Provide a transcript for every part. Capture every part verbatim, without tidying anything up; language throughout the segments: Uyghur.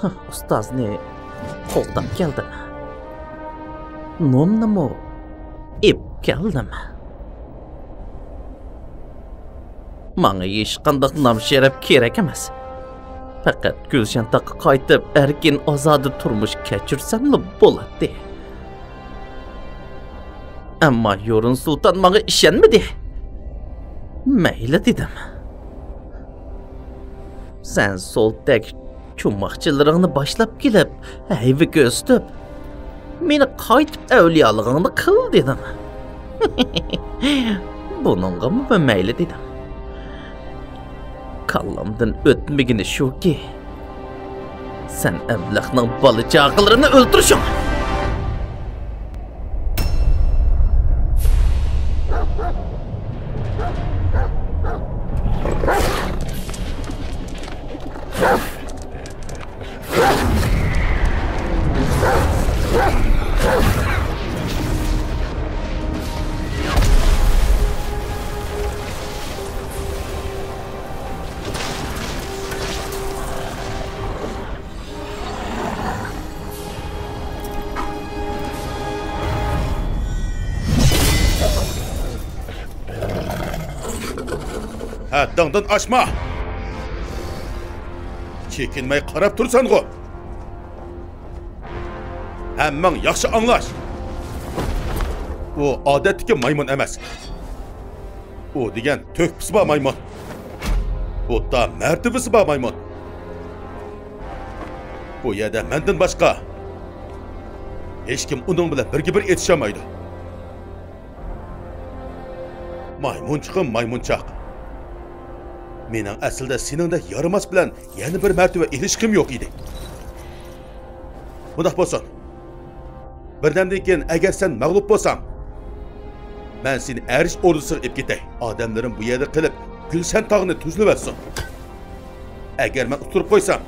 ئۇستازنى قوغداپ كەلدىم. نومنىمۇ ئېپ كەلدىم. ماڭا ھېچقانداق نام-شەرەپ كېرەك ئەمەس. پەقەت گۈلشەن تاغقا قايتىپ، ئەركىن-ئازادە تۇرمۇش كەچۈرسەملا بولاتتى. ئەمما يۇرۇن سۇلتان ماڭا ئىشەنمىدى. مەيلى دېدىم. سەن سولتەك چۇماقچىلىرىڭنى باشلاپ كېلىپ، ھەيۋە كۆرسىتىپ، مېنى قايتىپ ئەۋلىيالىقىڭنى قىل دېدىڭ. بۇنىڭغىمۇ مەيلى دېدىم. كاللامدىن ئۆتمىگىنى شۇكى، سەن ئەبلەخنىڭ بالا-چاقىلىرىنى ئۆلتۈرۈشۈڭ. ھەددىڭدىن ئاشما! چېكىنمەي قاراپ تۇرسەنغۇ! ھەممىڭ ياخشى ئاڭلاش! ئۇ ئادەتتىكى مايمۇن ئەمەس. ئۇ دېگەن تۆھپىسى بار مايمۇن. بۇتتا مەرتىۋىسى بار مايمۇن. بۇ يەردە مەندىن باشقا ھېچكىم ئۇنىڭ بىلەن بىرگە بىر ئېتىشالمايدۇ. مايمۇنچىقىم مايمۇنچاق. مېنىڭ ئەسلىدە سېنىڭدەك يارىماس بىلەن يەنە بىر مەرتىۋە ئېلىشقۇم يوق ئىدى. مۇنداق بولسۇن. بىردەمدىن كېيىن، ئەگەر سەن مەغلۇپ بولساڭ، مەن سېنى ئەرش ئوردىسىغا ئېلىپ كېتەي. ئادەملىرىم بۇ يەردە قېلىپ، گۈلشەن تاغنى تۈزلىۋەتسۇن. ئەگەر مەن ئۇتتۇرۇپ قويسام،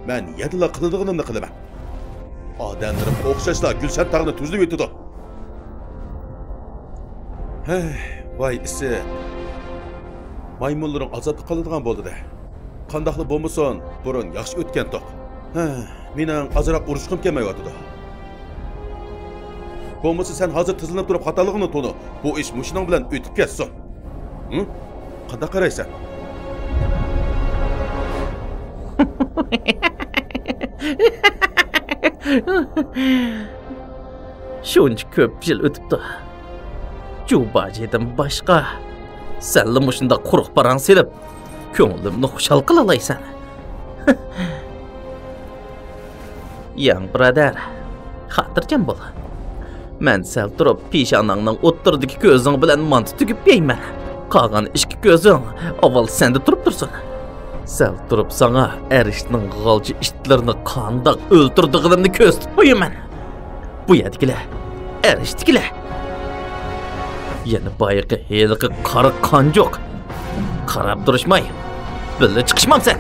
مەن يەنىلا قىلىدىغىنىمنى قىلىمەن. ئادەملىرىم ئوخشاشلا گۈلشەن تاغنى تۈزلىۋېتىدۇ. ھەي، ۋاي ئىسىت. مايمۇنلىرىڭ ئازابتا قالىدىغان بولدى-دە. قانداقلا بولمىسۇن، بۇرۇن ياخشى ئۆتكەنتۇق. ھە، مېنىڭ ئازراق ئۇرۇشقۇم كەلمەيۋاتىدۇ. بولمىسا سەن ھازىر تىزلىنىپ تۇرۇپ خاتالىقىڭنى تونۇ. بۇ ئىش مۇشۇنىڭ بىلەن ئۆتۈپ كەتسۇن. ھە؟ قانداق قارايسەن؟ شۇنچە كۆپ يىل ئۆتۈپتۇ. جۇباجىدىن باشقا، سەنلا مۇشۇنداق قۇرۇق پاراڭ سېلىپ، كۆڭلۈمنى خۇشال قىلالايسەن. ياڭ بۇرادەر، خاتىرجەم بول. مەن سەل تۇرۇپ پېشانەڭنىڭ ئوتتۇرىدىكى كۆزۈڭ بىلەن مانتا تۈگۈپ يەيمەن. قالغان ئىككى كۆزۈڭ ئاۋۋال سەندە تۇرۇپ تۇرسۇن. سەل تۇرۇپ ساڭا ئەرشنىڭ غالچە ئىتلىرىنى قانداق ئۆلتۈرىدىغىنىمنى كۆرسىتىپ قويىمەن. بۇ يەردىكىلەر، ئەرشتىكىلەر. يەنە بايىقى ھېلىقى قارا قانجۇق. قاراپ تۇرۇشماي، بىللە چىقىشمامسەن؟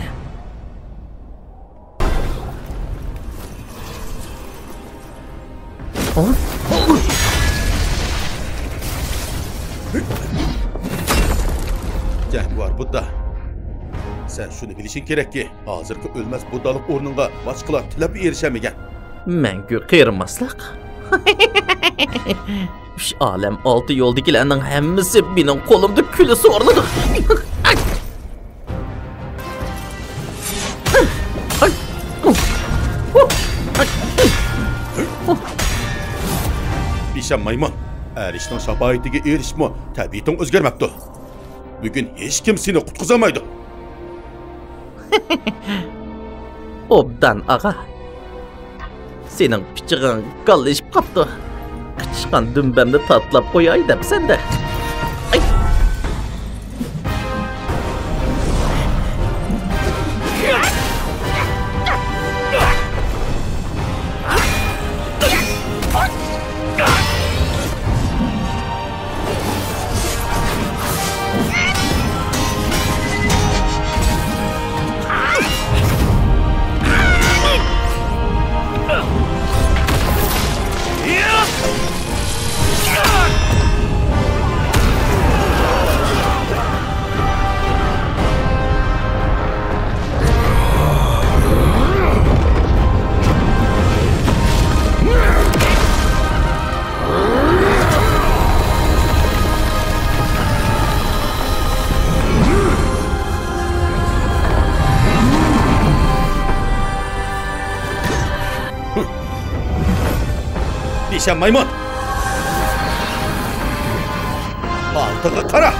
جەڭگىۋار بۇددا، سەن شۇنى بىلىشىڭ كېرەككى، ھازىرقى ئۆلمەس بۇددالىق ئورنۇڭغا باشقىلار تىلەپلا ئېرىشەلمىگەن. مەڭگۈ قېرىماسلىق. ئۈچ ئالەم ئالتە يولدىكىلەرنىڭ ھەممىسى مېنىڭ قولۇمدا كۈلە سورۇلىدۇ. ئىشەنمەيمەن. ئەرشنىڭ شاپائىتىگە ئېرىشىپمۇ تەبىئىتىڭ ئۆزگەرمەپتۇ. بۈگۈن ھېچكىم سېنى قۇتقۇزالمايدۇ. ئوبدان ئاغا. سېنىڭ پىچىقىڭ گاللىشىپ قاپتۇ. قىچىشقان دۈمبەمنى تاتىلاپ قوياي دەپسەن-دە. ئاي! سەن مايمۇن! ئالدىغا قارا!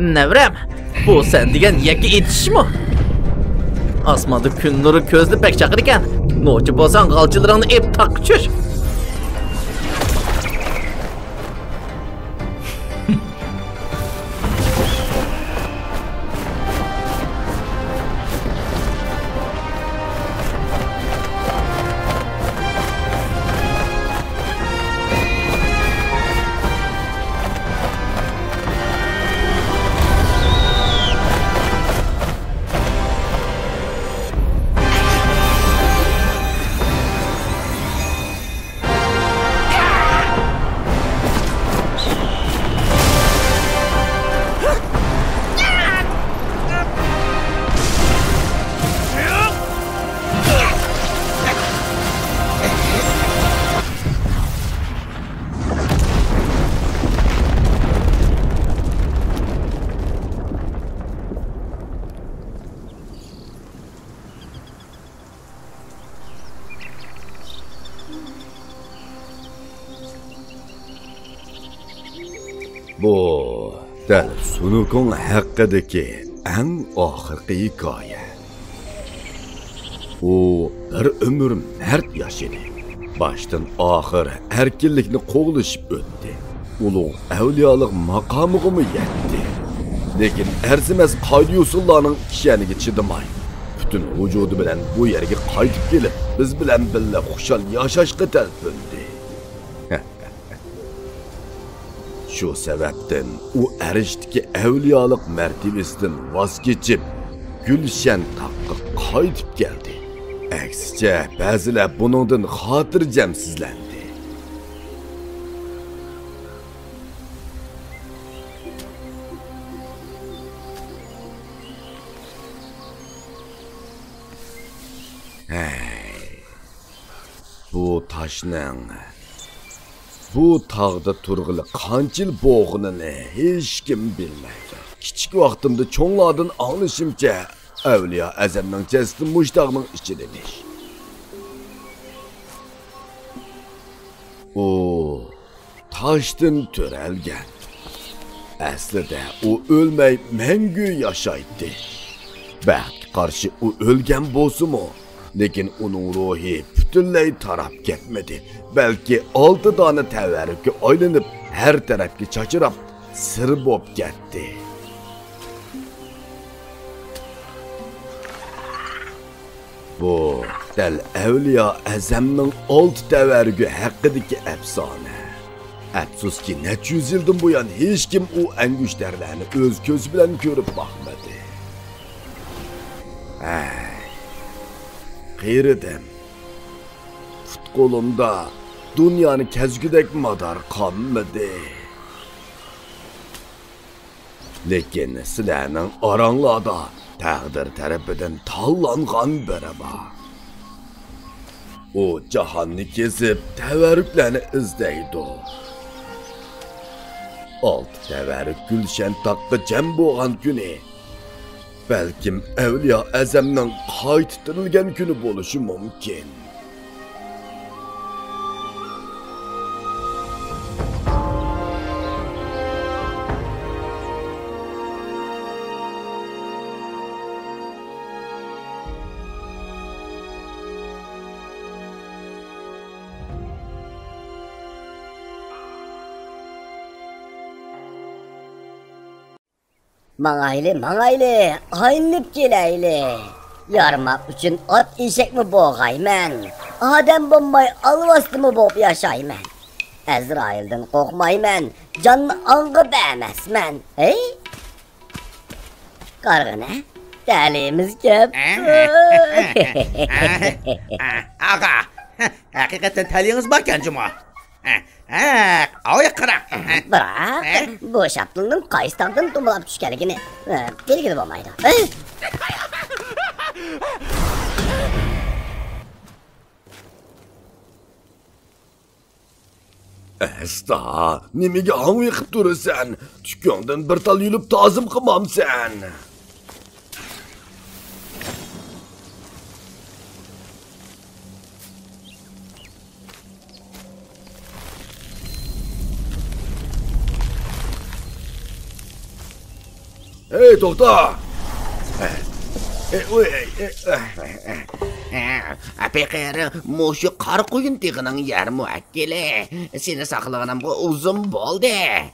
نەۋرەم، بۇ سەن دېگەن يەككە ئېتىشمۇ؟ ئاسماندا كۈن نۇرى كۆزنى بەك چاقىدىكەن. نوچى بولساڭ، غالچىلىرىڭنى ئېپ تاغقا چۈش. بۇ دەل سۇنۇكۇڭ ھەققىدىكى ئەڭ ئاخىرقى ھېكايە. ئۇ بىر ئۆمۈر مەرد ياشىدى. باشتىن ئاخىر ئەركىنلىكنى قوغلىشىپ ئۆتتى. ئۇلۇغ ئەۋلىيالىق ماقامىغىمۇ يەتتى. لېكىن ئەرزىمەس قايدا-يوسۇنلارنىڭ كىشەنىگە چىدىماي، پۈتۈن ۋۇجۇدى بىلەن بۇ يەرگە قايتىپ كېلىپ، بىز بىلەن بىللە خۇشال ياشاشقا تەلپۈندى. شۇ سەۋەبتىن ئۇ ئەرشتىكى ئەۋلىيالىق مەرتىۋىسىدىن ۋاز كېچىپ، گۈلشەن تاغقا قايتىپ كەلدى. ئەكسىچە، بەزىلەر بۇنىڭدىن خاتىرجەمسىزلەندى. ھەي، بۇ تاشنىڭ، بۇ تاغدا تۇرغىلى قانچە يىل بولغىنىنى ھېچكىم بىلمەيدۇ. كىچىك ۋاقتىمدا چوڭلاردىن ئاڭلىشىمچە، ئەۋلىيا ئەزەمنىڭ جەسىتى مۇشۇ تاغنىڭ ئىچىدىمىش. ئۇ تاشتىن تۆرەلگەن. ئەسلىدە ئۇ ئۆلمەي مەڭگۈ ياشايتتى. بەختكە قارشى ئۇ ئۆلگەن بولسىمۇ، لېكىن ئۇنىڭ روھى پۈتۈنلەي تاراپ كەتمىدى، بەلكى ئالتە دانە تەۋەررۈككە ئايلىنىپ، ھەر تەرەپكە چاچراپ، سىر بولۇپ كەتتى. بۇ دەل ئەۋلىيا ئەزەمنىڭ ئالتە تەۋەررۈكى ھەققىدىكى ئەپسانە. ئەپسۇسكى، نەچچە يۈز يىلدىن بۇيان ھېچكىم ئۇ ئەنگۈشتەرلەرنى ئۆز كۆزى بىلەن كۆرۈپ باقمىدى. ھەي، قېرىدىم. پۇت-قولۇمدا دۇنيانى كەزگۈدەك مادار قالمىدى. لېكىن سىلەرنىڭ ئاراڭلاردا تەقدىر تەرىپىدىن تاللانغان بىرى بار. ئۇ جاھاننى كېزىپ، تەۋەررۈكلەرنى ئىزدەيدۇ. ئالتە تەۋەررۈك گۈلشەن تاغقا جەم بولغان كۈنى، بەلكىم ئەۋلىيا ئەزەمنىڭ قايتا تىرىلگەن كۈنى بولۇشى مۇمكىن. ماڭايلى، ماڭايلى، ئايلىنىپ كېلەيلى. يارماق ئۈچۈن ئات ئېشەكمۇ بولغايمەن. ئادەم بولماي ئالۋاستىمۇ بولۇپ ياشايمەن. ئەزرائىلدىن قورقمايمەن، جاننى ئاڭغا بەرمەسمەن. ھەي! قارىغىنە، تەلىيىمىز كەپتۇ. ئاغا، ھەقىقەتەن تەلىيىڭىز باركەن جۇمۇ. ھە، ھە، ئاۋۇ ياققا قارا. بىراق، ھە؟ بۇ شاپتۇلنىڭ قايسى تاغدىن دومىلاپ چۈشكەنلىكىنى، ھە، بىلگىلى بولمايدۇ. ھە؟ ئەستا، نېمىگە ھاڭۋېقىپ تۇرىسەن؟ تۈكۈڭدىن بىر تال يۇلۇپ تازىم قىلمامسەن؟ ھەي، توختا! ئەپەقەر، مۇشۇ قارا قۇيۇن تېغىنىڭ يەر مۇئەككىلى. سېنى ساقلىغىنىمغا ئۇزۇن بولدى.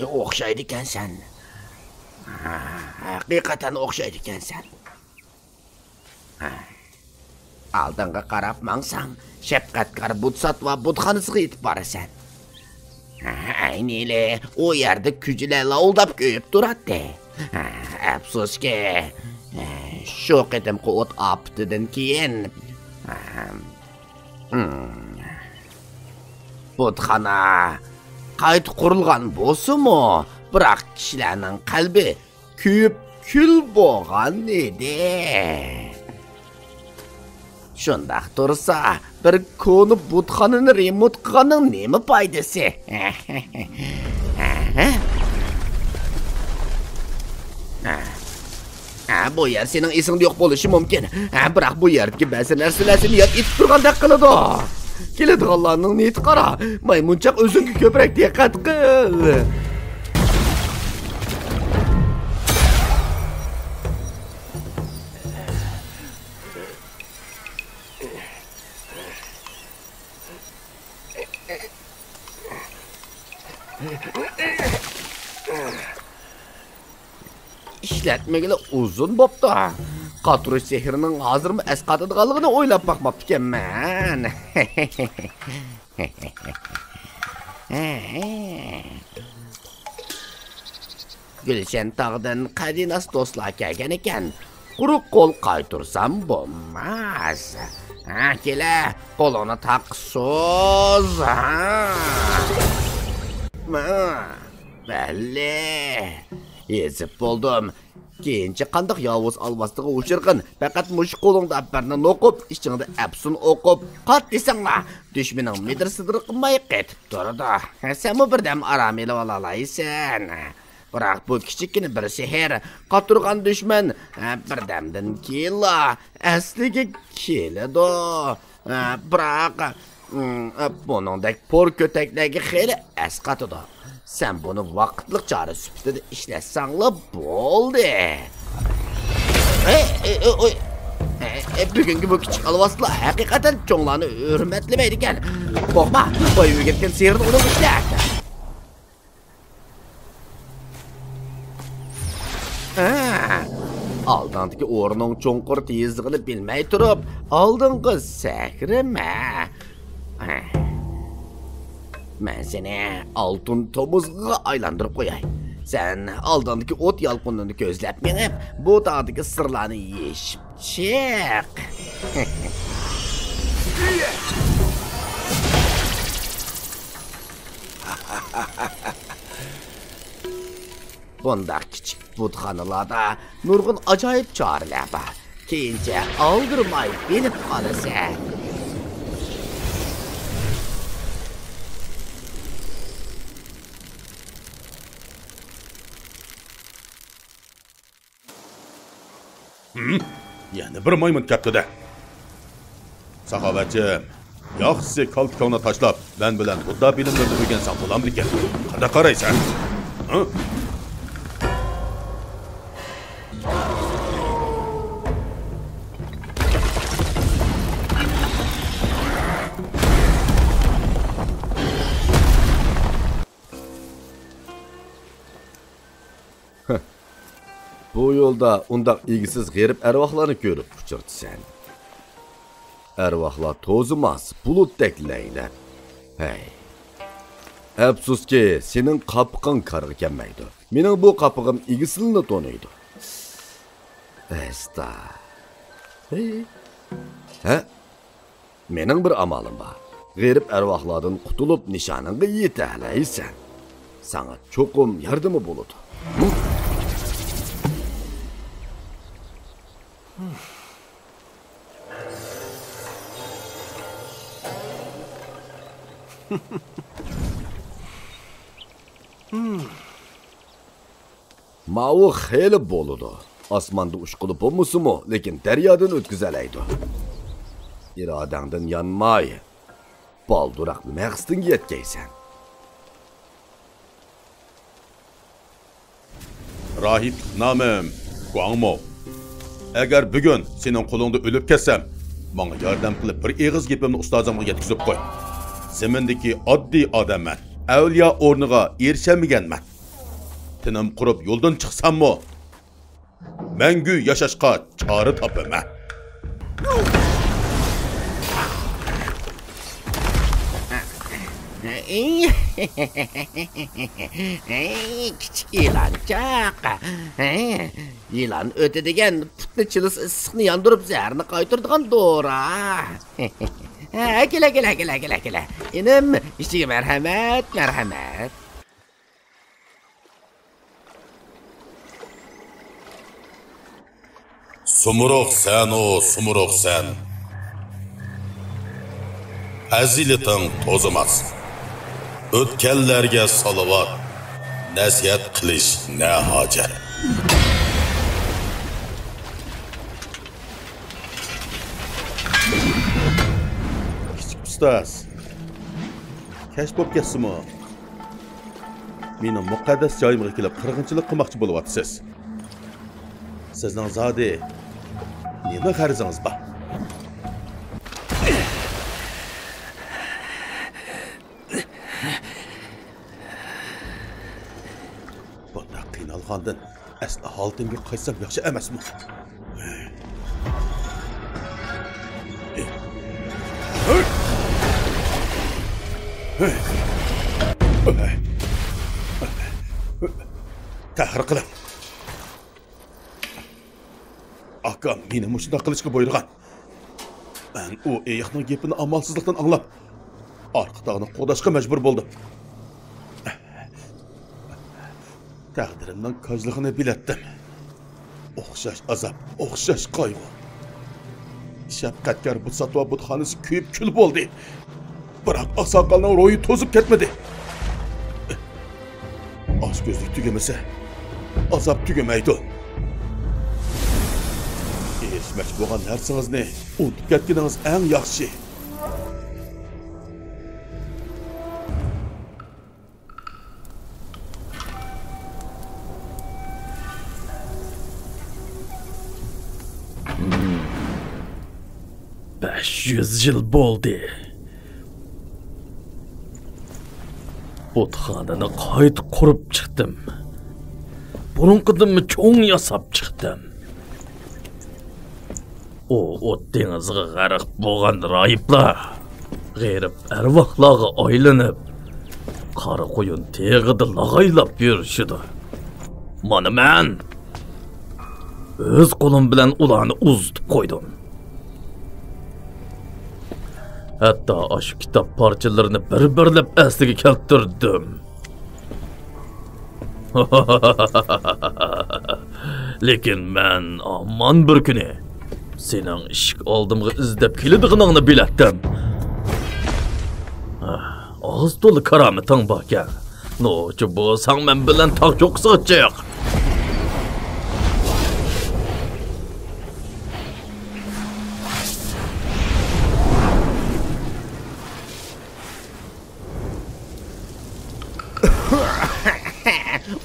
ئوخشايدىكەنسەن. ھەقىقەتەن ئوخشايدىكەنسەن. ئالدىڭغا قاراپ ماڭساڭ، شەپقەتكار بۇت ساتما بۇتخانىسىغا يېتىپ بارىسەن. ئەينىلى ئۇ يەردە كۈجىلەر لاۋۇلداپ كۆيۈپ تۇراتتى. ئەپسۇسكى، شۇ قېتىمقى ئوت ئاپىتىدىن كېيىن، بۇتخانا قايتا قۇرۇلغان بولسىمۇ، بىراق كىشىلەرنىڭ قەلبى كۆيۈپ كۈل بولغان ئىدى. شۇنداق تۇرسا، بىر كونا بۇتخانىنى رېمونت قىلغاننىڭ نېمە پايدىسى؟ ھە، بۇ يەر سېنىڭ ئېسىڭدە يوق بولۇشى مۇمكىن. ھە، بىراق بۇ يەردىكى بەزى نەرسىلەر سېنى ياد ئېتىپ تۇرغاندەك قىلىدۇ. كېلىدىغانلارنىڭ نىيىتى قارا. مايمۇنچاق، ئۆزۈڭگە كۆپرەك دىققەت قىل. ئىشلەتمىگىلى ئۇزۇن بوپتۇ. قاتۇرۇش سېھرىنىڭ ھازىرمۇ ئەسقاتىدىغانلىقىنى ئويلاپ باقماپتىكەنمەن. گۈلشەن تاغدىن قەدىناس دوستلار كەلگەنىكەن. قۇرۇق قول قايتۇرسام بولماس. ھە، كېلە، قولۇڭنى تاققا سوز. ھە. ھە، بەللى. يېزىپ بولدۇم. كېيىنچە قانداق ياۋۇز ئالۋاستىغا ئۇچرىغىن، پەقەت مۇشۇ قولۇڭدا بىرنى نوقۇپ، ئىچىڭدە ئەپسۇن ئوقۇپ، قات دېسەڭلا، دۈشمىنىڭ مىدىرى سىدىرقىماي قېتىپ تۇرىدۇ. سەنمۇ بىردەم ئارام ئېلىۋالالايسەن. بىراق بۇ كىچىككىنە بىر سېھىر، قاتۇرغان دۈشمەن، ھە، بىردەمدىن كېيىنلا ئەسلىگە كېلىدۇ. ھە، بىراق، ھىم، بۇنىڭدەك پور كۆتەكلەرگە خېلى ئەسقاتىدۇ. سەن بۇنى ۋاقىتلىق چارە سۈپىتىدە ئىشلەتسەڭلا بولدى. ئەي، ئەي، ئەي، ئوي. ئەي، ئەي، بۈگۈنكى بۇ كىچىك ئالۋاستىلار ھەقىقەتەن چوڭلارنى ھۆرمەتلىمەيدىكەن. قورقما، باي ئۆگەتكەن سېھرىنى ئۇنىڭغا ئىشلەت. ھە، ئالدىڭدىكى ئورنۇڭ چوڭقۇر تېيىزلىقىنى بىلمەي تۇرۇپ، ئالدىڭغا سەكرىمە. مەن سېنى ئالتۇن تومۇزغا ئايلاندۇرۇپ قوياي. سەن ئالدىڭدىكى ئوت يالقۇنىنى كۆزلەپ مېڭىپ، بۇ تاغدىكى سىرلارنى يېشىپ چىق. بۇنداق كىچىك بۇتخانىلاردا نۇرغۇن ئاجايىپ چارىلەر بار. كېيىنچە ئالدىرىماي بىلىپ ئالىسەن. ھىم؟ يەنە بىر مايمۇن كەپتۇ-دە. ساخاۋەتچىم، ياخشىسى كالتىكىڭنى تاشلاپ، مەن بىلەن بۇددا بىلىملىرىنى ئۆگەنسەڭ بولامدىكىن؟ قانداق قارايسەن؟ ھە؟ بۇ يولدا ئۇنداق ئىگىسىز غېرىب ئەرۋاھلارنى كۆرۈپ ئۇچرىتىسەن. ئەرۋاھلار توزۇماس بۇلۇتتەك لەيلەپ. ھەي. ئەپسۇسكى، سېنىڭ قاپىقىڭ كارغا كەلمەيدۇ. مېنىڭ بۇ قاپىقىم ئىگىسىنىلا تونۇيدۇ. ئەستا. ھەي. ھە؟ مېنىڭ بىر ئامالىم بار. غېرىب ئەرۋاھلاردىن قۇتۇلۇپ، نىشانىڭغا يېتەلەيسەن. ساڭا چوقۇم ياردىمى بولىدۇ. ماۋۇ خېلى بولىدۇ. ئاسماندا ئۇچقىلى بولمىسىمۇ، لېكىن دەريادىن ئۆتكۈزەلەيدۇ. ئىرادەڭدىن يانماي، بالدۇراق مەقسىتىڭگە يەتكەيسەن. راھىبلىق نامىم گۇاڭمو. ئەگەر بۈگۈن سېنىڭ قولۇڭدا ئۆلۈپ كەتسەم، ماڭا ياردەم قىلىپ بىر ئېغىز گېپىمنى ئۇستازىمغا يەتكۈزۈپ قوي. زېمىندىكى ئاددىي ئادەممەن. ئەۋلىيا ئورنىغا ئېرىشەلمىگەنمەن. تېنىم قۇرۇپ يولدىن چىقساممۇ، مەڭگۈ ياشاشقا چارە تاپىمەن. كىچىك يىلانچاق. يىلان ئۆتى دېگەن پۇتنى چىللىسا ئىسسىقنى ياندۇرۇپ زەھەرنى قايتۇرىدىغان دورا. كېلە، كېلە، كېلە، كېلە، كېلە. ئىنىم، ئىچىگە مەرھەمەت، مەرھەمەت. سۇمۇرۇق سەنۇ، سۇمۇرۇق سەن. پەزىلىتىڭ توزىماس. ئۆتكەنلەرگە سالاۋات، نەسىھەت قىلىش نە ھاجەت. كىچىك ئۇستاز، كەچ بولۇپ كەتسىمۇ، مېنىڭ مۇقەددەس جايىمغا كېلىپ قىرغىنچىلىق قىلماقچى بولۇۋاتىسىز. سىزنىڭ زادى نېمە غەرىزىڭىز بار؟ بۇنداق قىينالغاندىن ئەسلى ھالىتىمگە قايتسام ياخشى ئەمەسمۇ؟ تەخىر قىلىڭ. ئاكام مېنى مۇشۇنداق قىلىشقا بۇيرۇغان. مەن ئۇ ئېيىقنىڭ گېپىنى ئامالسىزلىقتىن ئاڭلاپ، ئارقا تاغنى قوغداشقا مەجبۇر بولدۇم. تەقدىرىمنىڭ كاجلىقىنى بىلەتتىم. ئوخشاش ئازاب، ئوخشاش قايغۇ. شەپقەتكار بۇت ساتىۋال بۇتخانىسى كۆيۈپ كۈل بولدى. بىراق ئاقساقالنىڭ روھى توزۇپ كەتمىدى. ئاچكۆزلۈك تۈگىمىسە، ئازاب تۈگىمەيدۇ. ئېرىشمەكچى بولغان نەرسىڭىزنى ئۇنتۇپ كەتكىنىڭىز ئەڭ ياخشى. بەش يۈز يىل بولدى. بۇتخانىنى قايتا قۇرۇپ چىقتىم. بۇرۇنقىدىنمۇ چوڭ ياساپ چىقتىم. ئۇ ئوت دېڭىزىغا غەرق بولغان راھىبلار غېرىب ئەرۋاھلارغا ئايلىنىپ، قارا قۇيۇن تېغىدا لاغايلاپ يۈرۈشىدۇ. مانا مەن ئۆز قولۇم بىلەن ئۇلارنى ئۇزىتىپ قويدۇم. ھەتتا ئاشۇ كىتاب پارچىلىرىنى بىر-بىرلەپ ئەسلىگە كەلتۈردۈم. لېكىن مەن ھامان بىر كۈنى سېنىڭ ئىشىك ئالدىمغا ئىزدەپ كېلىدىغىنىڭنى بىلەتتىم. ئاز تولا كارامىتىڭ باركەن. نوچى بولساڭ مەن بىلەن تاغ چوققىسىغا چىق.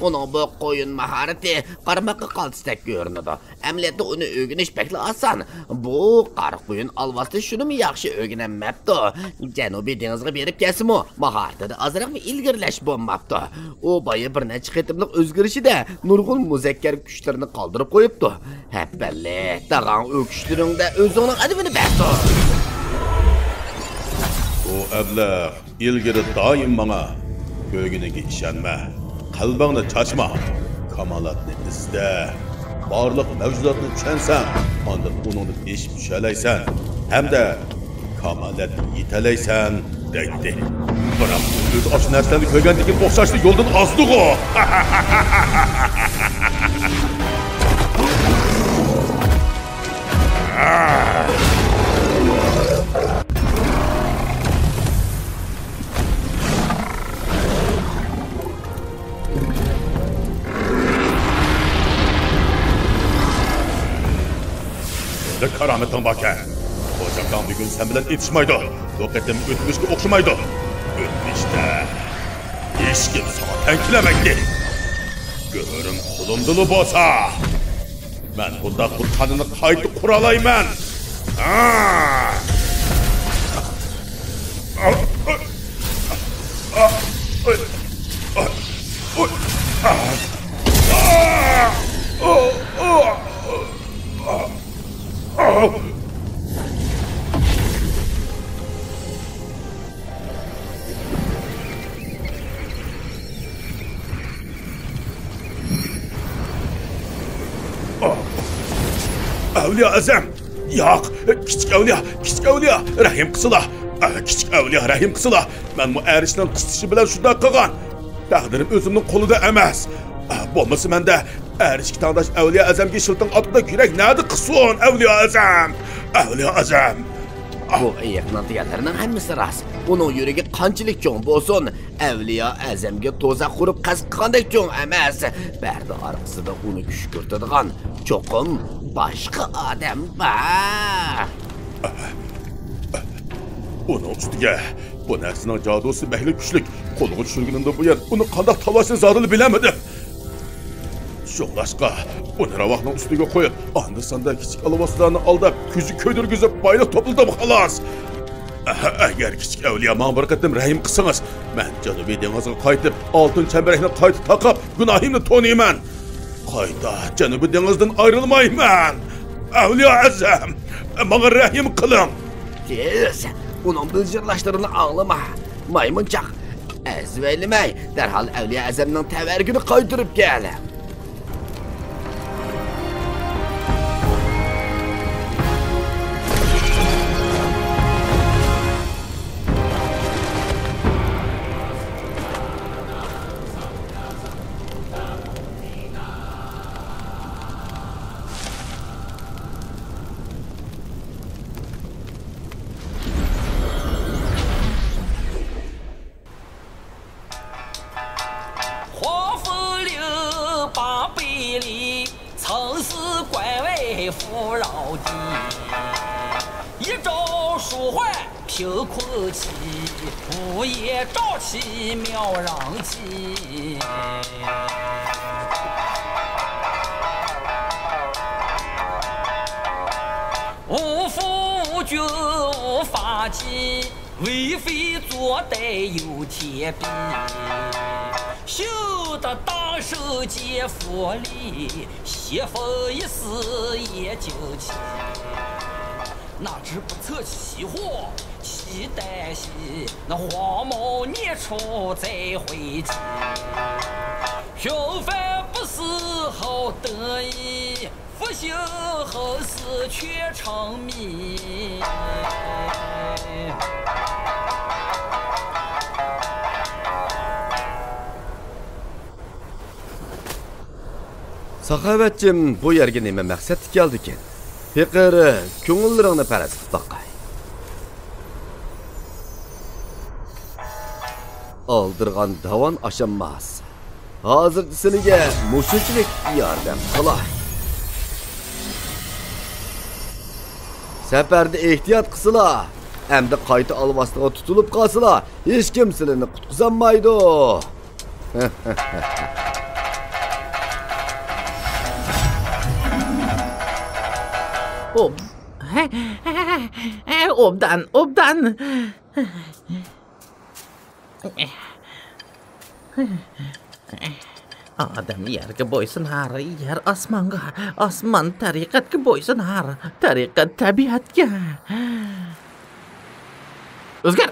ئۇنىڭ بۇ قويۇن ماھارىتى قارىماققا قالتىستەك كۆرۈنىدۇ. ئەمەلىيەتتە ئۇنى ئۆگىنىش بەكلا ئاسان. بۇ قارا قۇيۇن ئالۋاستى شۇنىمۇ ياخشى ئۆگىنەلمەپتۇ. جەنۇبىي دېڭىزغا بېرىپ كەلسىمۇ، ماھارىتىدە ئازراقمۇ ئىلگىرىلەش بولماپتۇ. ئۇ بايا بىر نەچچە قېتىملىق ئۆزگىرىشىدە نۇرغۇن مۇزەككەر كۈچلىرىنى قالدۇرۇپ قويۇپتۇ. ھەپپەللى، تاغاڭ ئۇ كۈچلىرىڭدە ئۆزۈڭنىڭ ئەدىپىنى بەردۇ. ئۇ ئەبلەخ ئىلگىرى دائىم ماڭا، كۆرگىنىڭگە ئىشەنمە، قەلبىڭنى چاچما، كامالەتنى ئىزدە، بارلىق مەۋجۇداتنى چۈشەنسەڭ، ئاندىن ئۇنىڭدىن ئېشىپ چۈشەلەيسەن ھەمدە كامالەتكە يېتەلەيسەن، دەيتتى. بىراق ئۆزى ئاشۇ نەرسىلەرنى كۆرگەندىن كېيىن ئوخشاشلا يولدىن ئازدىغۇ. كارامىتىڭ باركەن. خوجامداڭ بۈگۈن سەن بىلەن ئېتىشمايدۇ. بۇ قېتىم ئۆتمۈشكە ئوخشىمايدۇ. ئۆتمۈشتە ھېچكىم ساڭا تەڭ كېلەلمەيتتى. گۆرۈم قولۇمدىلا بولسا، مەن بۇنداق بۇتخانىنى قايتا قۇرالايمەن. ھا! ئەۋلىيا ئەزەم! ياق! كىچىك ئەۋلىيا! كىچىك ئەۋلىيا! رەھىم قىلسىلا! كىچىك ئەۋلىيا، رەھىم قىلسىلا! مەنمۇ ئەرشنىڭ قىستىشى بىلەن شۇنداق قىلغان. تەقدىرىم ئۆزۈمنىڭ قولىدا ئەمەس. بولمىسا مەندە ئەرشكە تاڭداش ئەۋلىيا ئەزەمگە شىلتىڭ ئاتقۇدەك يۈرەك نەدە قىسسۇن، ئەۋلىيا ئەزەم! ئەۋلىيا ئەزەم! بۇ ئېيىقنىڭ دېگەنلىرىنىڭ ھەممىسى راست. ئۇنىڭ يۈرىكى قانچىلىك چوڭ بولسۇن، ئەۋلىيا ئەزەمگە تۇزاق قۇرۇپ قەست قىلغاندەك چوڭ ئەمەس. پەردە ئارقىسىدا ئۇنى كۈشكۈرتىدىغان چوقۇم باشقا ئادەم بار. ئۇنىڭ ئۈستىگە بۇ نەرسىنىڭ جادۇسى بەكلا كۈچلۈك. قولغا چۈشۈرگىنىمدىن بۇيان ئۇنى قانداق تاۋلاشنى زادىلا بىلەلمىدىم. شۇڭلاشقا ئۇنى راۋاقنىڭ ئۈستىگە قويۇپ، ئاندا-ساندا كىچىك ئالۋاستىلارنى ئالداپ، كۆزى كۆيدۈرگۈزۈپ، بايلىق توپلىدىم، خالاس. ئەگەر كىچىك ئەۋلىيا ماڭا بىر قېتىم رەھىم قىلسىڭىز، مەن جەنۇبىي دېڭىزغا قايتىپ، ئالتۇن چەمبىرەكنى قايتا تاقاپ، گۇناھىمنى تونۇيمەن. قايتا جەنۇبىي دېڭىزدىن ئايرىلمايمەن. ئەۋلىيا ئەزەم، ماڭا رەھىم قىلىڭ. تېز، ئۇنىڭ بىلجىرلاشلىرىنى ئاڭلىما. مايمۇنچاق، ئەزۋەيلىمەي، دەرھال ئەۋلىيا ئەزەمنىڭ تەۋەررۈكىنى قايتۇرۇپ كەل. 黄风流八百里，曾是关外富饶地。一朝疏忽凭空起，无言瘴气庙上起。无父无君无法纪， 为非作歹有天庇，休得当受奸夫利，媳妇一死也就弃。哪知不测其祸，其歹喜，那黄毛孽畜再回起。平凡不死好得意， 不幸后世却成谜。 ساخاۋەتچىم بۇ يەرگە نېمە مەقسەتتە كەلدىكىن؟ پېقىر، كۆڭۈللىرىڭنى پەرەز قىلىپ باقاي. ئالدىرىغان داۋان ئاشانماس. ھازىرچە سىلىگە مۇشۇنچىلىك ياردەم قىلاي. سەپەردە ئېھتىيات قىلسىلا، ئەمدى قايتا ئالۋاستىغا تۇتۇلۇپ قالسىلا، ھېچكىم سىلىنى قۇتقۇزالمايدۇ. ئوب-، ئوبدان، ئوبدان. ئادەم يەرگە بويسۇنار، يەر ئاسمانغا، ئاسمان تەرىقەتكە بويسۇنار، تەرىقەت تەبىئەتكە. ئۆزگەر!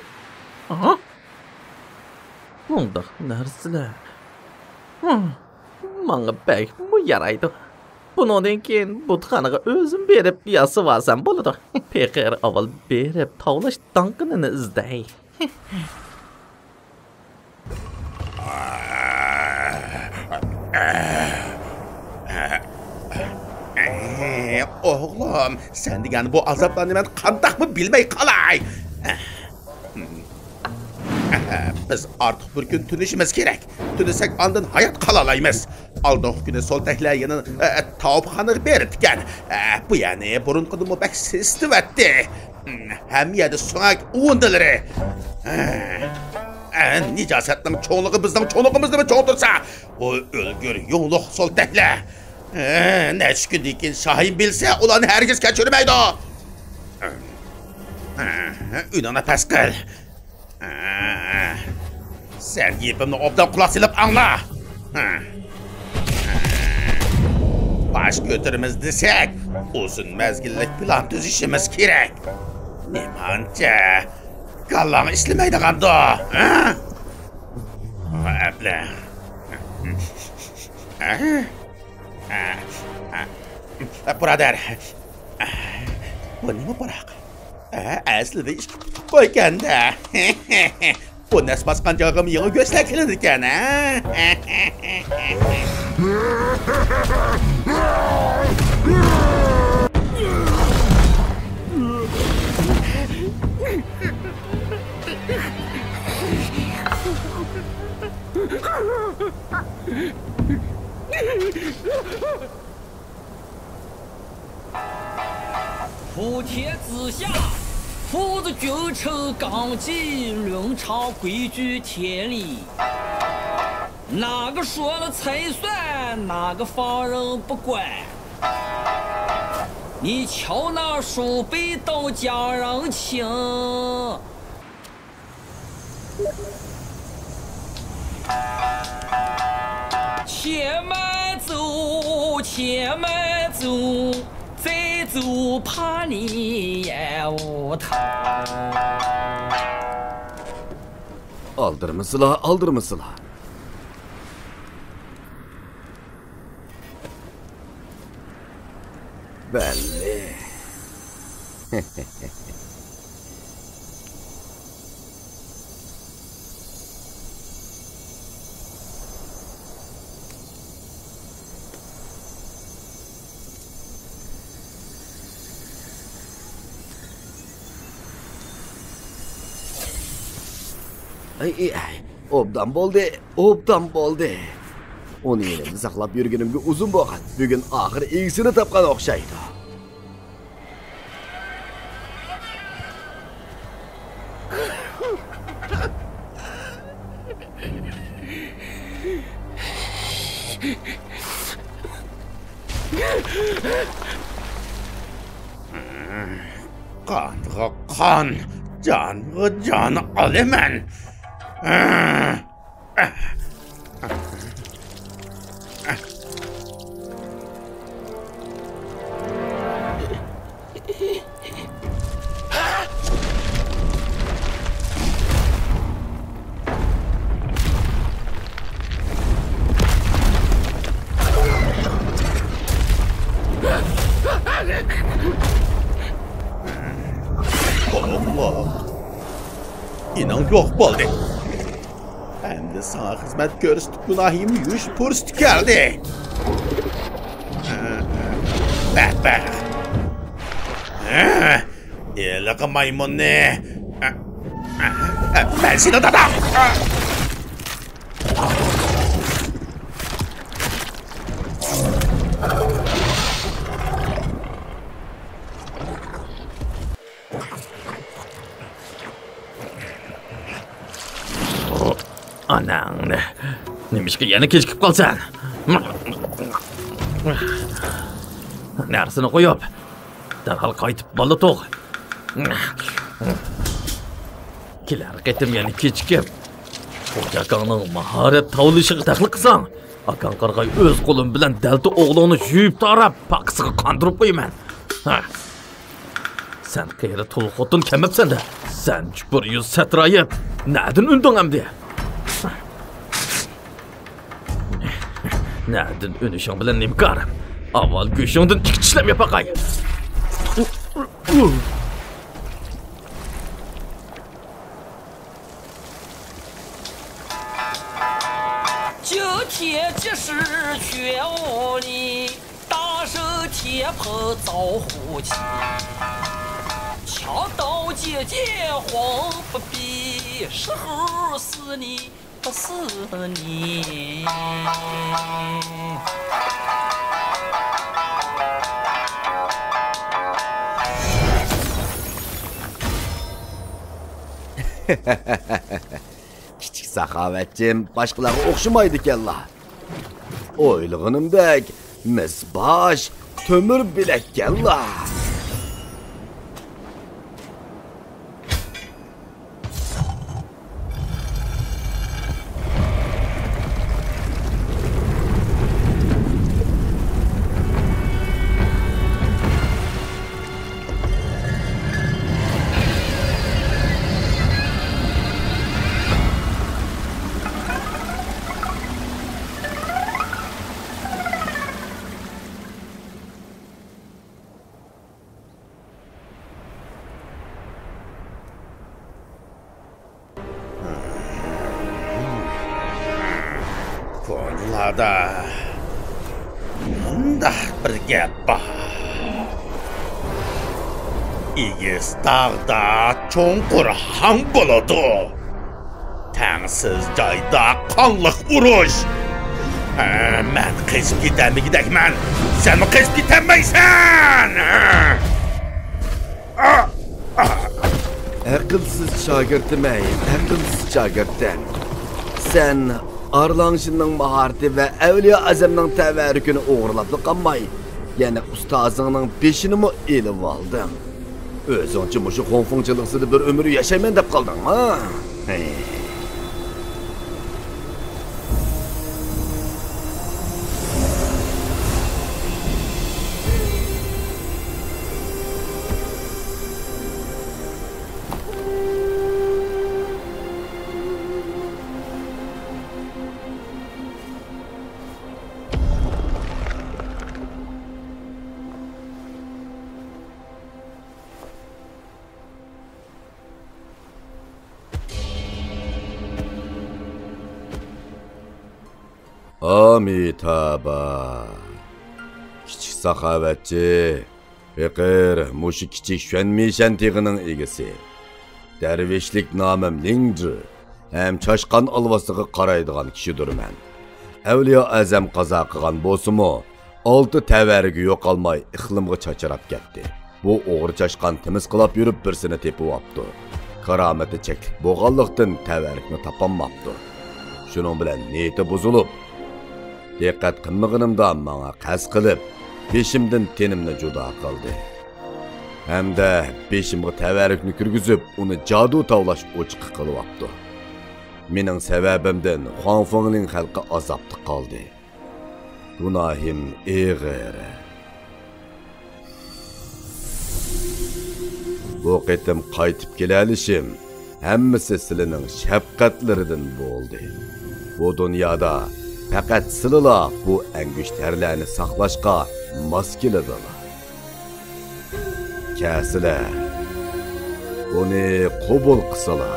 ئاھا! مۇنداق نەرسىلەر. ھىم، ماڭا بەكمۇ يارايدۇ. بۇنىڭدىن كېيىن بۇتخانىغا ئۆزۈم بېرىپ ياسىۋالسام بولىدۇ. پېقىر ئاۋۋال بېرىپ تاۋلاش داڭقىنىنى ئىزدەي. ئوغلۇم، سەن دېگەن بۇ ئازابلارنى مەن قانداقمۇ بىلمەي قالاي؟ بىز ئارتۇق بىر كۈن تۈنىشىمىز كېرەك. تۈنىسەك ئاندىن ھايات قالالايمىز. ئالدىنقى كۈنى سولتەكلەر يەنە، ئە، تاۋۇپخانىغا بېرىدىكەن. ئە، بۇ يەنى بۇرۇنقىدىنمۇ بەك سېسىتىۋەتتى. ھەممە يەردە سۆڭەك ئۇۋۇندىلىرى. ئە، نىجاسەتنىڭ چوڭلۇقى بىزنىڭ چوڭلۇقىمىزنىمۇ چوڭ تۇرسا، ئۇ ئۆلگۈر يۇڭلۇق سولتەكلەر. ئە، نەچچە كۈندىن كېيىن شاھىم بىلسە، ئۇلارنى ھەرگىز كەچۈرمەيدۇ. ئە، ئۈنۈڭنى پەس قىل. سەن گېپىمنى ئوبدان قۇلاق سېلىپ ئاڭلا. باش كۆتۈرىمىز دېسەك، ئۇزۇن مەزگىللىك پىلان تۈزۈشىمىز كېرەك. نېمانچە كاللاڭ ئىشلىمەيدىغاندۇ؟ ھە؟ ئەپلە. بۇرادەر، بۇ نېمە پۇراق؟ ئەسلىدە ئىشقا تۇتۇپ قويغاندا. بۇ نەس باسقان جايغىمۇ يېڭى گۆشلەر كېلىدىكەن، ھە؟ 普天之下，夫子君臣纲纪伦常规矩天理，哪个说了才算，哪个放任不管？你瞧那鼠辈到家人情， 且慢走，且慢走，再走怕你也无他。 ئالدىرىمىسىلا، ئالدىرىمىسىلا. بەللى. ئەي، ئەي، ئەي، ئوبدان بولدى، ئوبدان بولدى. ئۇنى يېنىمدا ساقلاپ يۈرگىنىمگە ئۇزۇن بولغان. بۈگۈن ئاخىر ئىگىسىنى تاپقان ئوخشايدۇ. قانغا قان، جانغا جان ئالىمەن. ئىنىڭ يوق بولدى. ئەمدى ساڭا خىزمەت كۆرسىتىپ گۇناھىمنى يۇيۇش پۇرسىتى كەلدى. بەتبەخت. ھېلىقى مايمۇننى. مەن سېنىڭ داداڭ. ئاناڭنى. نېمىشقا يەنە كېچىكىپ قالسەن؟ نەرسىنى قويۇپ، دەرھال قايتىپ بالا تۇغ. كېلەر قېتىم يەنە كېچىكىپ، خوجا ئاكاڭنىڭ ماھارەت تاۋلىشىغا دەخلى قىلساڭ، ئاكاڭ قارىغاي ئۆز قولۇم بىلەن دەلتە ئوغلۇڭنى يۇيۇپ تاراپ، پاكىسىغا قاندۇرۇپ قويىمەن. ھە. سەن قېرى تۇل خوتۇن كەمەپسەن-دە. سەن چۇپۇر يۈز سەترايىپ، نەدىن ئۈندۈڭ ئەمدى؟ نەدىن ئۈنۈشۈڭ بىلەن نېمە كارىم؟ ئاۋۋال گۆشۈڭدىن ئىككى چىشلەم ياپاقاي. 这天即使全无力，大圣天蓬遭祸起，强盗劫掠慌不必是猴死你，不是你。كىچىك ساخاۋەتچىم باشقىلارغا ئوخشىمايدىكەنلا. ئويلىغىنىمدەك، مىس باش، تۆمۈر بىلەككەنلا. كونىلاردا مۇنداق بىر گەپ بار. ئېگىز تاغدا چوڭقۇر ھاڭ بولىدۇ. تەڭسىز جايدا قانلىق ئۇرۇش. ھە، مەن قېچىپ كېتەلمىگۈدەكمەن. سەنمۇ قېچىپ كېتەلمەيسەن. ئەقىلسىز شاگىرتىمەي، ئەقىلسىز شاگىرتىم. سەن ئارلاڭشىننىڭ ماھارىتى ۋە ئەۋلىيا ئەزەمنىڭ تەۋەررۈكىنى ئوغرىلاپلا قالماي، يەنە ئۇستازىڭنىڭ بېشىنىمۇ ئېلىۋالدىڭ. ئۆزۈڭچە مۇشۇ خۇڭفېڭ جىلغىسىدا بىر ئۆمۈر ياشايمەن دەپ قالدىڭما؟ ھەي. ئامىتابا، كىچىك ساخاۋەتچى، پېقىر، مۇشۇ كىچىك شۈەنمىشەن تېغىنىڭ ئىگىسى. دەرۋىشلىك نامىم لىڭجى ھەم چاشقان ئالۋاستىغا قارايدىغان كىشىدۇرمەن. ئەۋلىيا ئەزەم قازا قىلغان بولسىمۇ، ئالتە تەۋەررۈكى يوقالماي ئىقلىمغا چاچراپ كەتتى. بۇ ئوغرى چاشقان تىمىسقىلاپ يۈرۈپ بىرسىنى تېپىۋاپتۇ. كارامىتى چەكلىك بولغانلىقتىن تەۋەررۈكنى تاپالماپتۇ. شۇنىڭ بىلەن نىيىتى بۇزۇلۇپ، دىققەت قىلمىغىنىمدا ماڭا قەست قىلىپ، بېشىمدىن تېنىمنى جۇدا قىلدى. ھەمدە بېشىمغا تەۋەررۈكنى كىرگۈزۈپ، ئۇنى جادۇ تاۋلاش ئوچىقى قىلىۋاپتۇ. مېنىڭ سەۋەبىمدىن خۇاڭفېڭلىڭ خەلقى ئازابتا قالدى. گۇناھىم ئېغىر. بۇ قېتىم قايتىپ كېلەلىشىم ھەممىسى سىلىنىڭ شەپقەتلىرىدىن بولدى. بۇ دۇنيادا پەقەت سىلىلا بۇ ئەڭگۈشتەرلەرنى ساقلاشقا ماس كېلىدىلا. كەلسىلە، بۇنى قوبۇل قىلسىلا.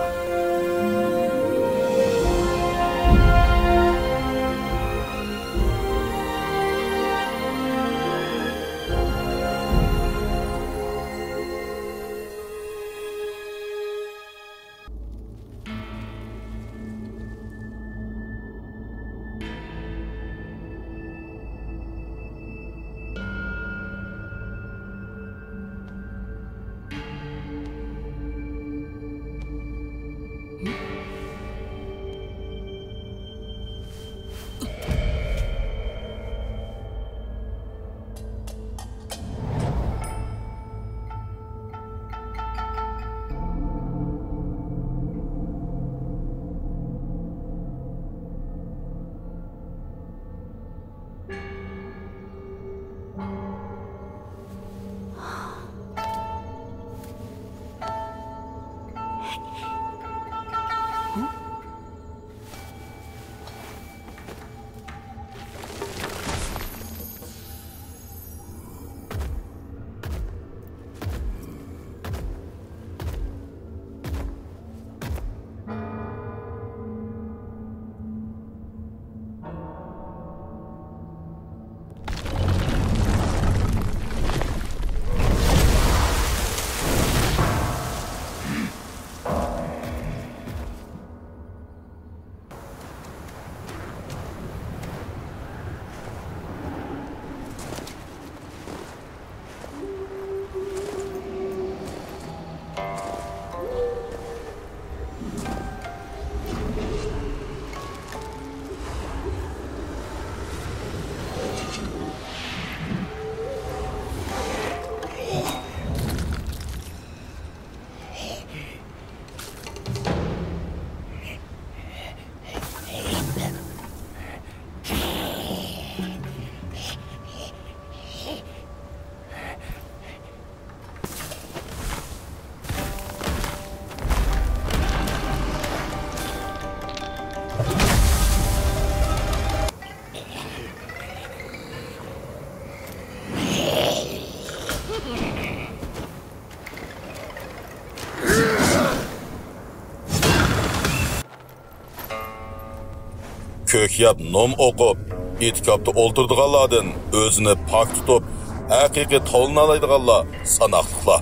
كۆكيەپ نوم ئوقۇپ، ئېتىكاپتا ئولتۇرىدىغانلاردىن ئۆزىنى پاك تۇتۇپ، ھەقىقىي تاۋلىنالايدىغانلار ساناقلىقلا.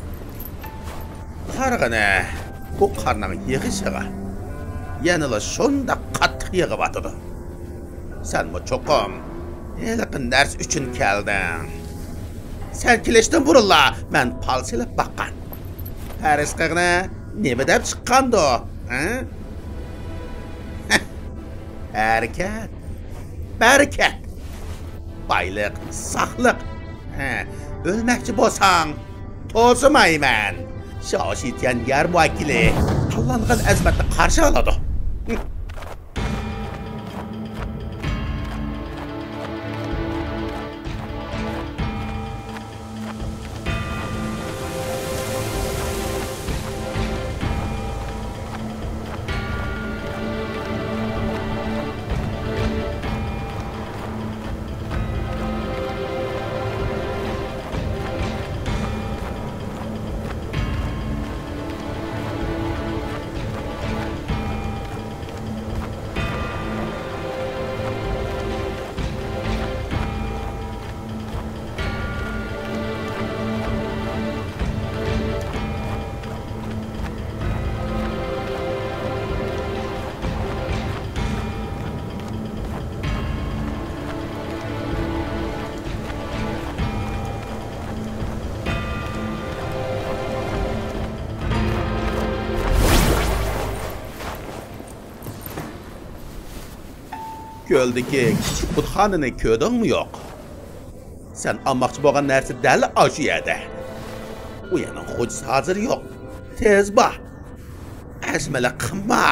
قارىغىنە، بۇ قارنىڭ يېغىشىغا. يەنىلا شۇنداق قاتتىق يېغىۋاتىدۇ. سەنمۇ چوقۇم ھېلىقى نەرسە ئۈچۈن كەلدىڭ. سەن كېلىشتىن بۇرۇنلا مەن پال سېلىپ باققان. پەرەز قىلغىنە، نېمە دەپ چىققاندۇ؟ ھە؟ ھەرىكەت، بەرىكەت، بايلىق، ساقلىق. ھە، ئۆلمەكچى بولساڭ، توسىمايمەن. شاۋشىتيەن يەر مۇۋەككىلى تاللانغان ئەزىمەتنى قارشى ئالىدۇ. كۆلدىكى كىچىك بۇتخانىنى كۆردۈڭمۇ يوق؟ سەن ئالماقچى بولغان نەرسە دەل ئاشۇ يەردە. ئۇ يەرنىڭ خوجىسى ھازىر يوق. تېز بار. ئەجمىلىك قىلما.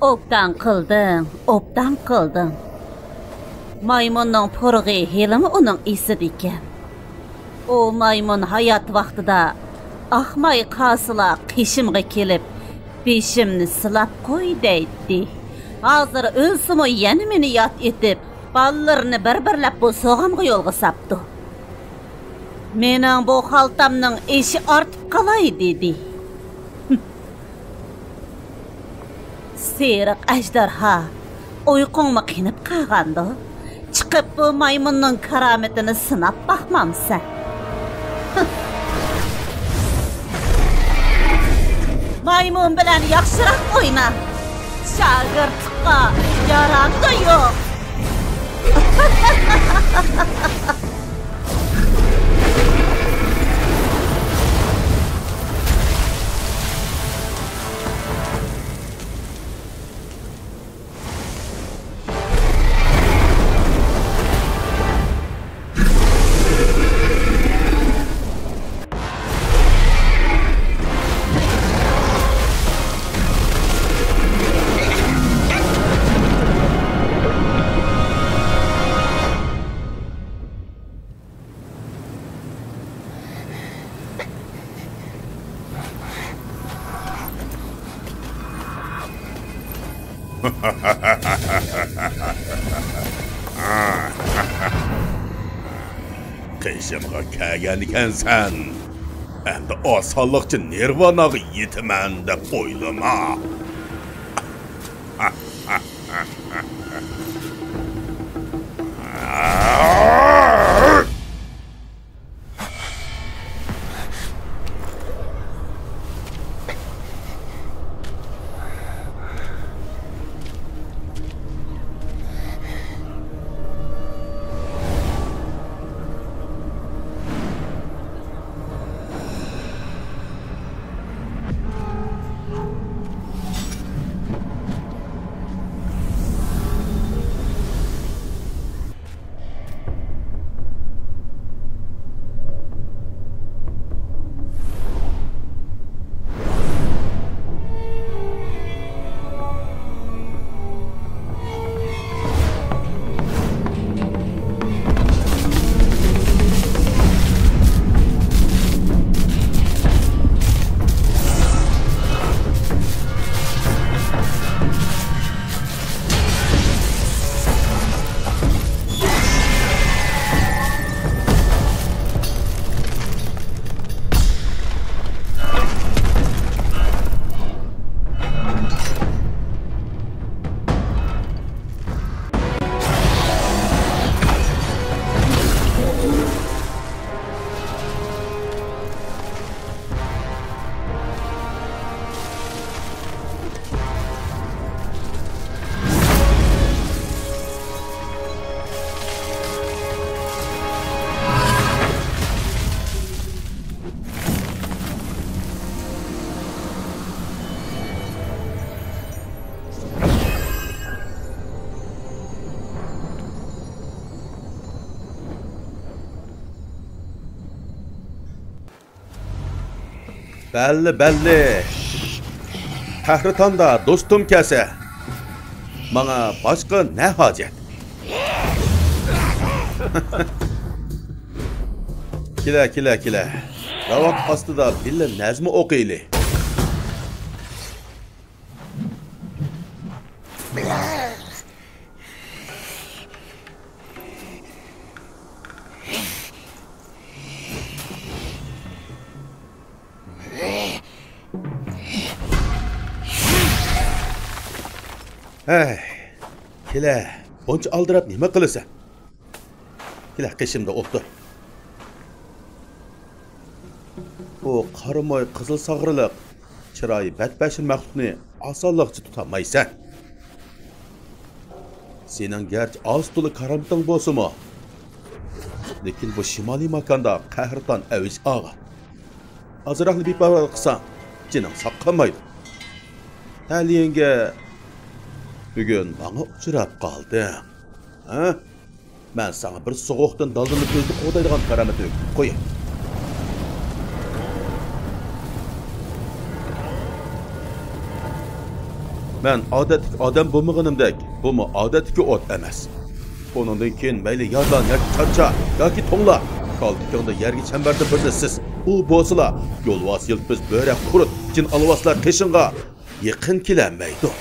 ئوبدان قىلدىڭ، ئوبدان قىلدىڭ. مايمۇننىڭ پۇرىقى ھېلىمۇ ئۇنىڭ ئېسىدىكەن. ئۇ مايمۇن ھايات ۋاقتىدا ئاقماي قالسىلا قېشىمغا كېلىپ، بېشىمنى سىلاپ قوي دەيتتى. ھازىر ئۆلسىمۇ يەنە مېنى ياد ئېتىپ، بالىلىرىنى بىر-بىرلەپ بۇ سوغامغا يولغا ساپتۇ. مېنىڭ بۇ خالتامنىڭ ئېشى ئارتىپ قالاي دېدى. سېرىق ئەجدىھا، ئۇيقۇڭمۇ قېنىپ قالغاندۇ؟ چىقىپ بۇ مايمۇننىڭ كارامىتىنى سىناپ باقمامسەن؟ مايمۇن بىلەن ياخشىراق ئوينا. شاگىرتلىققا يارامدۇ يوق؟ قېشىمغا كەلگەنىكەنسەن. ئەمدى ئاسانلىقچە نىرۋاناغا يېتىمەن دەپ ئويلىما. بەللى، بەللى. قەھرىتاندا دوستۇم كەلسە، ماڭا باشقا نە ھاجەت؟ كېلە، كېلە، كېلە. راۋاق ئاستىدا بىللە نەزمە ئوقۇيلى. ھەي، كېلە، بۇنچە ئالدىراپ نېمە قىلىسەن؟ كېلە، قېشىمدا ئولتۇر. بۇ قارا موي، قىزىل ساغرىلىق، چىرايى بەتبەشىر مەخلۇقنى ئاسانلىقچە تۇتالمايسەن. سېنىڭ گەرچە ئاز-تولا كارامىتىڭ بولسىمۇ، لېكىن بۇ شىمالىي ماكاندا قەھرىتان ئەۋج ئالغان. ئازراقلا بىپەرۋالىق قىلساڭ، جېنىڭ ساق قالمايدۇ. تەلىيىڭگە بۈگۈن ماڭا ئۇچراپ قالدىڭ. ھە؟ مەن ساڭا بىر سوغۇقتىن دالدىلىنىپ ئۆزىنى قوغدايدىغان كارامەت ئۆگىتىپ قوياي. مەن ئادەتتىكى ئادەم بولمىغىنىمدەك، بۇمۇ ئادەتتىكى ئوت ئەمەس. ئۇنىڭدىن كېيىن مەيلى يارلان ياكى چارچا ياكى توڭلا، كالتىكىڭدا يەرگە چەمبەردىن بىرنى سىز. ئۇ بولسىلا يولۋاس يىلپىز، بۆرە، قۇرت، جىن ئالۋاستىلار قېشىڭغا يېقىن كېلەلمەيدۇ.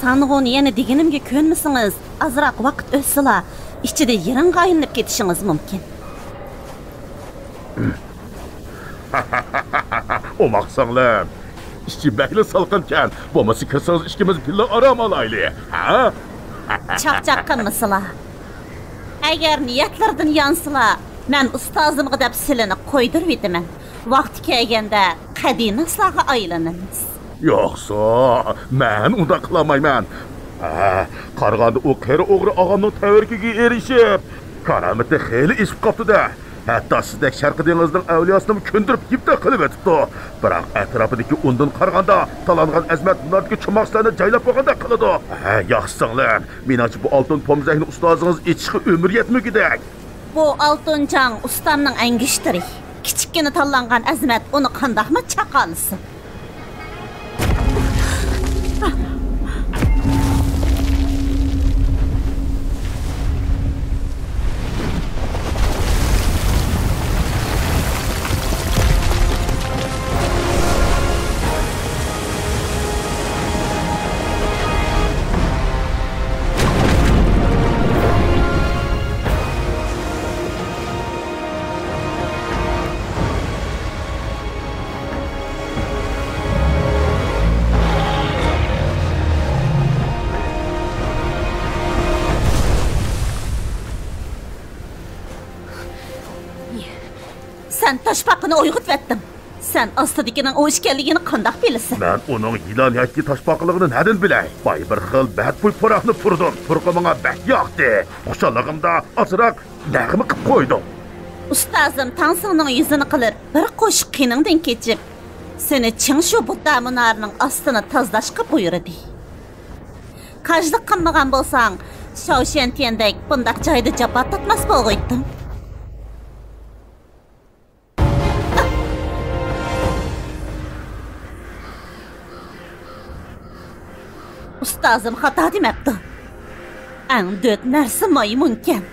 سانغۇنى يەنە دېگىنىمگە كۆنمىسىڭىز، ئازراق ۋاقىت ئۆتسىلا، ئىچىدە يىرىڭغا ئايلىنىپ كېتىشىڭىز مۇمكىن. ئوماق سىڭلىم، ئىچى بەكلا سالقىنكەن، بولمىسا كىرسىڭىز ئىككىمىز بىللە ئارام ئالايلى، ھە؟ چاقچاق قىلمىسىلا. ئەگەر نىيەتلىرىدىن يانسىلا، مەن ئۇستازىمغا دەپ سىلىنى قويدۇرۇۋېتىمەن. ۋاقتى كەلگەندە قەدىناسلارغا ئايلىنىمىز. يوقسۇ، مەن ئۇنداق قىلالمايمەن. ھە، قارىغاندا ئۇ قېرى ئوغرى ئاغامنىڭ تەۋرىكىگە ئېرىشىپ، كارامىتى خېلى ئېشىپ قاپتۇ-دە. ھەتتا سىزدەك شەرقىي دېڭىزنىڭ ئەۋلىياسىنىمۇ كۆندۈرۈپ يىپتەك قىلىۋېتىپتۇ. بىراق ئەتراپىدىكى ئۇندىن قارىغاندا تالانغان ئەزىمەت مۇناردىكى چوماقچىلارنى جايلاپ بولغاندەك قىلىدۇ. ھە، ياخشى سىڭلىم، مېنىڭچە بۇ ئالتۇن پومزەكنى ئۇستازىڭىز ئېچىشقا ئۆمۈر يەتمىگۈدەك. بۇ ئالتۇن جاڭ ئۇستامنىڭ ئەڭگۈشتىرى. كىچىككىنە تاللانغان ئەزىمەت ئۇنى قانداقمۇ چاقالىسۇن؟ سەن تاشپاقىنى ئويغىتىۋەتتىڭ. سەن ئاستىدىكىنىڭ ئۇ ئىكەنلىكىنى قانداق بىلىسەن؟ مەن ئۇنىڭ يىلان ياكى تاشپاقىلىقىنى نەدىن بىلەي؟ بايا بىر خىل بەتبۇي پۇراقنى پۇردۇم. پۇرىقى ماڭا بەك ياقتى. خۇشاللىقىمدا ئازراق نەغمە قىپ قويدۇم. ئۇستازىم تاڭسىڭنىڭ يۈزىنى قىلىپ، بىر قوشۇق قېنىڭدىن كېچىپ، سېنى چىڭشۇ بۇددا مۇنارىنىڭ ئاستىنى تازىلاشقا بۇيرۇدى. كاجلىق قىلمىغان بولساڭ، شاۋشيەنتيەندەك بۇنداق جايدا جاپا تارتماس بولغۇيتتۇڭ. ئۇستازىم خاتا دېمەپتۇ. ئەڭ دۆت نەرسە مايمۇنكەن.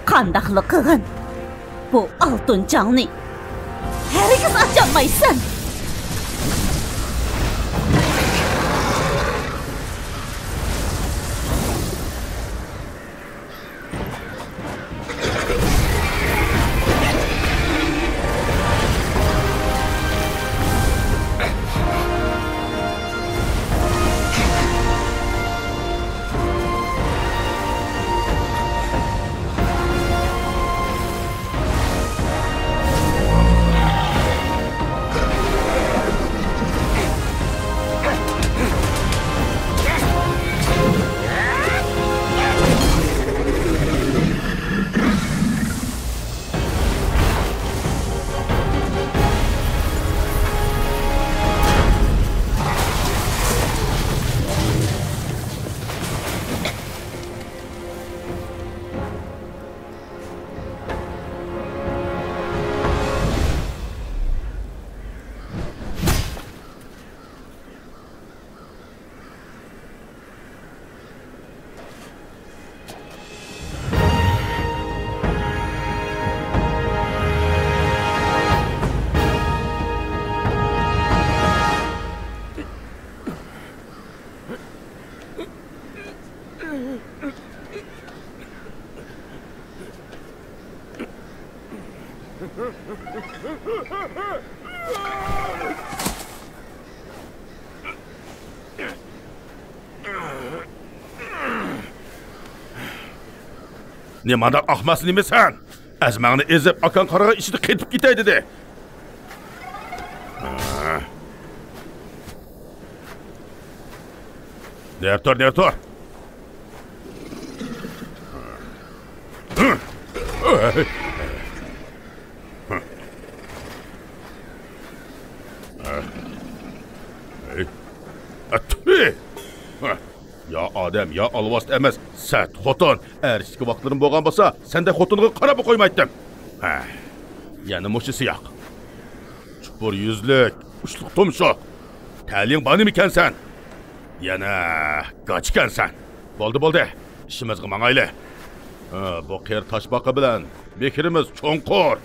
قانداقلا قىلغىن، بۇ ئالتۇن جاڭنى ھەرگىز ئاچالمايسەن. نېمانداق ئەخمەقسەن نېمە سەن؟ ئەزمەڭنى ئېزىپ، ئاكاڭ قارىغان ئىچىدە قېتىپ كېتەي دېدى. نېرى تۇر، نېرى تۇر. يا ئادەم، يا ئالۋاستى ئەمەس، سەت خوتۇن. ئەركىچىكى ۋاقىتلىرىم بولغان بولسا، سەندەك خوتۇنغا قاراپمۇ قويمايتتىم. ھە، يەنە مۇشۇ سىياق. چۇپۇر يۈزلۈك، ئۇچلۇق تۇمشۇق. تەلىيىڭ بار نېمىكەن سەن؟ يەنە گاچىكەنسەن. بولدى، بولدى. ئىشىمىزغا ماڭايلى. ھە، بۇ قېرى تاشپاقا بىلەن مېھرىمىز چوڭقۇر.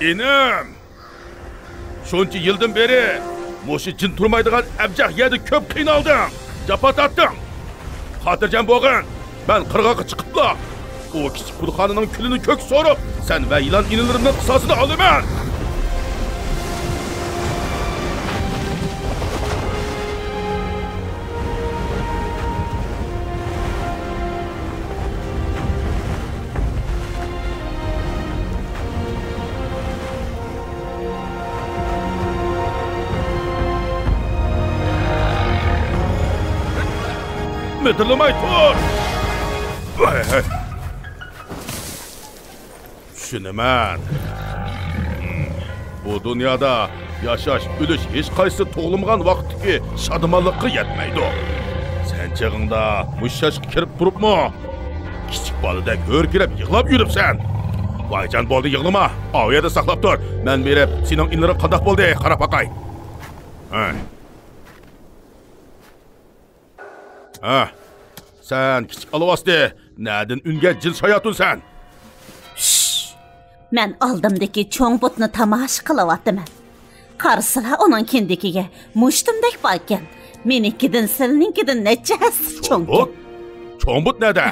ئىنىم! شۇنچە يىلدىن بېرى مۇشۇ جىن تۇرمايدىغان ئەبجەق يەردە كۆپ قىينالدىڭ، جاپا تارتتىڭ. خاتىرجەم بولغىن، مەن قىرغاققا چىقىپلا، ئۇ كىچىك بۇتخانىنىڭ كۈلىنى كۆك سورۇپ، سەن ۋە يىلان ئىنىلىرىمنىڭ قىساسىنى ئالىمەن. مىدىرلىماي تۇر! چۈشىنىمەن. بۇ دۇنيادا ياشاش، ئۆلۈش ھېچقايسىسى تۇغۇلمىغان ۋاقىتتىكى شادىمانلىققا يەتمەيدۇ. سەن چېغىڭدا مۇشۇ ياشقا كىرىپ تۇرۇپمۇ كىچىك بالىدەك ھۆركىرەپ يىغلاپ يۈرۈپسەن. ۋايجان، بولدى، يىغلىما. ئاۋۇ يەردە ساقلاپ تۇر. مەن بېرىپ سېنىڭ ئىنىلىرىڭ قانداق بولدى قاراپ باقاي. ھە. ھە، سەن كىچىك ئالۋاستى، نەدىن ئۈنگەن جىن شاياتۇنسەن؟ شش! مەن ئالدىمدىكى چوڭ بۇتنى تاماشا قىلىۋاتىمەن. قارىسىلا، ئۇنىڭ كىندىكىگە مۇشتۇمدەك باركەن. مېنىڭكىدىن، سىلىنىڭكىدىن نەچچە ھەسسە چوڭكەن. بۇت؟ چوڭ بۇت نەدە؟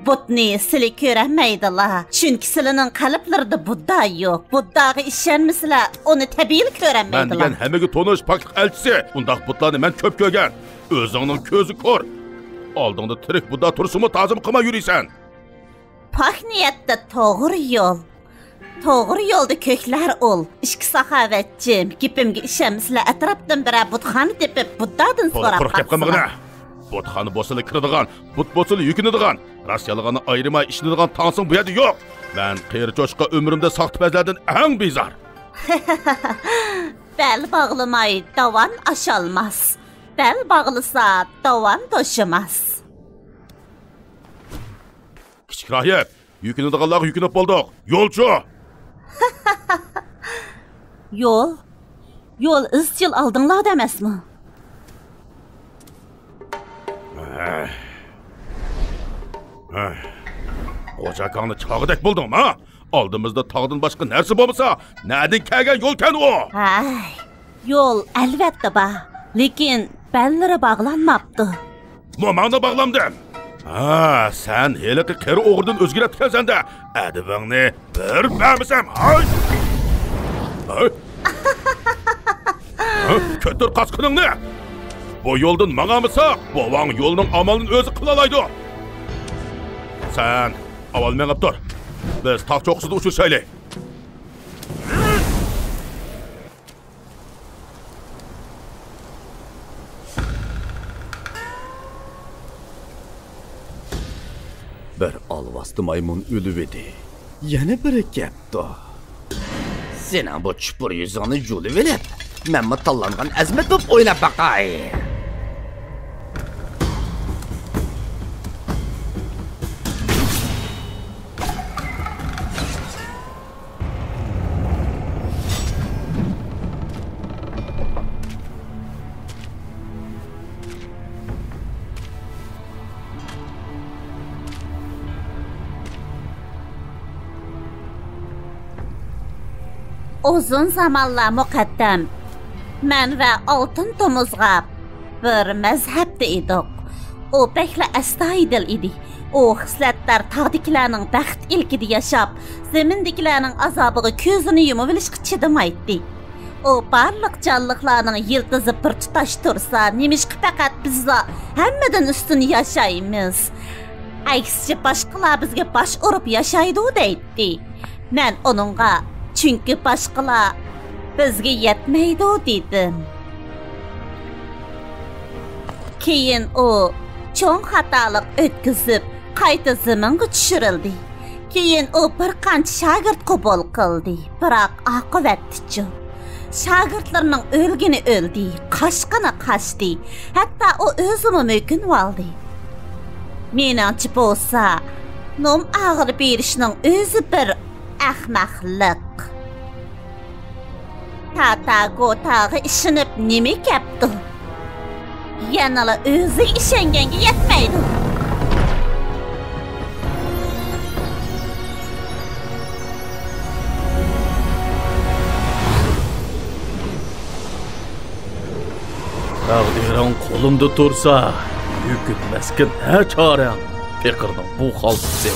بۇتنى سىلى كۆرەلمەيدىلا، چۈنكى سىلىنىڭ قەلبلىرىدە بۇددا يوق. بۇدداغا ئىشەنمىسىلە، ئۇنى تەبىئىيلا كۆرەلمەيدىلا. مەن دېگەن ھەممىگە تونۇش پاكلىق ئەلچىسى. ئۇنداق بۇتلارنى مەن كۆپ كۆرگەن. ئۆزۈڭنىڭ كۆزى كور. ئالدىڭدا تىرىك بۇددا تۇرسىمۇ تازىم قىلماي يۈرىسەن. پاك نىيەتتە توغرا يول. توغرا يولدا كۆكلەر ئۇل. ئىككى ساخاۋەتچىم، گېپىمگە ئىشەنمىسىلە، ئەتراپتىن بىرەر بۇتخانا تېپىپ، بۇددادىن تولا سوراپ قۇرۇق گەپ قىلمىغىنە. باقسىلا. بۇتخانا بولسىلا كىرىدىغان، بۇت بولسىلا يۈكۈنىدىغان. راست يالغاننى ئايرىماي ئىشىنىدىغان تاڭسىڭ بۇ يەردە يوق. مەن قېرى چوشقا ئۆمرۈمدە ساختىپەزلەردىن ئەڭ بىزار. بەل باغلىماي داۋان ئاشالماس. بەل باغلىسا داۋان توشىماس. كىچىك راھىب، يۈكۈنىدىغانلارغا يۈكۈنۈپ بولدۇق. يولچۇ! يول؟ يول ئىزچىل ئالدىڭلاردا ئەمەسمۇ؟ غوجا ئاكاڭنى چاغىدەك بولدۇڭما؟ ئالدىمىزدا تاغدىن باشقا نەرسە بولمىسا، نەدىن كەلگەن يولكەن ئۇ؟ ھەي، يول ئەلۋەتتە بار، لېكىن بەللىرى باغلانماپتۇ. موماڭنى باغلامدىم. ھا، سەن ھېلىقى قېرى ئوغرىدىن ئۆزگىرەپتىكەنسەن-دە. ئەدىپىڭنى بېرىپ بەرمىسەم، ھاي! ھاي! ھا؟ كۆتۈر قاسقىنىڭنى! بۇ يولدىن ماڭالمىساق، بوۋاڭ يولنىڭ ئامالىنى ئۆزى قىلالايدۇ. سەن ئاۋۋال مېڭىپ تۇر. بىز تاغ چوققىسىدا ئۇچرىشايلى. بىر ئالۋاستى مايمۇن ئۆلۈۋىدى. يەنە بىرى كەپتۇ. سېنىڭ بۇ چۇپۇر يۈزۈڭنى يۇلۇۋېلىپ، مەنمۇ تاللانغان ئەزىمەت بولۇپ ئويناپ باقاي. ئۇزۇن زامانلار مۇقەددەم، مەن ۋە ئالتۇن تومۇزغا بىر مەزھەپتە ئىدۇق. ئۇ بەكلا ئەستايىدىل ئىدى. ئۇ خىسلەتلەر تاغدىكىلەرنىڭ بەخت ئىلكىدە ياشاپ، زېمىندىكىلەرنىڭ ئازابىغا كۆزىنى يۇمۇۋېلىشقا چىدىمايتتى. ئۇ بارلىق جانلىقلارنىڭ يىلتىزى بىر تۇتاش تۇرسا، نېمىشقا پەقەت بىزلا ھەممىدىن ئۈستۈن ياشايمىز؟ ئەكسىچە، باشقىلار بىزگە باش ئۇرۇپ ياشايدۇ دەيتتى. مەن ئۇنىڭغا، چۈنكى باشقىلار بىزگە يەتمەيدۇ دېدىم. كېيىن ئۇ چوڭ خاتالىق ئۆتكۈزۈپ، قايتا زېمىنغا چۈشۈرۈلدى. كېيىن ئۇ بىر قانچە شاگىرت قوبۇل قىلدى، بىراق ئاقىۋەتتىچۇ؟ شاگىرتلىرىنىڭ ئۆلگىنى ئۆلدى، قاچقىنى قاچتى، ھەتتا ئۇ ئۆزىمۇ مۆكۈنۈۋالدى. مېنىڭچە بولسا، نوم ئاغىر بېرىشنىڭ ئۆزى بىر ئەخمەقلىق. تاتا گوتاغا ئىشىنىپ نېمە كەپتۇ؟ يەنىلا ئۆزىگە ئىشەنگەنگە يەتمەيدۇ. تەقدىرىڭ قولۇمدا تۇرسا، يۈكۈنمەسكە نە چارەڭ، پېقىرنىڭ بۇ خالتىسى.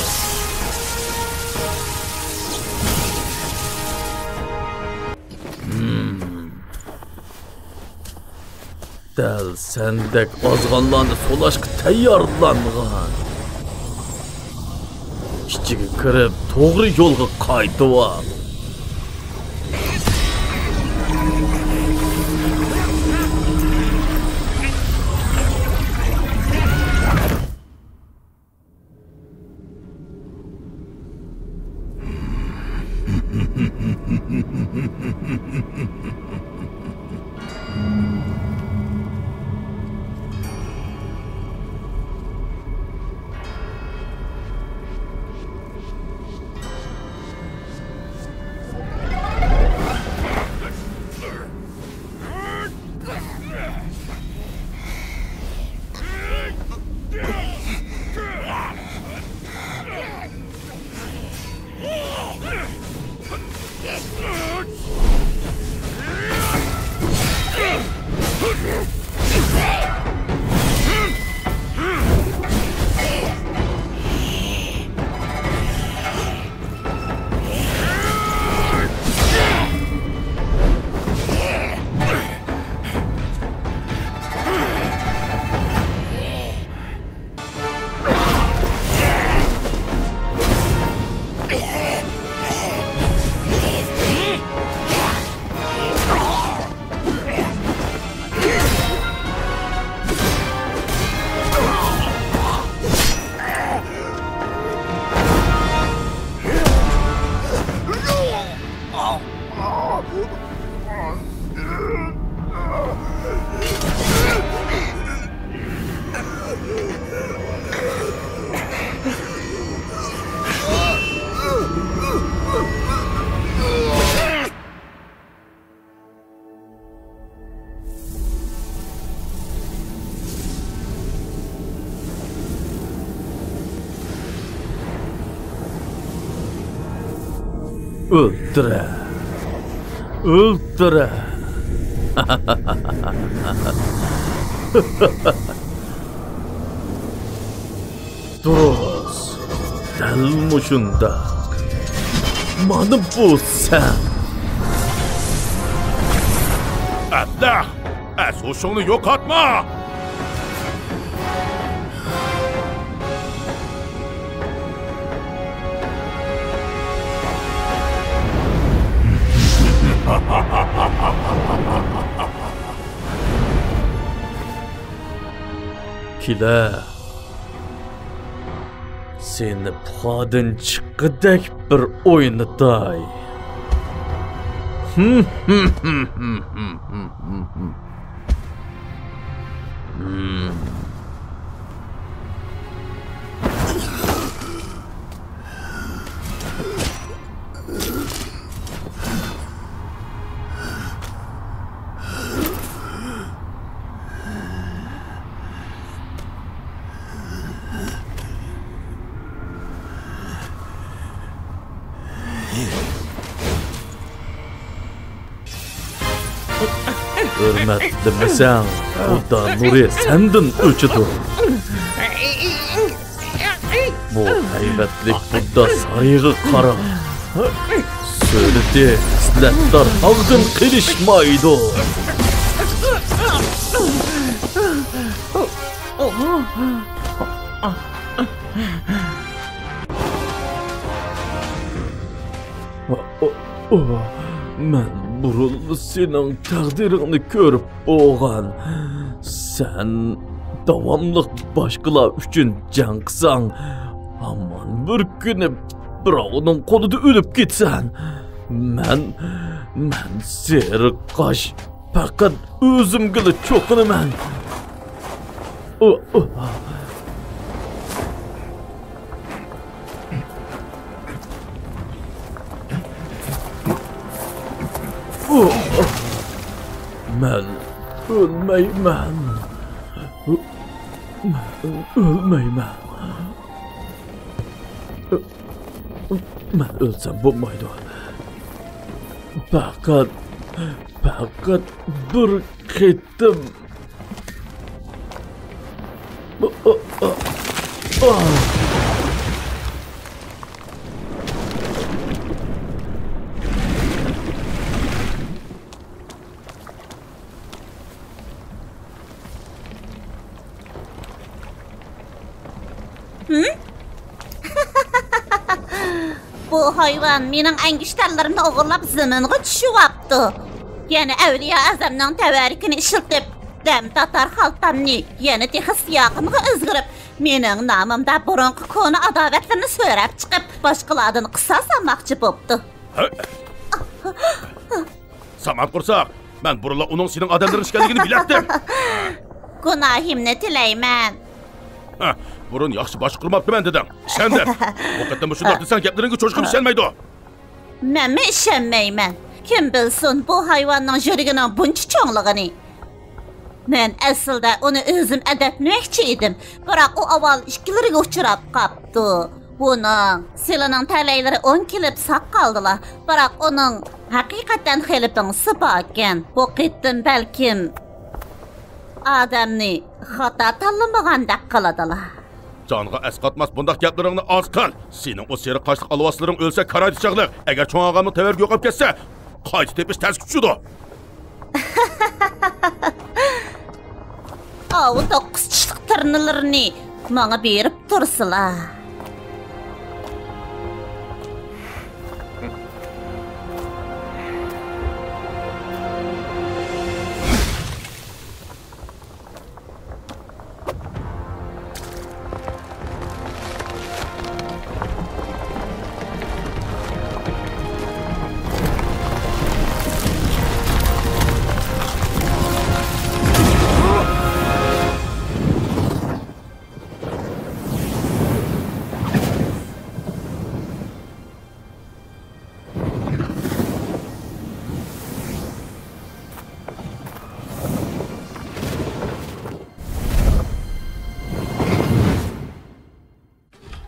دەل سەندەك ئازغانلارنى سولاشقا تەييارلانغان. ئىچىگە كىرىپ، توغرا يولغا قايتىۋال. ئۆلتۈرە! ئۆلتۈرە! دۇرۇس، دەل مۇشۇنداق. مانا بۇ سەن. ئەبلەخ، ئەس-ھوشۇڭنى يوقاتما! كېلە. سېنى پۇخادىن چىققۇدەك بىر ئوينىتاي. ھۆرمەتلىمىسەڭ، خۇدا نۇرى سەندىن ئۆچىدۇ. بۇ ھەيۋەتلىك بۇددا سارىيىغا قارا. سۈرىتى سىلەتتار تاغدىن قېلىشمايدۇ. مەن بۇرۇنلا سېنىڭ تەقدىرىڭنى كۆرۈپ بولغان. سەن داۋاملىق باشقىلار ئۈچۈن جەڭ قىلساڭ، ھامان بىر كۈنى بىراۋنىڭ قولىدا ئۆلۈپ كېتىسەن. مەن، مەن سېرىق قاش پەقەت ئۆزۈمگىلا چوقۇنىمەن. مەن ئۆلمەيمەن. ئۆلمەيمەن. مەن ئۆلسەم بولمايدۇ. پەقەت، پەقەت بىر قېتىم. ھىم؟ بۇ ھايۋان مېنىڭ ئەڭگۈشتەرلىرىمنى ئوغرىلاپ زېمىنغا چۈشۈۋاپتۇ. يەنە ئەۋلىيا ئەزەمنىڭ تەۋەررۈكىنى ئىشلىتىپ، دەم تارتار خالتامنى يەنە تېخى سىياقىمغا ئۆزگىرىپ، مېنىڭ نامىمدا بۇرۇنقى كونا ئاداۋەتلىرىنى سۆرەپ چىقىپ، باشقىلاردىن قىساس ئالماقچى بوپتۇ. سامان قورساق، مەن بۇرۇنلا ئۇنىڭ سېنىڭ ئادەملىرىڭ ئىكەنلىكىنى بىلەتتىم. گۇناھىمنى تىلەيمەن. ھە، بۇرۇن ياخشى باشقۇرماپتىمەن دېدىڭ. ئىشەندىم. بۇ قېتىممۇ شۇنداق دېسەڭ، گەپلىرىڭگە چوشقىمۇ ئىشەنمەيدۇ. مەنمۇ ئىشەنمەيمەن. كىم بىلسۇن، بۇ ھايۋاننىڭ يۈرىكىنىڭ بۇنچە چوڭلۇقىنى. مەن ئەسلىدە ئۇنى ئۆزۈم ئەدەپلىمەكچى ئىدىم، بىراق ئۇ ئاۋۋال ئىككىلىرىگە ئۇچراپ قاپتۇ. ئۇنىڭ سىلىنىڭ تەلەيلىرى ئوڭ كېلىپ ساق قالدىلا، بىراق ئۇنىڭ ھەقىقەتەن خېلى بىڭسى باركەن. بۇ قېتىم بەلكىم ئادەمنى خاتا تاللىمىغاندەك قىلىدىلا. جانغا ئەسقاتماس بۇنداق گەپلىرىڭنى ئاز قىل. سېنىڭ ئۇ سېرىق قاشلىق ئالۋاستىلىرىڭ ئۆلسە، كارايدا چاغلىق. ئەگەر چوڭ ئاغامنىڭ تەۋەررۈكى يوقاپ كەتسە، قايتا تېپىش تەسكە چۈشىدۇ. ئاۋۇ توققۇز چىشلىق تىرنىلىرىنى ماڭا بېرىپ تۇرسىلا.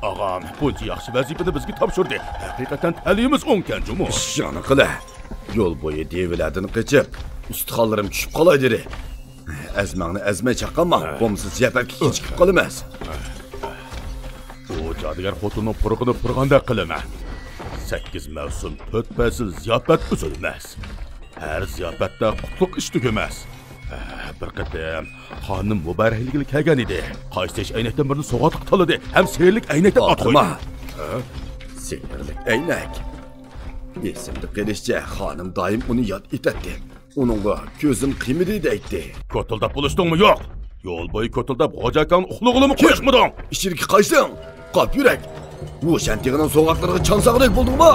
ئاغام بۇنچە ياخشى ۋەزىپىنى بىزگە تاپشۇردى. ھەقىقەتەن تەلىيىمىز ئوڭكەن جۇمۇ. ئىششانە قىلە. يول بويى دېۋىلەردىن قېچىپ، ئۇستىخانلىرىم چۈشۈپ قالاي دېدى. ئەزمەڭنى ئەزمەي چاققانما، بولمىسا زىياپەتكە كېچىكىپ قالىمىز. ئۇ جادۇگەر خوتۇننىڭ پۇرىقىنى پۇرىغاندەك قىلىمەن. سەككىز مەۋسۇم، تۆت پەسىل زىياپەت ئۈزۈلمەس. ھەر زىياپەتتە قۇتلۇق ئىش تۈگىمەس. بىر قېتىم خانىم مۇبارەكلىكىگە كەلگەن ئىدى. قايسى ئەينەكتىن بىرنى سوغاتلىق تاللىدى ھەم سېرىق ئەينەكتىن ئات قويدى. ئاتىما. ھە؟ سېرىق ئەينەك. ئېسىمدە قېلىشىچە، خانىم دائىم ئۇنى ياد ئېتەتتى. ئۇنىڭغا كۆزۈم قىيمىدى دەيتتى. كوتۇلداپ بولۇشتۇڭمۇ يوق؟ يول بويى كوتۇلداپ غوجا ئاكاڭنى ئۇخلىغىلىمۇ قويۇشمىدىڭ؟ ئىچىدىكى قايسىڭ؟ قاپ يۈرەك! ۋۇشەن تېغىنىڭ سوغاتلىرىغا چاڭ سالغۇدەك بولدۇڭما؟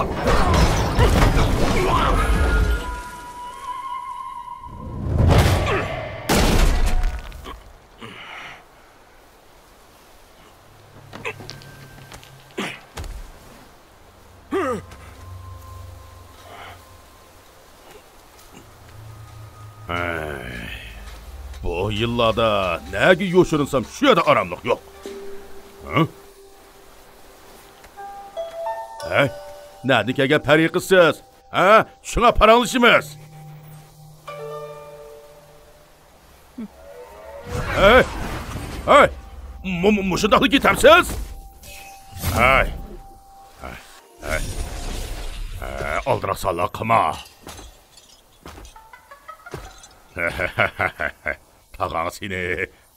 ھەي، بۇ يىللاردا نەگە يوشۇرۇنسام، شۇ يەردە ئاراملىق يوق. ھە؟ ھەي، نەدىن كەلگەن پەرى قىز سىز؟ ھە؟ شۇڭا پاراڭلىشىمىز. ھەي! ھەي! مۇ-، مۇ-، مۇشۇنداقلا كېتەمسىز؟ ھەي! ھەي! ھەي! ئالدىراقسانلىق قىلما! تاغاڭ سېنى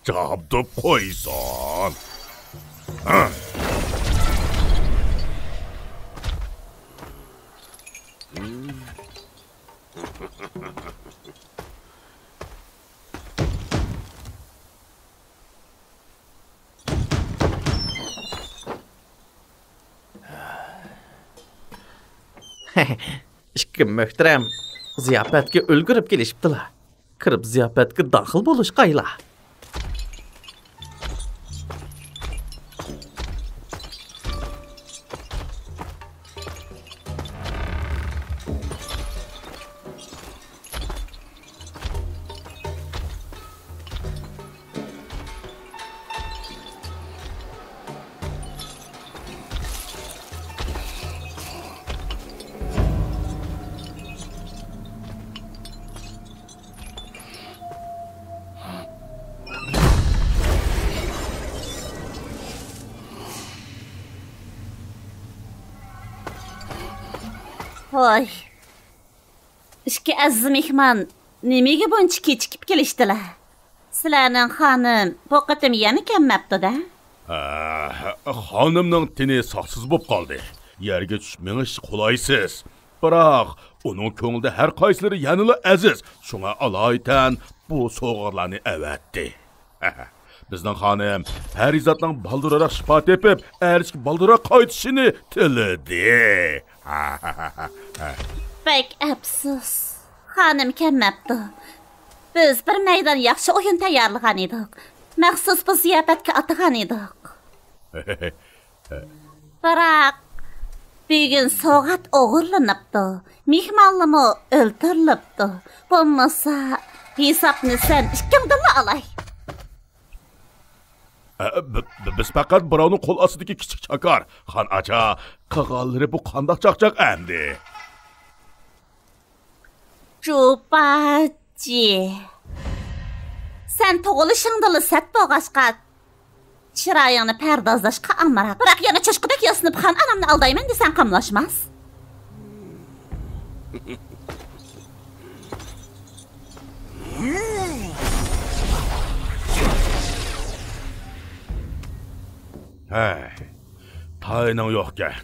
جابدۇپ قويسۇن! ئىككى مۆھتەرەم زىياپەتكە ئۈلگۈرۈپ كېلىشىپتىلا. كىرىپ زىياپەتكە داخىل بولۇشقايلا. ۋاي، ئىككى ئەزىز مېھمان نېمىگە بۇنچە كېچىكىپ كېلىشتىلە؟ سىلەرنىڭ خانىم بۇ قېتىم يەنە كەلمەپتۇ-دە؟ ھە، خانىمنىڭ تېنى ساقسىز بولۇپ قالدى. يەرگە چۈشۈپ مېڭىش قولايسىز. بىراق، ئۇنىڭ كۆڭلىدە ھەر قايسىلىرى يەنىلا ئەزىز. شۇڭا ئالايىتەن بۇ سوۋغىلارنى ئەۋەتتى. بىزنىڭ خانىم پەرىزاتنىڭ بالدۇرراق شىپا تېپىپ، ئەرشكە بالدۇرراق قايتىشىنى تىلىدى. بەك ئەپسۇس، خانىم كەلمەپتۇ. بىز بىر مەيدان ياخشى ئويۇن تەييارلىغان ئىدۇق. مەخسۇس بۇ زىياپەتكە ئاتىغان ئىدۇق. بىراق، بۈگۈن سوۋغات ئوغرىلىنىپتۇ، مېھمانلىمۇ ئۆلتۈرۈلۈپتۇ. بولمىسا، ھېسابنى سەن ئىككىڭدىنلا ئالاي. ئە، ب-، ب-، بىز پەقەت بىراۋنىڭ قول ئاستىدىكى كىچىك چاكار. خان ئاچا، قىلغانلىرى بۇ قانداق چاقچاق ئەمدى؟ جۇباجى. سەن تۇغۇلۇشۇڭدىلا سەت بولغاچقا، چىرايىڭنى پەردازلاشقا ئامراق. بىراق يەنە چوشقىدەك ياسىنىپ خان ئانامنى ئالدايمەن دېسەڭ قاملاشماس. ھەي، تايىنىڭ يوقكەن.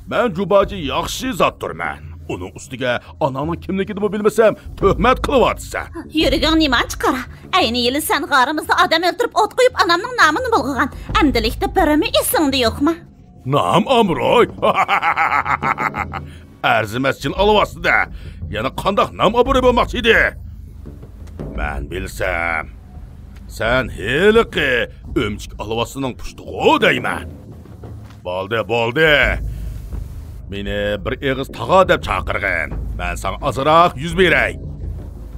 مەن جۇباجى ياخشى زاتتۇرمەن. ئۇنىڭ ئۈستىگە ئاناڭنىڭ كىملىكىنىمۇ بىلمىسەم، تۆھمەت قىلىۋاتىسەن. يۈرىكىڭ نېمانچە قارا؟ ئەينى يىلى سەن غارىمىزدا ئادەم ئۆلتۈرۈپ ئوت قويۇپ ئانامنىڭ نامىنى بۇلغىغان. ئەمدىلىكتە بىرىمۇ ئېسىڭدە يوقما؟ نام ئابرۇي؟ ئەرزىمەس جىن ئالۋاستىدە يەنە قانداق نام ئابرۇي بولماقچى ئىدى؟ مەن بىلسەم، سەن ھېلىقى ئۆمۈچۈك ئالۋاستىنىڭ پۇشتىغۇ دەيمەن. بولدى، بولدى. مېنى بىر ئېغىز تاغا دەپ چاقىرغىن. مەن ساڭا ئازراق يۈز بېرەي.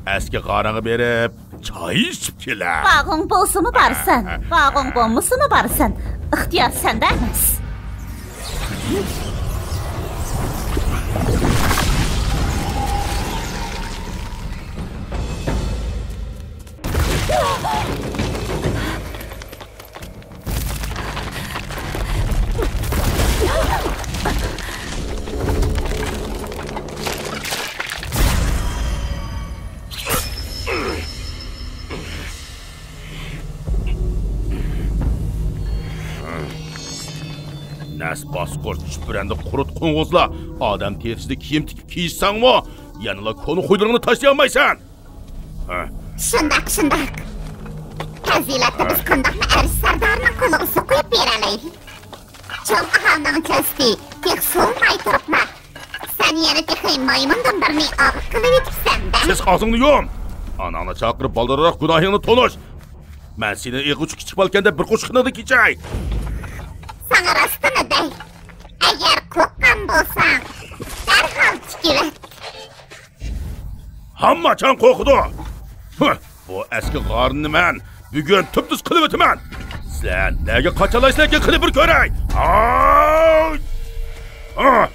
ئەسكى غارىڭغا بېرىپ، چاي ئىچىپ كېلە. باغىڭ بولسىمۇ بارىسەن، باغىڭ بولمىسىمۇ بارىسەن. ئىختىيار سەندە ئەمەس. نەس باسقۇر، چۈپرەندە قۇرت قوڭغۇزلار، ئادەم تېرىسىدە كىيىم تىكىپ كىيىشسەڭمۇ، يەنىلا كونا خۇيلىرىڭنى تاشلىيالمايسەن. ھە. شۇنداق، شۇنداق. پەزىلەتتە بىز قانداقمۇ ئەرش سەردارىنىڭ قولىغا سوقۇپ بېرەلەيلى؟ چوڭ ئاھالىنىڭ جەسىتى تېخى سوۋۇماي تۇرۇپلا، سەن يەنە تېخى مايمۇندىن بىرنى ئاغرىق قىلىۋېتىپسەن-دە. سىز ئاغزىڭنى يۇم! ئاناڭنى چاقىرىپ، بالدۇرراق گۇناھىڭنى تونۇش. مەن سېنى ئېغىر كىچىك بالىكەندە بىر قوشۇق خېنىڭدىن كېچەي. ساڭا راستىنى دەي. ئەگەر قورققان بولساڭ، دەرھال تىكىۋەت. ھەممە چاڭ قورقىدۇ. ھە، بۇ ئەسكى غارىنى مەن بۈگۈن تۈپتۈز قىلىۋېتىمەن. سىلەر نەگە قاچالايسىلەركىن، قېنى بىر كۆرەي. ھاي! ھا!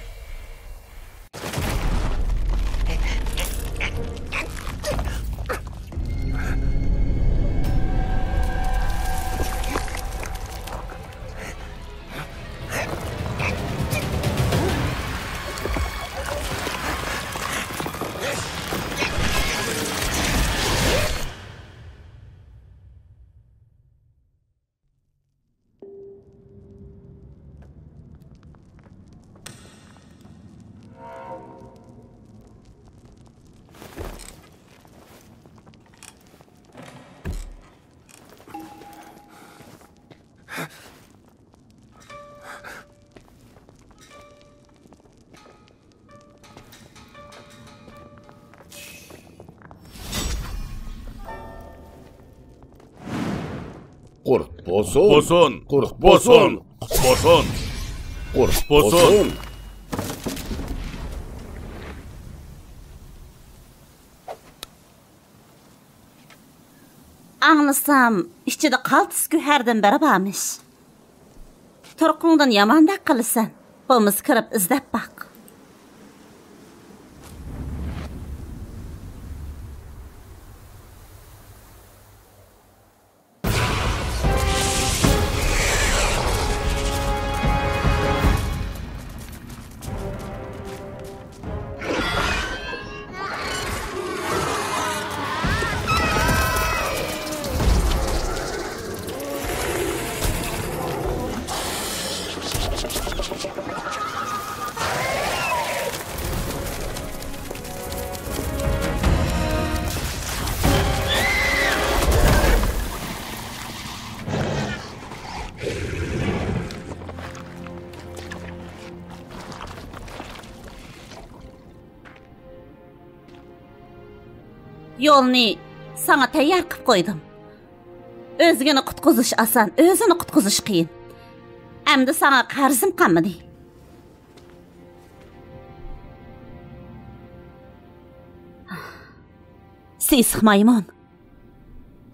بولسۇن. بولسۇن. قۇرۇق بولسۇن. قۇت بولسۇن. قۇرۇق بولسۇن. ئاڭلىسام، ئىچىدە قالتىس گۆھەردىن بىرى بارمىش. تۇرقۇڭدىن ياماندەك قىلىسەن. بولمىسا كىرىپ ئىزدەپ باق. يولنى ساڭا تەييار قىلىپ قويدۇم. ئۆزگىنى قۇتقۇزۇش ئاسان، ئۆزىنى قۇتقۇزۇش قىيىن. ئەمدى ساڭا قەرزىم قالمىدى. سېسىق مايمۇن.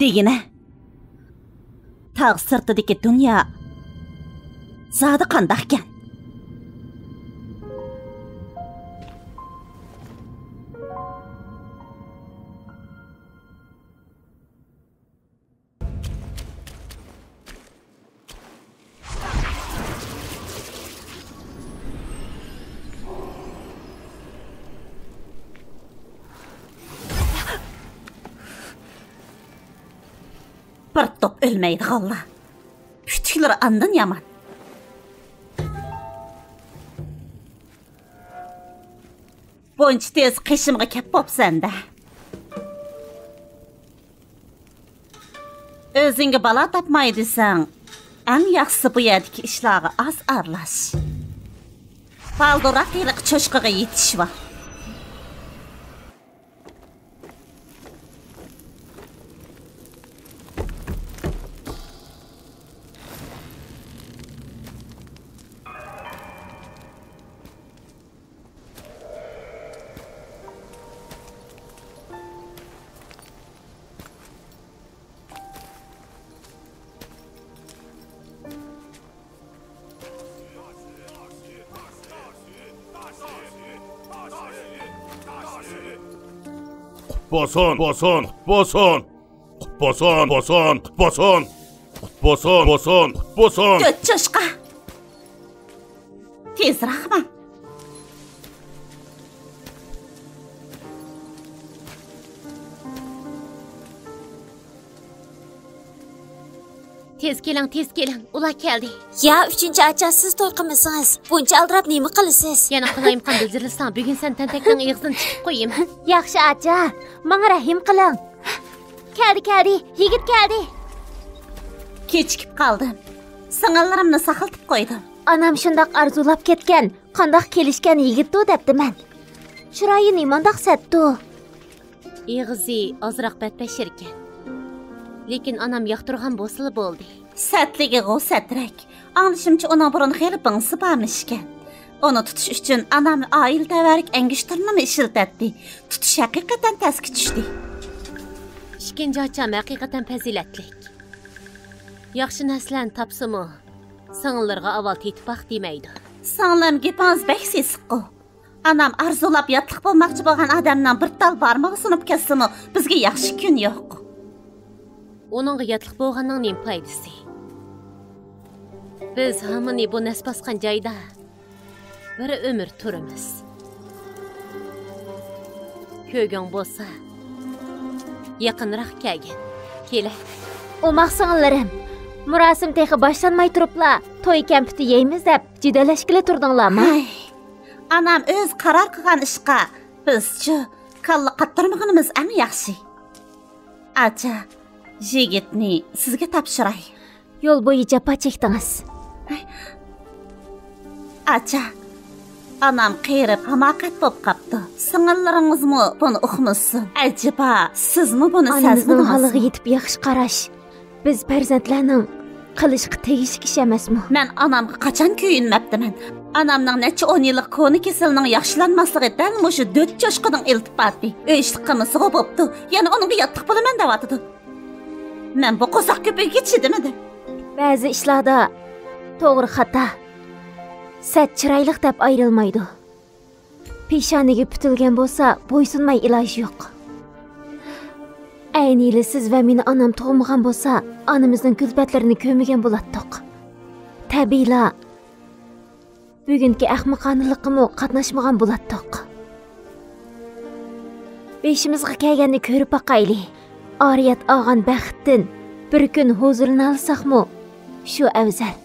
دېگىنە، تاغ سىرتىدىكى دۇنيا زادى قانداقكەن؟ بىر توپ ئۆلمەيدىغانلار. پۈتۈكلىرى ئاندىن يامان. بۇنچە تېز قېشىمغا كەپ بوپسەن-دە. ئۆزۈڭگە بالا تاپماي دېسەڭ، ئەڭ ياخشىسى بۇ يەردىكى ئىشلارغا ئاز ئارىلاش. بالدۇرراق ھېلىقى چوشقىغا يېتىشىۋال. قۇت بولسۇن، بولسۇن، قۇت بولسۇن. قۇت بولسۇن، بولسۇن، قۇت بولسۇن. قۇت بولسۇن، بولسۇن، قۇت بولسۇن. تۆت چوشقا. تېزراق ماڭ. تېز كېلىڭ، تېز كېلىڭ، ئۇلار كەلدى. يا، ئۈچىنچى ئاچا، سىز توي قىلمىسىڭىز، بۇنچە ئالدىراپ نېمە قىلىسىز؟ يەنە قالايمىقان بىجىرلىساڭ، بۈگۈن سەن تەنتەكنىڭ ئېغىزىنى چېكىپ قويايمەن. ياخشى ئاچا، ماڭا رەھىم قىلىڭ. كەلدى، كەلدى، يىگىت كەلدى. كېچىكىپ قالدىم. سىڭىللىرىمنى ساقلىتىپ قويدۇم. ئانام شۇنداق ئارزۇلاپ كەتكەن، قانداق كېلىشكەن يىگىتتۇ دەپتىمەن. چىرايى نېمانداق سەتتۇ. ئېغىزى ئازراق بەتبەشىركەن. لېكىن ئانام ياقتۇرغان بولسىلا بولدى. سەتلىكىغۇ سەترەك. ئاڭلىشىمچە، ئۇنىڭ بۇرۇن خېلى بىڭسى بارمىشكەن. ئۇنى تۇتۇش ئۈچۈن ئانام ئائىلە تەۋەررۈك ئەڭگۈشتۈرنىمۇ ئىشلىتەتتى. تۇتۇش ھەقىقەتەن تەسكە چۈشتى. ئىككىنچى ئاچام ھەقىقەتەن پەزىلەتلىك. ياخشى نەرسىلەرنى تاپسىمۇ، سىڭىللىرىغا ئاۋۋال تېتىپ باق دېمەيدۇ. سىڭلىم، گېپىڭىز بەك سېسىققۇ. ئانام ئارزۇلاپ ياتلىق بولماقچى بولغان ئادەمنىڭ بىر تال بارمىقى سۇنۇپ كەتسىمۇ، بىزگە ياخشى كۈن يوق. ئۇنىڭغا ياتلىق بولغاننىڭ نېمە پايدىسى؟ بىز ھامىنى بۇ نەس باسقان جايدا بىر ئۆمۈر تۇرىمىز. كۆرگۈڭ بولسا، يېقىنراق كەلگىن. كېلە. ئوماق سىڭىللىرىم، مۇراسىم تېخى باشلانماي تۇرۇپلا، توي كەمپۈتى يەيمىز دەپ جېدەللەشكىلى تۇردۇڭلارمۇ؟ ھەي، ئانام ئۆزى قارار قىلغان ئىشقا بىزچۇ كاللا قاتتۇرمىغىنىمىز ئەڭ ياخشى. ئاچا، يىگىتنى سىزگە تاپشۇراي. يول بويى جاپا چەكتىڭىز. ئاچا، ئانام قېرىپ ھاماقەت بولۇپ قاپتۇ. سىڭىللىرىڭىزمۇ بۇنى ئۇقمىسۇن. ئەجەبا، سىزمۇ بۇنى سەزمىدىڭىزمۇ؟ ئانىمىزنىڭ ھالىغا يېتىپ ياخشى قاراش بىز پەرزەنتلەرنىڭ قىلىشقا تېگىشلىك ئىش ئەمەسمۇ؟ مەن ئانامغا قاچان كۆيۈنمەپتىمەن؟ ئانامنىڭ نەچچە ئون يىللىق كونا كېسىلىنىڭ ياخشىلانماسلىقى دەل مۇشۇ دۆت چوشقىنىڭ ئىلتىپاتى. ئۆي ئىشلىق قىلمىسىغۇ بوپتۇ، يەنە ئۇنىڭغا ياتلىق بولىمەن دەۋاتىدۇ. مەن بۇ قورساق كۆپۈكىگە چىدىمىدىم. بەزى ئىشلاردا توغرا خاتا، سەت چىرايلىق دەپ ئايرىلمايدۇ. پېشانىگە پۈتۈلگەن بولسا، بويسۇنماي ئىلاجى يوق. ئەينىلى سىز ۋە مېنى ئانام تۇغمىغان بولسا، ئانىمىزنىڭ كۈلپەتلىرىنى كۆرمىگەن بولاتتۇق. تەبىئىيلا، بۈگۈنكى ئەخمىقانىلىققىمۇ قاتناشمىغان بولاتتۇق. بېشىمىزغا كەلگەننى كۆرۈپ باقايلى. ئارىيەت ئالغان بەختتىن بىر كۈن ھۇزۇرلىنالىساقمۇ، شۇ ئەۋزەل.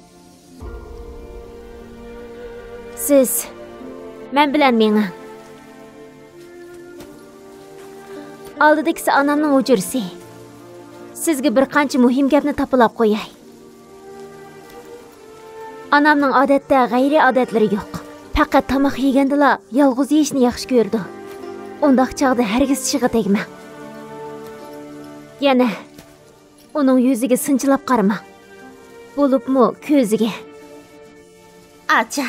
سىز مەن بىلەن مېڭىڭ. ئالدىدىكىسى ئانامنىڭ ھۇجرىسى. سىزگە بىر قانچە مۇھىم گەپنى تاپىلاپ قوياي. ئانامنىڭ ئادەتتە غەيرىي ئادەتلىرى يوق. پەقەت تاماق يېگەندىلا يالغۇز يېيىشنى ياخشى كۆرىدۇ. ئۇنداق چاغدا ھەرگىز چىشىغا تەگمەڭ. يەنە ئۇنىڭ يۈزىگە سىنچىلاپ قارىماڭ. بولۇپمۇ كۆزىگە. ئاچا.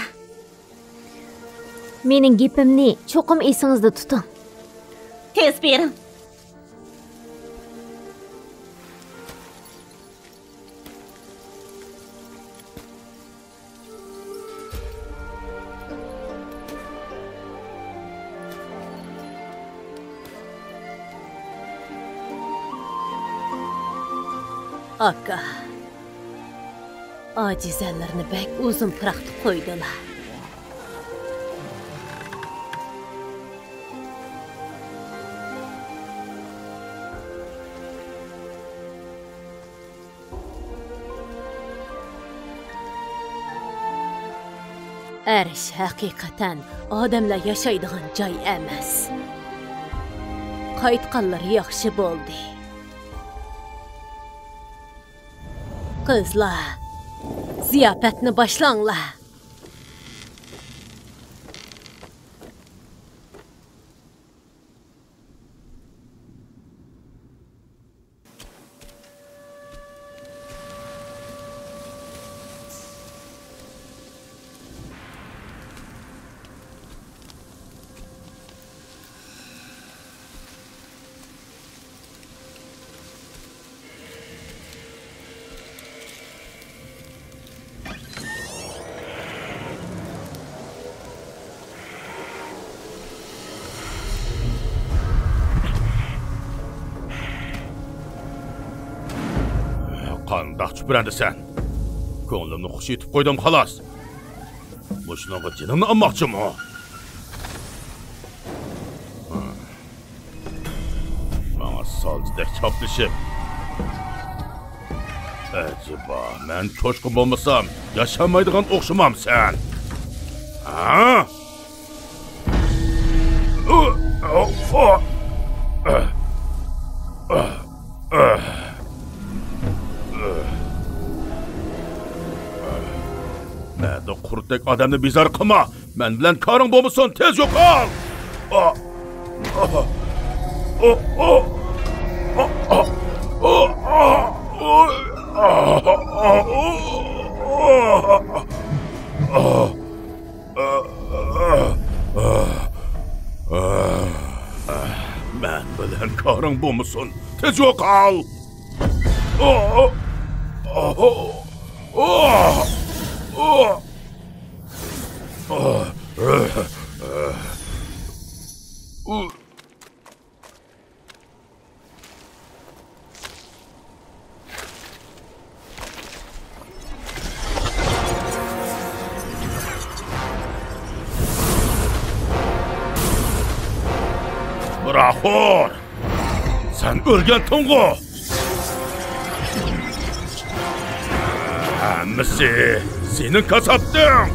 مېنىڭ گېپىمنى چوقۇم ئېسىڭىزدە تۇتۇڭ. تېز بېرىڭ. ئاكا، ئاجىزەنلىرىنى بەك ئۇزۇن پىراقتا قويدۇلا. ئەرش ھەقىقەتەن ئادەملەر ياشايدىغان جاي ئەمەس. قايتقانلىرى ياخشى بولدى. قىزلار، زىياپەتنى باشلاڭلار. قانداق چۈپرەندىسەن؟ كۆڭلۈمنى خۇش ئېتىپ قويدۇم، خالاس. مۇشۇنىڭغا جېنىڭنى ئالماقچىمۇ؟ ماڭا سالچىدەك چاپلىشىپ. ئەجەبا، مەن چوشقا بولمىسام، ياشالمايدىغان ئوخشىمامسەن؟ ھە؟ مەدە قۇرتتەك ئادەمنى بىزار قىلما! مەن بىلەن كارىڭ بولمىسۇن، تېز يوقال! مەن بىلەن كارىڭ بولمىسۇن، تېز يوقال! بىراخور! سەن ئۆلگەنتىڭغۇ؟ ھەممىسى سېنىڭ كاساپىتىڭ!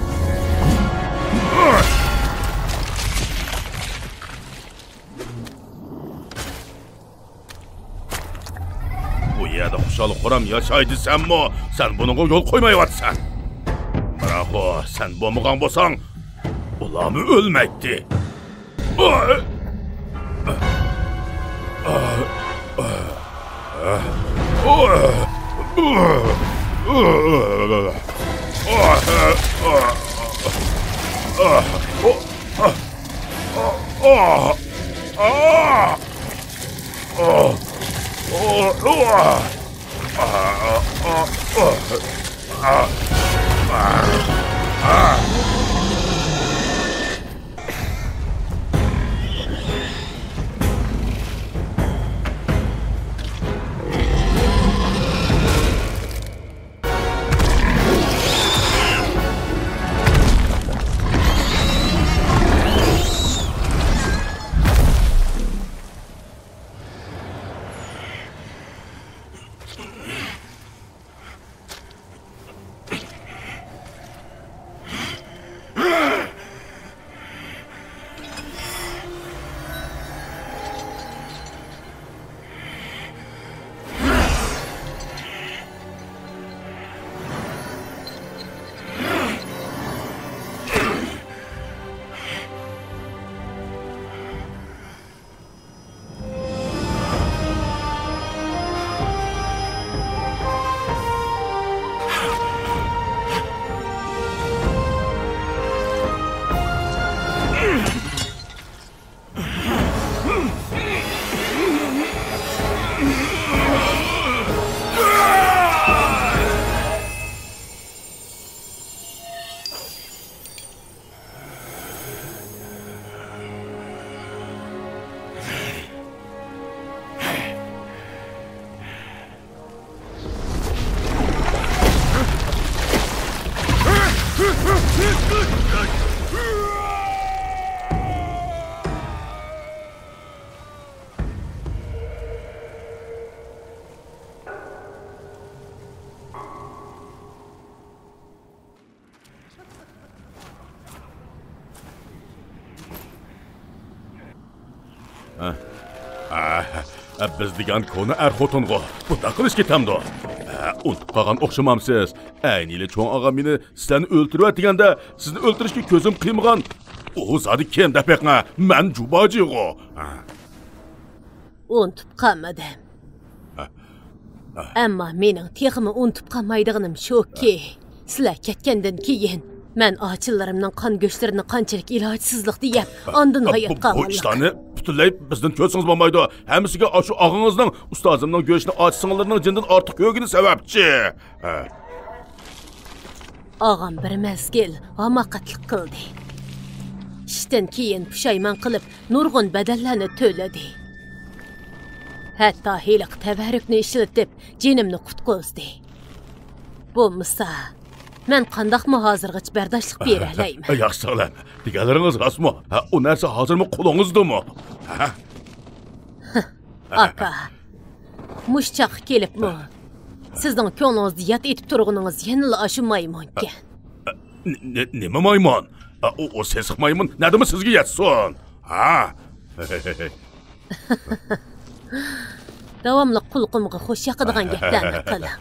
بۇ يەردە خۇشال-خۇرام ياشاي دېسەممۇ، سەن بۇنىڭغا يول قويمايۋاتىسەن. بىراخور، سەن بولمىغان بولساڭ، ئۇلارمۇ ئۆلمەيتتى. ئاي! ئاي! ئاي! ئاي! بىز دېگەن كونا ئەر خوتۇنغۇ بۇنداق قىلىش كېتەمدۇ؟ ئۇنتۇپ قالغان ئوخشىمامسىز؟ ئەينىلى چوڭ ئاغام مېنى سىلەرنى ئۆلتۈرۈۋەت دېگەندە، سىزنى ئۆلتۈرۈشكە كۆزۈم قىيمىغان. ئۇ زادى كىم دەپ بېقىڭە، مەن جۇباجىغۇ. ئۇنتۇپ قالمىدىم. ئەمما مېنىڭ تېخىمۇ ئۇنتۇپ قالمايدىغىنىم شۇكى، سىلەر كەتكەندىن كېيىن مەن ئاچىلىرىمنىڭ قان گۆشلىرىنى قانچىلىك ئىلاجسىزلىقتا يەپ، ئاندىن ھايات قالغانلىقىم. بۇ ئىشلارنى پۈتۈنلەي بىزدىن چۈشۈرسىڭىز بولمايدۇ. ھەممىسىگە ئاشۇ ئاغىڭىزنىڭ، ئۇستازىمنىڭ گۆشىنى ئاچا-سىڭىللىرىنىڭ جېنىدىن ئارتۇق كۆرگىنى سەۋەبچى. ئاغام بىر مەزگىل ھاماقەتلىك قىلدى. ئىشتىن كېيىن پۇشايمان قىلىپ، نۇرغۇن بەدەللەرنى تۆلىدى. ھەتتا ھېلىقى تەۋەررۈكنى ئىشلىتىپ، جېنىمنى قۇتقۇزدى. بولمىسا، مەن قانداقمۇ ھازىرغىچە بەرداشلىق بېرەلەيمەن؟ ياخشى ساغلام. دېگەنلىرىڭىز راستمۇ؟ ھە، ئۇ نەرسە ھازىرمۇ قولىڭىزدىمۇ؟ ھە؟ ئاكا، مۇشۇ چاغقا كېلىپمۇ سىزنىڭ كۆڭلىڭىزدە يات ئېتىپ تۇرغىنىڭىز يەنىلا ئاشۇ مايمۇنكەن. نېمە مايمۇن؟ ئۇ، ئۇ سېسىق مايمۇن نەدىمۇ سىزگە يەتسۇن؟ ھە؟ داۋاملىق قۇلىقىمغا خوش ياقىدىغان گەپلەرنى قىلىڭ.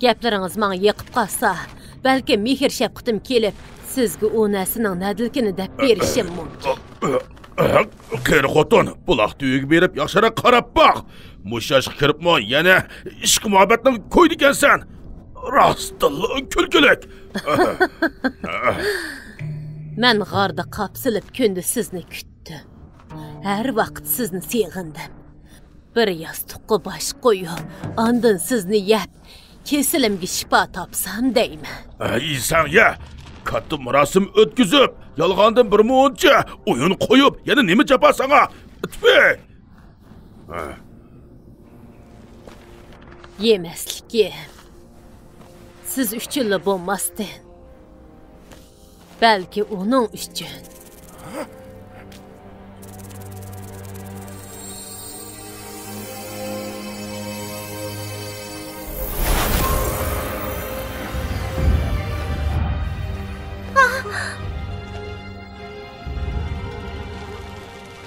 گەپلىرىڭىز ماڭا يېقىپ قالسا، بەلكىم مېھىر-شەپقىتىم كېلىپ، سىزگە ئۇ نەرسىنىڭ نەدىلىكىنى دەپ بېرىشىم مۇمكىن. قېرى خوتۇن، بۇلاق تۈۋىگە بېرىپ ياخشىراق قاراپ باق. مۇشۇ ياشقا كىرىپمۇ يەنە ئىشق-مۇھەببەتنىڭ كويىدىكەنسەن. راستتىنلا كۈلكىلىك. مەن غاردا قاپسىلىپ كۈندە سىزنى كۈتتۈم. ھەر ۋاقىت سىزنى سېغىندىم. بىر ياستۇققا باش قويۇپ، ئاندىن سىزنى يەپ، كېسىلىمگە شىپا تاپسام دەيمەن. ئەي سەڭيە! كاتتا مۇراسىم ئۆتكۈزۈپ، يالغاندىن بىر مۇنچە ئويۇن قويۇپ، يەنە نېمە جاپا ساڭا؟ تۈفى! يېمەسلىكىم سىز ئۈچۈنلا بولماستىن، بەلكى ئۇنىڭ ئۈچۈن.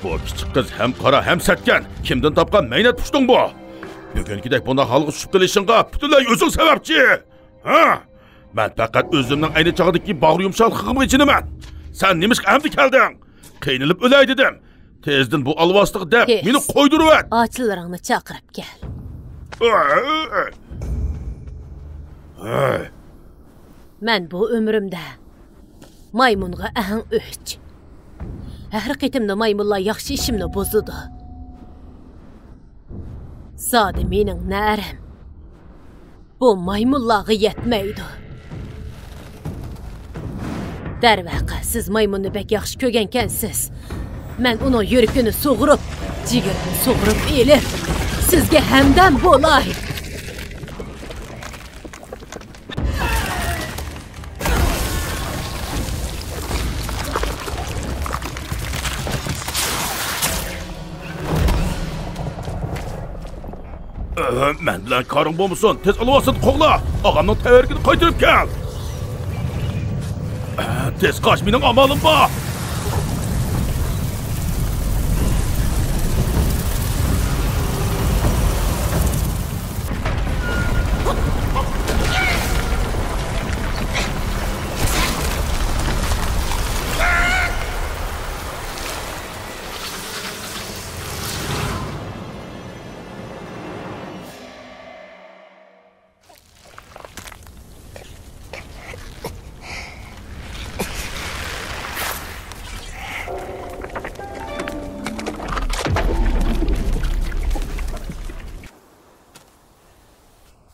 بۇ كىچىك قىز ھەم قارا، ھەم سەتكەن. كىمدىن تاپقان مەينەت پۇشتۇڭ بۇ؟ بۈگۈنكىدەك بۇنداق ھالغا چۈشۈپ قېلىشىڭغا پۈتۈنلەي ئۆزۈڭ سەۋەبچى. ھە؟ مەن پەقەت ئۆزۈمنىڭ ئەينى چاغدىكى باغرى يۇمشاقلىقىمغا ئېچىنىمەن. سەن نېمىشقا ئەمدى كەلدىڭ؟ قىينىلىپ ئۆلەي دېدىم. تېزدىن بۇ ئالۋاستىغا دەپ مېنى قويدۇرۇۋەت. ئاچىلىرىڭنى چاقىرىپ كەل. ھەي! مەن بۇ ئۆمرۈمدە مايمۇنغا ئەڭ ئۆچ. ھەر قېتىمدا مايمۇنلار ياخشى ئىشىمنى بۇزىدۇ. زادى مېنىڭ نەرەم بۇ مايمۇنلارغا يەتمەيدۇ. دەرۋەقە، سىز مايمۇننى بەك ياخشى كۆرگەنكەنسىز. مەن ئۇنىڭ يۈرىكىنى سۇغۇرۇپ، جىگىرىنى سۇغۇرۇپ ئېلىپ، سىزگە ھەمدەم بولاي. ئە، مەن بىلەن كارىڭ بولمىسۇن، تېز ئالۋاستىن قوغلا! ئاغامنىڭ تەۋەررۈكىنى قايتۇرۇپ كەل! ئە، تېز قاچ، مېنىڭ ئامالىم بار!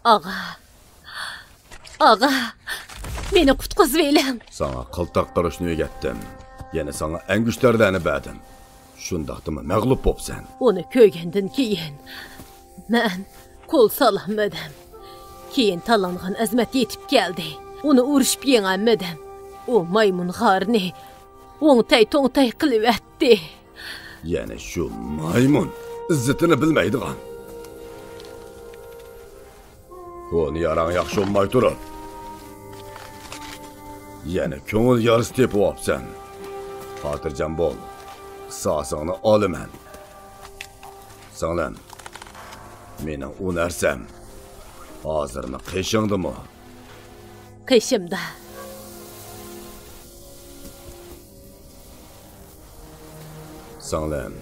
ئاغا، ئاغا، مېنى قۇتقۇزۇۋېلىڭ. ساڭا قىلتاق قىلىشنى ئۆگەتتىم. يەنە ساڭا ئەڭگۈشتەرلەرنى بەردىم. شۇنداقتىمۇ مەغلۇپ بوپسەن. ئۇنى كۆرگەندىن كېيىن مەن قول سالالمىدىم. كېيىن تاللانغان ئەزمەت يېتىپ كەلدى. ئۇنى ئۇرۇشۇپ يېڭەلمىدىم. ئۇ مايمۇن غارىنى ئوڭتەي-توڭتەي قىلىۋەتتى. يەنە شۇ مايمۇن، ئىززىتىنى بىلمەيدىغان. بۇنى ياراڭ ياخشى بولماي تۇرۇپ، يەنە كۆڭۈل يارىسى تېپىۋاپسەن. خاتىرجەم بول، قىساسىڭنى ئالىمەن. سىڭلىم، مېنىڭ ئۇ نەرسەم ھازىرمۇ قېشىڭدىمۇ؟ قېشىمدا. سىڭلىم،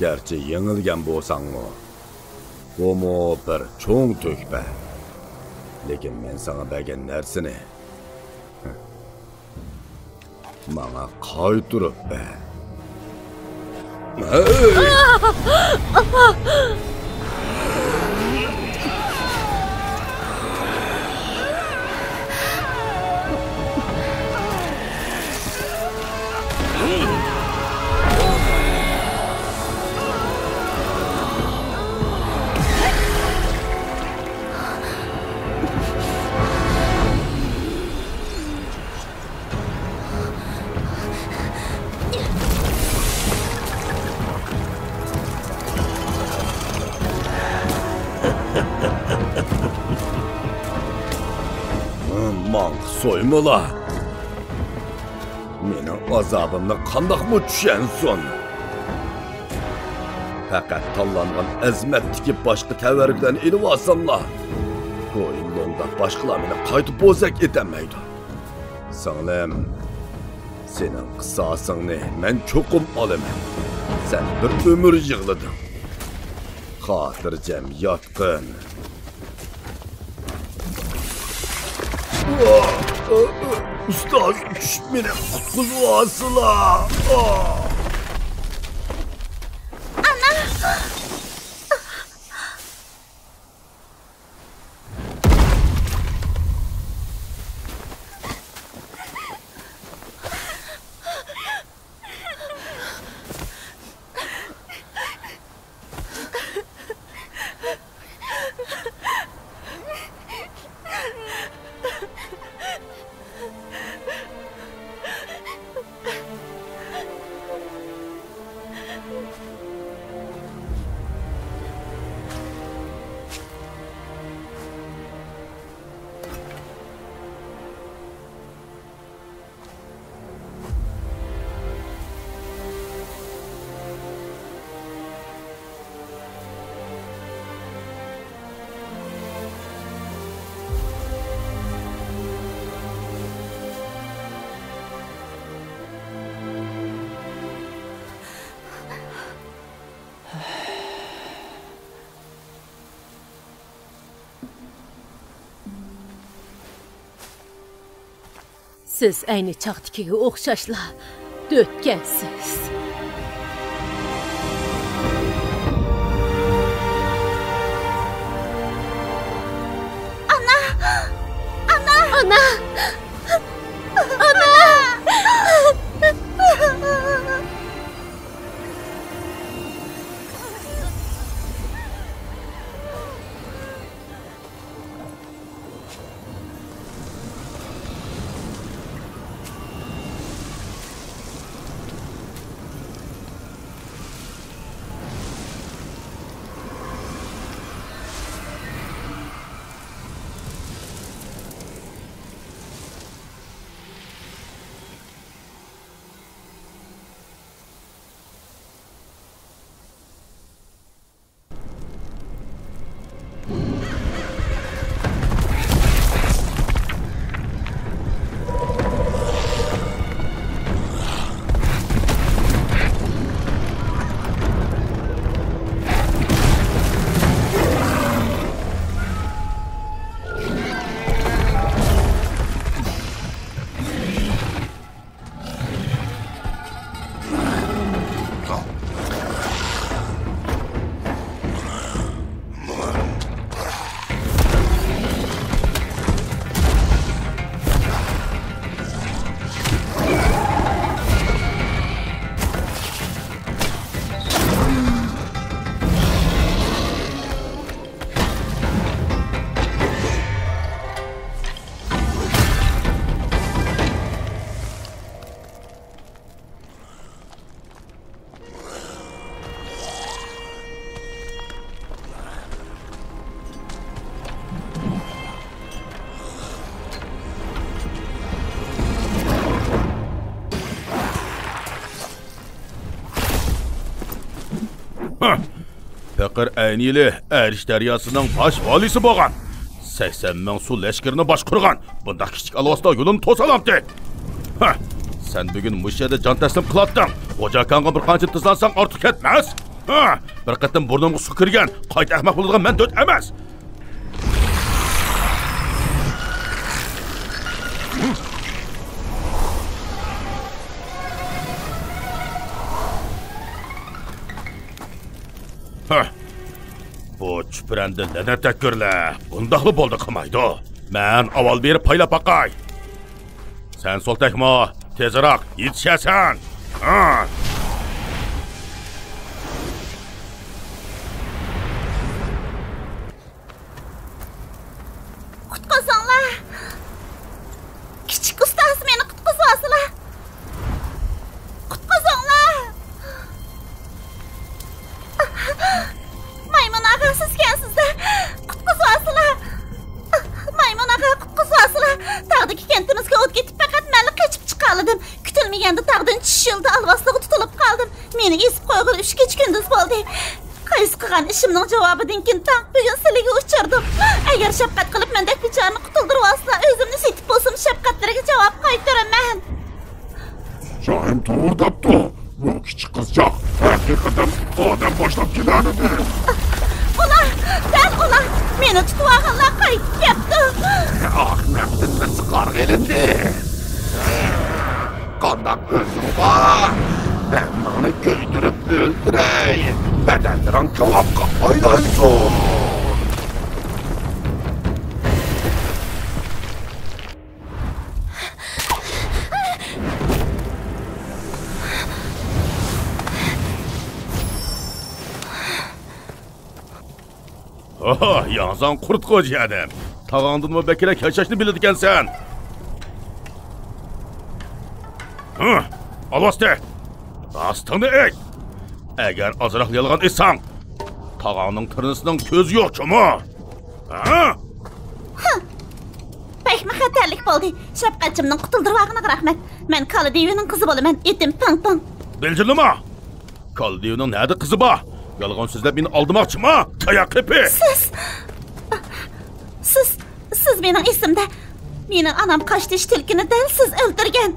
گەرچە يېڭىلگەن بولساڭمۇ، بۇمۇ بىر چوڭ تۆھپە. لېكىن مەن ساڭا بەرگەن نەرسىنى ماڭا قايتۇرۇپ بەر. ھەي! ماڭا سويمىلا. مېنىڭ ئازابىمنى قانداقمۇ چۈشەنسۇن؟ پەقەت تاللانغان ئەزىمەتتىكى باشقا تەۋەررۈكلەرنى ئېلىۋالساملا، كويۇنلۇڭدا باشقىلار مېنى قايتا بوزەك ئېتەلمەيدۇ. سىڭلىم، سېنىڭ قىساسىڭنى مەن چوقۇم ئالىمەن. سەن بىر ئۆمۈر يىغلىدىڭ. خاتىرجەم ياتقىن. ئۇستاز، چۈشۈپ مېنى قۇتقۇزۇۋالسىلا. ئانا! سىز ئەينى چاغدىكىگە ئوخشاشلا دۆتكەنسىز. ئانا! ئانا! ئانا! ئانا! پېقىر ئەينى يىلى ئەرش دەرياسىنىڭ باش ۋالىيسى بولغان. سەكسەن مىڭ سۇ لەشكىرىنى باشقۇرغان. بۇنداق كىچىك ئالۋاستىلار يولىنى توسالامتى؟ ھە، سەن بۈگۈن مۇشۇ يەردە جان تەسلىم قىلاتتىڭ. خوجا كانغا بىر قانچە ئىنتىزارلىساڭ ئارتۇق كەتمەس. ھە، بىر قېتىم بۇرنۇمغا سۇ كىرگەن، قايتا ئەخمەق بولىدىغان مەن دۆت ئەمەس. ھە، بۇ چۈپرەندە لەنەتتەك گۆرلەر بۇنداقلا بولدى قىلمايدۇ. مەن ئاۋۋال بېرىپ پايلاپ باقاي. سەن سولتەكمۇ؟ تېزراق يېتىشەسەن. ھە. قۇتقۇزۇڭلار! كىچىك ئۇستاز، مېنى قۇتقۇزۇۋالسىلا! قۇتقۇزۇڭلار! مايمۇن ئاغا، سىزكەنسىز-دە! قۇتقۇزۇۋالسىلا! مايمۇن ئاغا، قۇتقۇزۇۋالسىلا! تاغدىكى كەنتىمىزگە ئوت كېتىپ، پەقەت مەنلا قېچىپ چىقالىدىم. كۈتۈلمىگەندە تاغدىن چۈشۈش يولىدا ئالۋاستىغا تۇتۇلۇپ قالدىم. مېنى ئېسىپ قويغىلى ئۈچ كېچە-كۈندۈز بولدى. قايسى قىلغان ئىشىمنىڭ جاۋابىدىن كېيىن تاڭ بۈگۈن سىلىگە ئۇچرىدىم. ئەگەر شەپقەت قىلىپ مەندەك بىچارىنى قۇتۇلدۇرۇۋالسىلا، ئۆزۈمنى سېتىپ بولسىمۇ شەپقەتلىرىگە جاۋاب قايتۇرىمەن. شاھىم توغرا دەپتۇ. بۇ كىچىك قىزچاق ھەقىقەتەن ئادەم باشلاپ كېلەلىدى. ئۇلار، دەل ئۇلار مېنى تۇتۇۋالغانلار قايتىپ كەپتۇ. ئاھ، نەپسىمدىن سىقار ئېلىندى. قانداق ئۆزۈڭ بار؟ ھەممىڭنى كۆيدۈرۈپ ئۆلتۈرەي. بەدەنلىرىڭ كاۋاپقا ئايلانسۇن. ئاھا، ياڭزاڭ قۇرت خوجا ئادەم. تاغاڭدىنمۇ بەكرەك ياشاشنى بىلىدىكەنسەن. ھە، ئالۋاستى! راستىڭنى ئېيت! ئەگەر ئازراق يالغان ئېيتساڭ، تاغاڭنىڭ تىرنىسىنىڭ كۆزى يوق جۇمۇ! ھە؟ بەكمۇ خەتەرلىك بولدى. شەپقەتچىمنىڭ قۇتۇلدۇرۇۋالغىنىغا رەھمەت. مەن كالا دېۋىنىڭ قىزى بولىمەن. ئېتىم پىڭ پىڭ. بىلجىرلىما! كالا دېۋىنىڭ نەدە قىزى بار؟ يالغان سۆزلەپ مېنى ئالدىماقچىما؟ تاياق قېپى! سىز، سىز، سىز مېنىڭ ئېسىمدە. مېنىڭ ئانام قاشتېشى تۈلكىنى دەل سىز ئۆلتۈرگەن.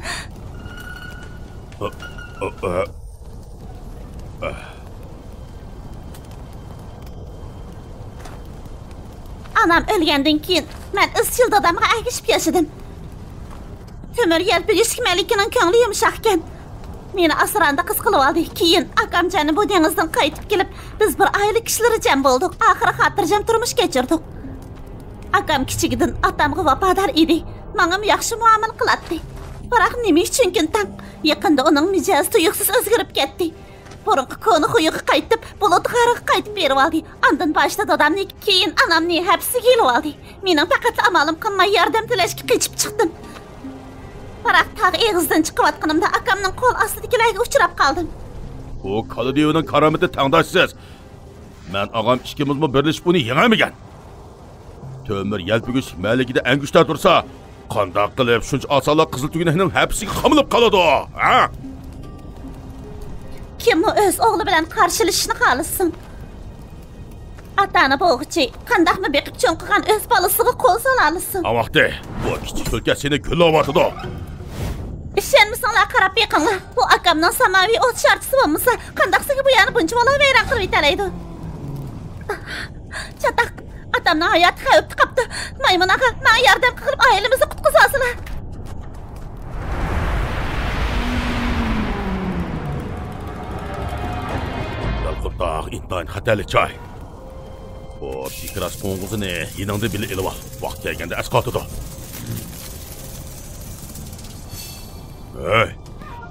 ئانام ئۆلگەندىن كېيىن، مەن ئىزچىل دادامغا ئەگىشىپ ياشىدىم. تۆمۈر يەلپۈگۈچلۈك مەلىكىنىڭ كۆڭلى يۇمشاقكەن. مېنى ئاسراندا قىز قىلىۋالدى. كېيىن ئاكام جەنۇبۇ دېڭىزدىن قايتىپ كېلىپ، بىز بىر ئائىلە كىشىلىرى جەم بولدۇق. ئاخىرى خاتىرجەم تۇرمۇش كەچۈردۇق. ئاكام كىچىكىدىن ئاتامغا ۋاپادار ئىدى. ماڭىمۇ ياخشى مۇئامىلە قىلاتتى. بىراق نېمە ئۈچۈنكىن تاڭ، يېقىندا ئۇنىڭ مىجەزى تۇيۇقسىز ئۆزگىرىپ كەتتى. بۇرۇنقى كونا خۇيىغا قايتىپ، بۇلۇت غارىغا قايتىپ بېرىۋالدى. ئاندىن باشتا دادامنى، كېيىن ئانامنى ھەپسىگە ئېلىۋالدى. مېنىڭ پەقەتلا ئامالىم قالماي ياردەم تىلەشكە قېچىپ چىقتىم. بىراق تاغ ئېغىزىدىن چىقىۋاتقىنىمدا ئاكامنىڭ قول ئاستىدىكىلەرگە ئۇچراپ قالدىم. بۇ كالا دېۋىنىڭ كارامىتى تەڭداشسىز. مەن ئاغام ئىككىمىزمۇ بىرلىشىپ ئۇنى يېڭەلمىگەن. تۆمۈر يەلپۈگۈچلۈك مەلىكىدە ئەڭگۈشتەر تۇرسا، قانداق قىلىپ شۇنچە ئاسانلا قىزىل تۈگىنەكنىڭ ھەپىسىگە قامىلىپ قالىدۇ، ھە؟ كىممۇ ئۆز ئوغلى بىلەن قارشىلىشىشنى خالىسۇن؟ ئاتا-ئانا بولغۇچى قانداقمۇ بېقىپ چوڭ قىلغان ئۆز بالىسىغا قول سالالىسۇن؟ ھاۋاقتى، بۇ كىچىك تۈلكە سېنى گۈللەۋاتىدۇ. ئىشەنمىسەڭلار قاراپ بېقىڭلار. بۇ ئاكامنىڭ ساماۋى ئوت شارچىسى بولمىسا، قانداق سىزگە بۇ يەرنى بۇنچە بالا ۋەيران قىلىۋېتەلەيدۇ؟ چاتاق، ئاتامنىڭ ھاياتى خەۋپتە قاپتۇ. مايمۇن ئاغا، ماڭا ياردەم قىلىپ ئائىلىمىزنى قۇتقۇزۇۋالسىلا. يالقۇنتاغ ئىنتايىن خەتەرلىك جاي. بۇ پىكراس قوڭغۇزىنى يېنىڭدا بىللە ئېلىۋال. ۋاقتى كەلگەندە ئەسقاتىدۇ. ھەي،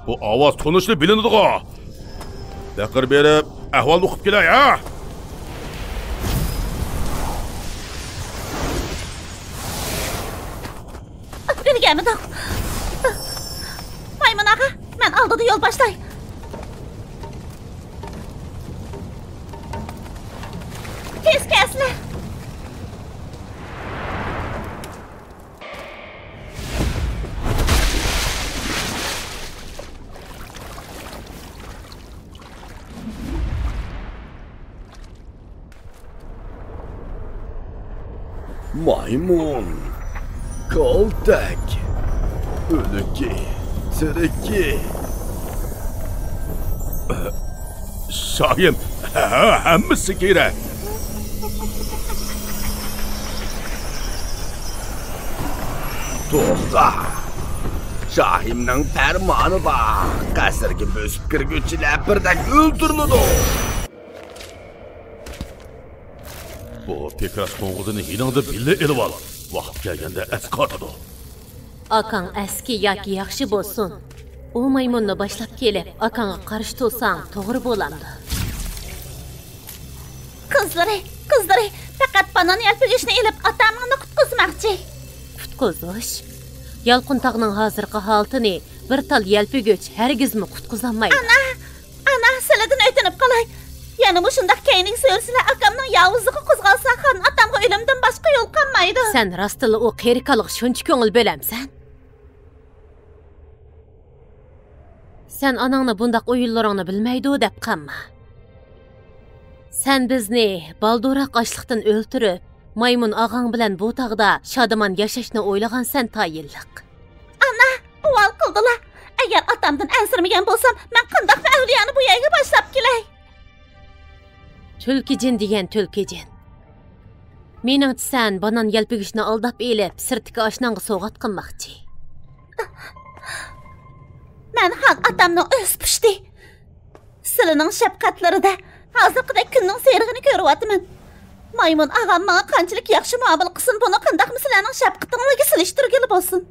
بۇ ئاۋاز تونۇشلا بىلىنىدىغۇ. بېقىر بېرىپ، ئەھۋالنى ئۇقۇپ كېلەي، ھە؟ ئۈلگەرمىدۇق. مايمۇن ئاغا، مەن ئالدىدا يول باشلاي. تېز كەلسىلە. مايمۇن، كالتەك، ئۆلۈكى، تىرىكى. شاھىم، ھە، ھەممىسى كېرەك. توختا! شاھىمنىڭ پەرمانى بار. قەسىرگە بۆسۈپ كىرگۈچىلەر بىردەك ئۆلتۈرۈلىدۇ. بۇ پىكراس قوڭغۇزىنى يېنىڭدا بىللە ئېلىۋال. ۋاقىت كەلگەندە ئەسقاتىدۇ. ئاكاڭ ئەسكى ياكى ياخشى بولسۇن، ئۇ مايمۇننى باشلاپ كېلىپ، ئاكاڭغا قارشى تۇرساڭ توغرا بولامدۇ؟ قىزلىرى، قىزلىرى، پەقەت بانان يەلپۈگۈچنى ئېلىپ، ئاتامنى قۇتقۇزماقچى. قۇتقۇزۇش؟ يالقۇنتاغنىڭ ھازىرقى ھالىتىنى بىر تال يەلپۈگۈچ ھەرگىزمۇ قۇتقۇزالمايدۇ. ئانا! ئانا، سىلىدىن ئۆتۈنۈپ قالاي. يەنە مۇشۇنداق كەينىگە سۆرىسىلە ئاكامنىڭ ياۋۇزلۇقى قوزغالسا، خان ئاتامغا ئۆلۈمدىن باشقا يول قالمايدۇ. سەن راستتىنلا ئۇ قېرى كالىغا شۇنچە كۆڭۈل بۆلەمسەن؟ سەن ئاناڭنى بۇنداق ئويۇنلىرىڭنى بىلمەيدۇ دەپ قالما. سەن بىزنى بالدۇرراق ئاچلىقتىن ئۆلتۈرۈپ، مايمۇن ئاغاڭ بىلەن بۇ تاغدا شادىمان ياشاشنى ئويلىغانسەن تايىنلىق. ئانا، ئۇۋال قىلدىلا. ئەگەر ئاتامدىن ئەنسىرىمىگەن بولسام، مەن قانداقمۇ ئەۋلىيانى بۇ يەرگە باشلاپ كېلەي؟ تۈلكىجىن دېگەن تۈلكىجىن. مېنىڭچە، سەن بانان يەلپۈگۈچنى ئالداپ ئېلىپ، سىرتتىكى ئاشناڭغا سوۋغات قىلماقچى. مەن خان ئاتامنىڭ ئۆز پۇشتى. سىلىنىڭ شەپقەتلىرىدە ھازىرقىدەك كۈننىڭ سېرىغىنى كۆرۈۋاتىمەن. مايمۇن ئاغام ماڭا قانچىلىك ياخشى مۇئامىلە قىلسۇن، بۇنى قانداقمۇ سىلەرنىڭ شەپقىتىڭلارگە سېلىشتۇرغىلى بولسۇن.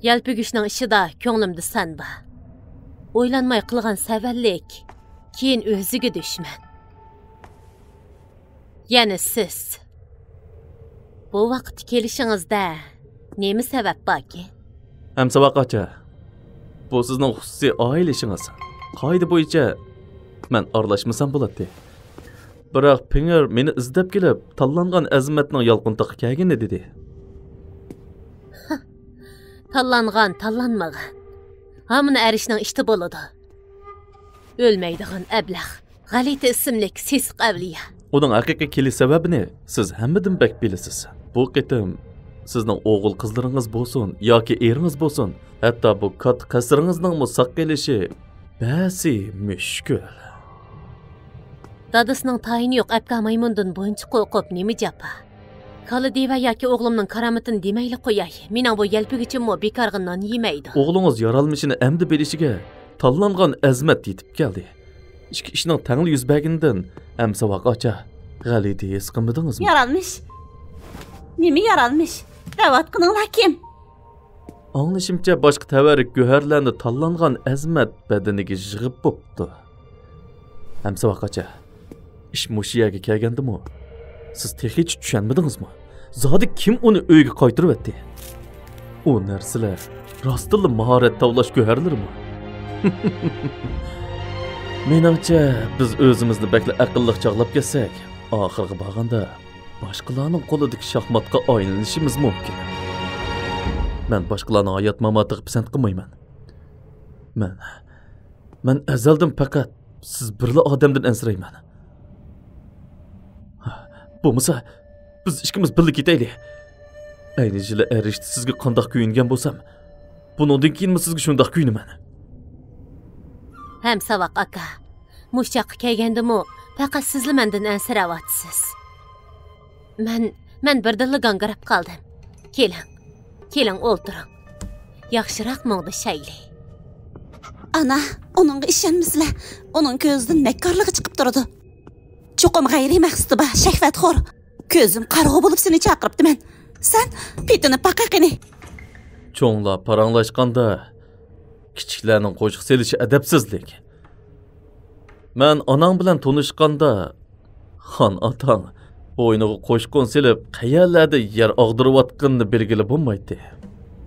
يەلپۈگۈچنىڭ ئىشىدا كۆڭلۈمدە سەن بار. ئويلانماي قىلغان سەۋەنلىك، كېيىن ئۆزىگە دۈشمەن. يەنە سىز. بۇ ۋاقىتتا كېلىشىڭىزدە نېمە سەۋەب باركىن؟ ھەمساۋاق ئاچا، بۇ سىزنىڭ خۇسۇسىي ئائىلە ئىشىڭىز. قائىدە بويىچە مەن ئارىلاشمىسام بولاتتى. بىراق پىڭېر مېنى ئىزدەپ كېلىپ، تاللانغان ئەزىمەتنىڭ يالقۇنتاغا كەلگىنى دېدى. تاللانغان، تاللانمىغان، ھامىنى ئەرشنىڭ ئىشتا بولىدۇ. ئۆلمەيدىغان ئەبلەخ، غەلىتە ئىسىملىك سېسىق ئەۋلىيا. ئۇنىڭ ھەقىقىي كېلىش سەۋەبىنى سىز ھەممىدىن بەك بىلىسىز. بۇ قېتىم سىزنىڭ ئوغۇل قىزلىرىڭىز بولسۇن ياكى ئېرىڭىز بولسۇن، ھەتتا بۇ كاتتا قەسرىڭىزنىڭمۇ ساق قېلىشى بەسى مۈشكۈل. دادىسىنىڭ تايىنى يوق ئەپكا مايمۇندىن بۇنچە قورقۇپ نېمە جاپا؟ كالا دىۋە ياكى ئوغلۇمنىڭ كارامىتىنى دېمەيلى قوياي. مېنىڭ بۇ يەلپۈگۈچىممۇ بىكارغا نان يېمەيدۇ. ئوغلىڭىز يارالمىشىنى ئەمدى بىلىشىگە تاللانغان ئەزىمەت يېتىپ كەلدى. ئىككى ئىشنىڭ تەڭلا يۈز بەرگىنىدىن ھەمساۋاق ئاچا، غەلىتە ھېس قىلمىدىڭىزمۇ؟ يارالمىش؟ نېمە يارالمىش؟ دەۋاتقىنىڭلار كىم؟ ئاڭلىشىمچە، باشقا تەۋەررۈك گۆھەرلەرنى تاللانغان ئەزىمەت بەدىنىگە يىغىپ بوپتۇ. ھەمساۋاق ئاچا، ئىش مۇشۇ يەرگە كەلگەندىمۇ، سىز تېخىچە چۈشەنمىدىڭىزمۇ؟ زادى كىم ئۇنى ئۆيگە قايتۇرۇۋەتتى؟ ئۇ نەرسىلەر راستتىنلا ماھارەت تاۋلاش گۆھەرلىرىمۇ؟ مېنىڭچە، بىز ئۆزىمىزنى بەكلا ئەقىللىق چاغلاپ كەتسەك، ئاخىرغا بارغاندا باشقىلارنىڭ قولىدىكى شاھماتقا ئايلىنىشىمىز مۇمكىن. مەن باشقىلارنىڭ ھايات-ماماتىغا پىسەنت قىلمايمەن. مەن، مەن ئەزەلدىن پەقەت سىز بىرلا ئادەمدىن ئەنسىرەيمەن. بولمىسا، بىز ئىككىمىز بىللە كېتەيلى. ئەينى چېغى ئەرىشتە سىزگە قانداق كۆيۈنگەن بولسام، بۇنىڭدىن كېيىنمۇ سىزگە شۇنداق كۆيۈنىمەن. ھەمساۋاق ئاكا، مۇشۇ چاغقا كەلگەندىمۇ پەقەت سىزلا مەندىن ئەنسىرەۋاتىسىز. مەن، مەن بىردىنلا گاڭگىراپ قالدىم. كېلىڭ، كېلىڭ ئولتۇرۇڭ. ياخشىراق مۇڭدىشايلى. ئانا، ئۇنىڭغا ئىشەنمىسىلە. ئۇنىڭ كۆزىدىن مەككارلىقى چىقىپ تۇرىدۇ. چوقۇم غەيرىي مەقسىتى بار، شەھۋەتخور. كۆزۈم قارىغۇ بولۇپ سېنى چاقىرىپتىمەن. سەن پېتىنىپ باقە قېنى. چوڭلار پاراڭلاشقاندا، كىچىكلەرنىڭ قوشۇق سېلىشى ئەدەپسىزلىك. مەن ئاناڭ بىلەن تونۇشقاندا، خان ئاتاڭ بوينىغا قوشقۇن سېلىپ، قەيەرلەردە يەر ئاغدۇرۇۋاتقىنىنى بىلگىلى بولمايتتى.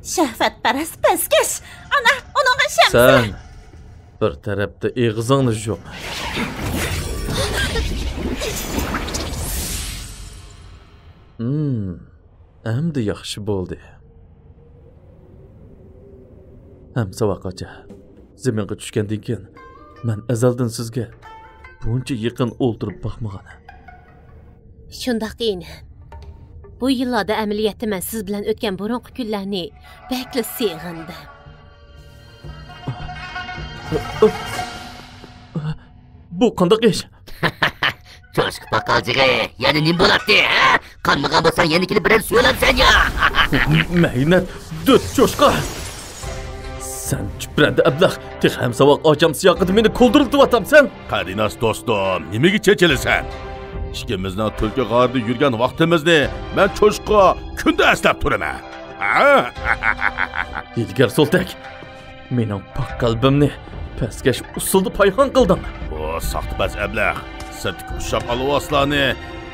شەھۋەتپەرەس پەسكەش! ئانا، ئۇنىڭغا ئىشەنمىسىلە! سەن بىر تەرەپتە ئېغىزىڭنى يۇم. ھىم، ئەمدى ياخشى بولدى. ھەمساۋاق ئاچا، زېمىنغا چۈشكەندىن كېيىن مەن ئەزەلدىن سىزگە بۇنچە يېقىن ئولتۇرۇپ باقمىغان. شۇنداق، ئىنىم. بۇ يىللاردا ئەمەلىيەتتە مەن سىز بىلەن ئۆتكەن بۇرۇنقى كۈنلەرنى بەكلا سېغىندىم. بۇ قانداق ئىش؟ چوشقا پاقالجىقى، يەنە نېمە بولاتتى، ھە؟ قانمىغان بولساڭ يەنە كېلىپ بىرەر سۆيلەمسەن يا؟ مەينەت، دۆت چوشقا! سەن چۈپرەندە ئەبلەخ، تېخى ھەمساۋاق ئاچام سىياقىدا مېنى كولدۇرلىتىۋاتامسەن؟ قەدىناس دوستۇم، نېمىگە چېچىلىسەن؟ ئىككىمىزنىڭ تۈلكە غارىدا يۈرگەن ۋاقتىمىزنى مەن چوشقا كۈندە ئەسلەپ تۇرىمەن. ھە؟ ھىيلىگەر سولتەك! مېنىڭ پاك قەلبىمنى پەسكەش ئۇسۇلدا پايخان قىلدىڭ. بۇ ساختىپەز ئەبلەخ سىرتتىكى ئۇششاق ئالۋاستىلارنى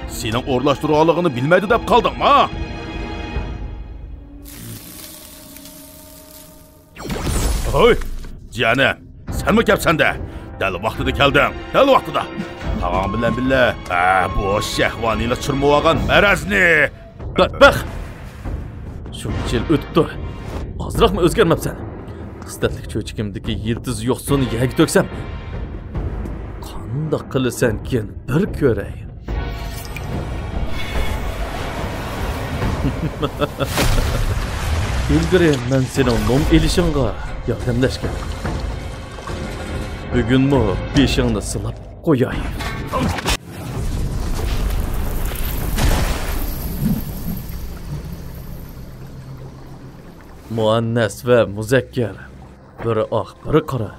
سېنىڭ ئورۇنلاشتۇرغانلىقىڭنى بىلمەيدۇ دەپ قالدىڭما؟ ھوي، جىيەنىم، سەنمۇ كەپسەندە. دەل ۋاقتىدا كەلدىڭ، دەل ۋاقتىدا. تاغاڭ بىلەن بىللە، ھە، بۇ شەھۋانىيلار چىرمىۋالغان مەرەزنى. بەخ، بەخ! شۇنچە يىل ئۆتۈپتۇ. ئازراقمۇ ئۆزگەرمەپسەن. قىستەتلىك چۆچىكىمدىكى يىلتىز يوقسۇنى يەرگە تۆكسەم، قانداق قىلىسەنكىن، بىر كۆرەي. ئىلگىرى مەن سېنىڭ نوم ئېلىشىڭغا ياردەملەشكەن. بۈگۈنمۇ بېشىڭنى سىلاپ قوياي. مۇئەننەس ۋە مۇزەككەر، بىرى ئاق، بىرى قارا.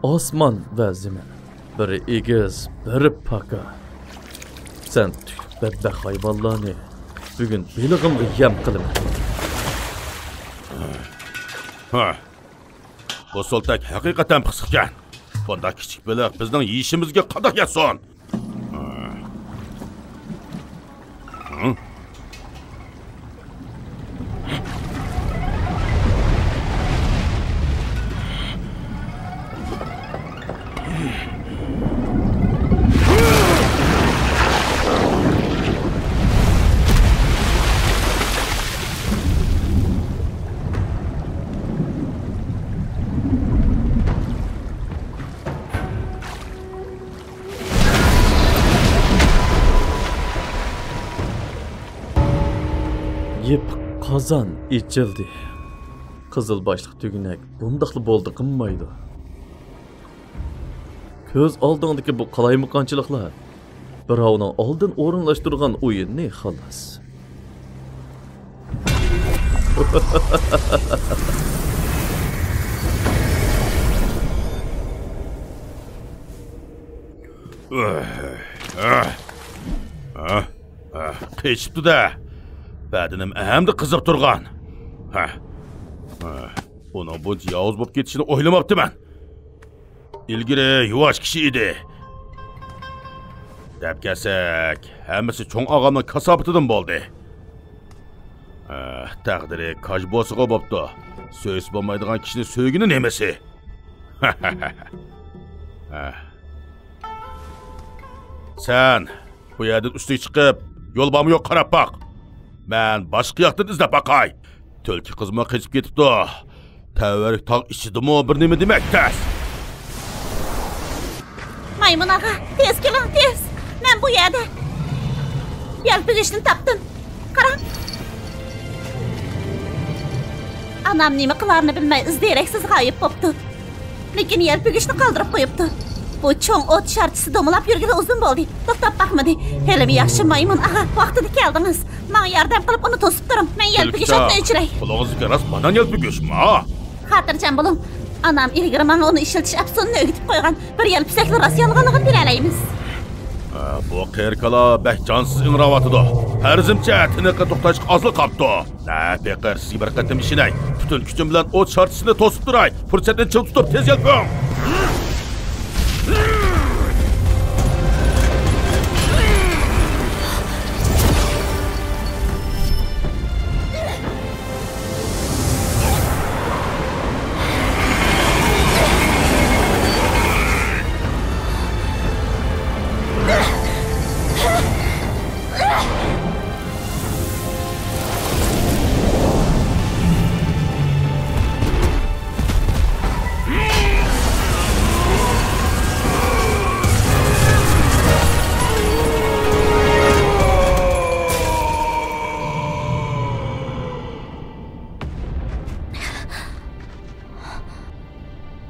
ئاسمان ۋە زېمىن، بىرى ئېگىز، بىرى پاكار. سەن تۈكلۈك بەتبەخت ھايۋانلارنى بۈگۈن بېلىغىمغا يەم قىلىمەن. ھە. بۇ سولتەك ھەقىقەتەن پىخسىقكەن. بۇنداق كىچىك بېلىق بىزنىڭ يېيىشىمىزگە قانداق يەتسۇن؟ يېپىق قازان ئېچىلدى. قىزىل باشلىق تۈگىنەك بۇنداقلا بولدى قىلمايدۇ. كۆز ئالدىڭدىكى بۇ قالايمىقانچىلىقلار بىراۋنىڭ ئالدىن ئورۇنلاشتۇرغان ئويۇنى، خالاس. قېچىپتۇ-دە. بەدىنىم ئەمدى قىزىپ تۇرغان. ھە. ھە. ئۇنىڭ بۇنچە ياۋۇز بولۇپ كېتىشىنى ئويلىماپتىمەن. ئىلگىرى يۇۋاش كىشى ئىدى. دەپ كەلسەك، ھەممىسى چوڭ ئاغامنىڭ كاساپىتىدىن بولدى. ئە، تەقدىرى كاج بولسىغۇ بوپتۇ. سۆيسە بولمايدىغان كىشىنى سۆيگىنى نېمىسى؟ ھە. سەن بۇ يەردىن ئۈستىگە چىقىپ، يول بارمۇ يوق قاراپ باق. مەن باشقا ياقتىن ئىزدەپ باقاي. تۈلكە قىزمۇ قېچىپ كېتىپتۇ. تەۋەررۈك تاغ ئىچىدىمۇ بىر نېمە دېمەك تەس. مايمۇن ئاغا، تېز كېلىڭ، تېز! مەن بۇ يەردە يەلپۈگۈچنى تاپتىم. قاراڭ! ئانام نېمە قىلارىنى بىلمەي ئىز دېرەكسىز غايىب بوپتۇ. لېكىن يەلپۈگۈچنى قالدۇرۇپ قويۇپتۇ. بۇ چوڭ ئوت شارچىسى دومىلاپ يۈرگىلى ئۇزۇن بولدى. توختاپ باقمىدى. ھېلىمۇ ياخشى، مايمۇن ئاغا، ۋاقتىدا كەلدىڭىز. ماڭا ياردەم قىلىپ ئۇنى توسۇپ تۇرۇڭ. مەن يەلپۈگۈچ ئوتىنى ئۆچۈرەي. قۇلىقىڭىزدىكى راست بانان يەلپۈگۈچمۇ؟ خاتىرجەم بولۇڭ. ئانام ئىلگىرى ماڭا ئۇنى ئىشلىتىش ئەپسۇنىنى ئۆگىتىپ قويغان. بىر يەلپۈسەكلا راست يالغانلىقىنى بىلەلەيمىز. ھە، بۇ قېرى كالا بەك جانسىز ئىڭراۋاتىدۇ. پەرىزىمچە، تىنىقى توختاشقا ئازلا قاپتۇ. ھە، پېقىر، سىزگە بىر قېتىم ئىشىنەي. پۈتۈن كۈچۈم بىلەن ئوت شارچىسىنى توسۇپ تۇراي. پۇرسەتنى چىڭ تۇتۇپ، تېز يەلپۈڭ!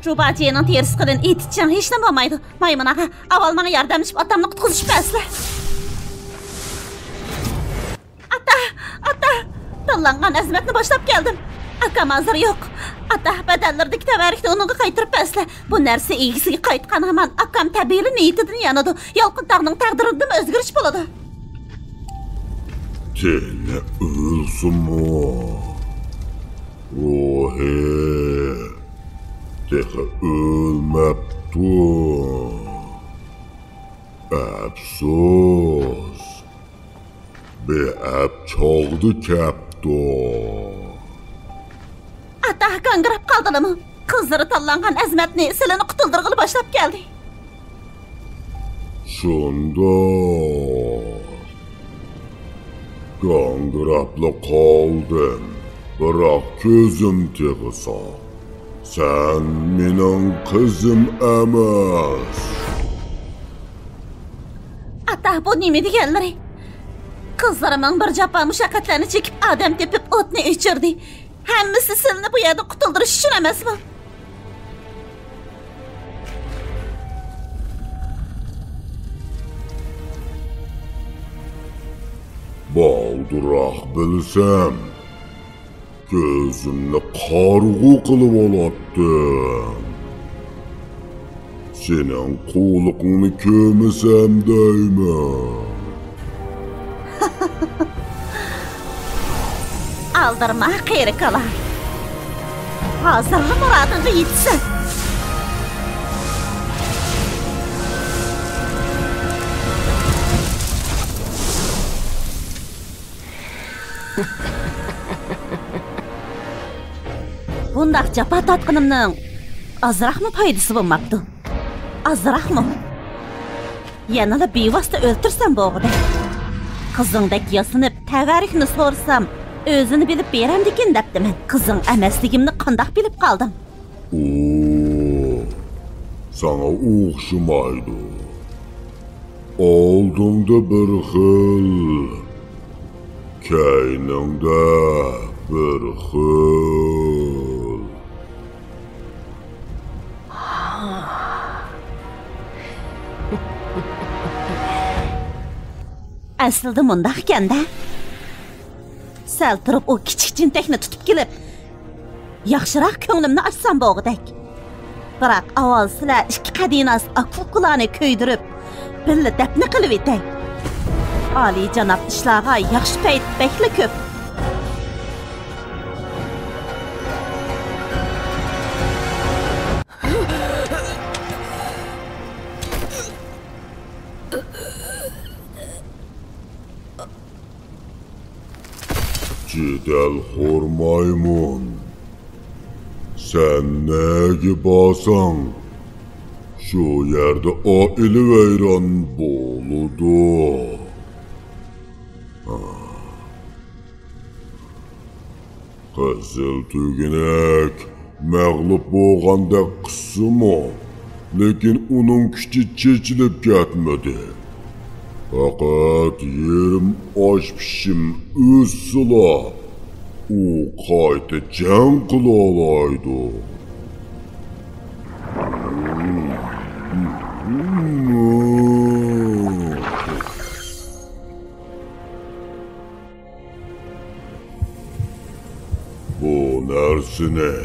جۇباجىنىڭ تېرىسى قىلىن ئېتىچىڭ، ھېچنېمە بولمايدۇ. مايمۇن ئاغا، ئاۋۋال ماڭا ياردەملىشىپ ئاتامنى قۇتقۇزۇشۇپ بەرسىلە. ئاتا! ئاتا! تاللانغان ئەزىمەتنى باشلاپ كەلدىم. ئاكام ھازىر يوق. ئاتا، بەدەنلىرىدىكى تەۋەررۈكنى ئۇنىڭغا قايتۇرۇپ بەرسىلە. بۇ نەرسە ئىگىسىگە قايتقان ھامان ئاكام تەبىئىيلا نىيىتىدىن يانىدۇ. يالقۇن تاغنىڭ تەقدىرىدىمۇ ئۆزگىرىش بولىدۇ. تېنى ئۆلسىمۇ، روھى تېخى ئۆلمەپتۇ. ئەپسۇس، بىر ئەپ چاغدا كەپتۇ. ئاتا، گاڭگىراپ قالدىلىمۇ؟ قىزلىرى تاللانغان ئەزىمەتنى سىلىنى قۇتۇلدۇرغىلى باشلاپ كەلدى. شۇنداق. گاڭگىراپلا قالدىم، بىراق كۆزۈم تېخى ساق. سەن مېنىڭ قىزىم ئەمەس. ئاتا، بۇ نېمە دېگەنلىرى؟ قىزلىرىمنىڭ بىر جاپا مۇشەققەتلەرنى چېكىپ، ئادەم تېپىپ، ئوتنى ئۆچۈردى. ھەممىسى سىلىنى بۇ يەردىن قۇتۇلدۇرۇش ئۈچۈن ئەمەسمۇ؟ بالدۇرراق بىلسەم، كۆزۈمنى قارىغۇ قىلىۋالاتتىم. سېنىڭ قۇلىقىڭنى كۆرمىسەم دەيمەن. ئالدىرىما، قېرى كالا. ھازىرلا مۇرادىڭغا يېتىسەن. بۇنداق جاپا تارتقىنىمنىڭ ئازراقمۇ پايدىسى بولماپتۇ. ئازراقمۇ؟ يەنىلا بىۋاسىتە ئۆلتۈرسەم بولغۇدەك. قىزىڭدەك ياسىنىپ، تەۋەررۈكنى سورىسام، ئۆزىنى بىلىپ بېرەمدىكىن دەپتىمەن. قىزىڭ ئەمەسلىكىمنى قانداق بىلىپ قالدىڭ؟ ئۇ ساڭا ئوخشىمايدۇ. ئالدىڭدا بىر خىل، كەينىڭدە بىر خىل. ئەسلىدە مۇنداق ئىكەن-دە. ئەلتىرىپ ئۇ كىچىك جىنتەكنى تۇتۇپ كېلىپ، ياخشىراق كۆڭلۈمنى ئاچسام بولغۇدەك. بىراق ئاۋۋال سىلەر ئىككى قەدىناس ئاكا-ئۇكىلارنى كۆيدۈرۈپ، بىللە دەپنە قىلىۋېتەي. ئالىيجاناب ئىشلارغا ياخشى پەيت بەكلا كۆپ. جېدەلخور مايمۇن، سەن نەگە بارساڭ، شۇ يەردە ئائىلە ۋەيران بولىدۇ. قىزىل تۈگىنەك مەغلۇپ بولغاندەك قىلسىمۇ، لېكىن ئۇنىڭ كۈچى چېچىلىپ كەتمىدى. پەقەت يېرىم ئاش پىشىم ئۆسسىلا، ئۇ قايتا جەڭ قىلالايدۇ. بۇ نەرسىنى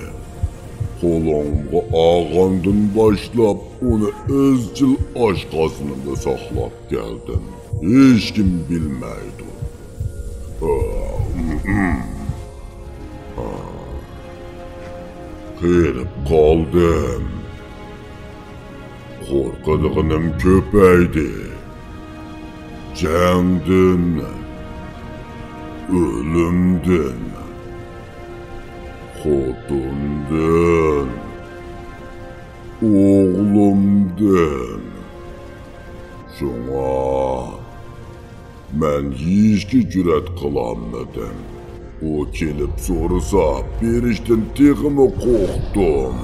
قولۇڭغا ئالغاندىن باشلاپ، ئۇنى ئىزچىل ئاشقازىنىمدا ساقلاپ كەلدىم. ھېچكىم بىلمەيدۇ. قېرىپ قالدىم. قورقىدىغىنىم كۆپەيدى. جەڭدىن، ئۆلۈمدىن، خوتۇندىن، ئوغلۇمدىن. شۇڭا مەن يېيىشكە جۈرئەت قىلالمىدىم. ئۇ كېلىپ سورىسا، بېرىشتىن تېخىمۇ قورقتۇم.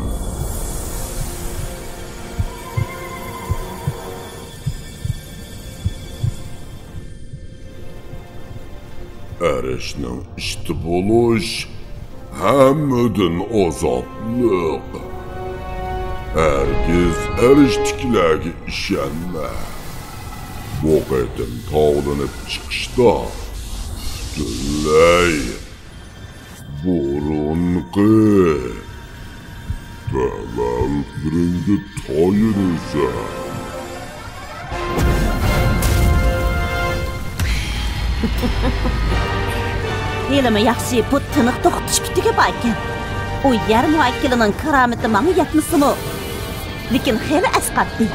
ئەرشنىڭ ئىشتا بولۇش ھەممىدىن ئازابلىق. ھەرگىز ئەرشتىكىلەرگە ئىشەنمە. بۇ قېتىم تاۋلىنىپ چىقىشتا پۈتۈنلەي بۇرۇنقى تەۋەلىكلىرىڭگە تايىنىسەن. ھېلىمۇ ياخشى، بۇ تىنىق توختىتىش پۈتۈكى باركەن. ئۇ يەر مۇئەككىلىنىڭ كارامىتى ماڭا يەتمىسىمۇ، لېكىن خېلى ئەسقاتتى.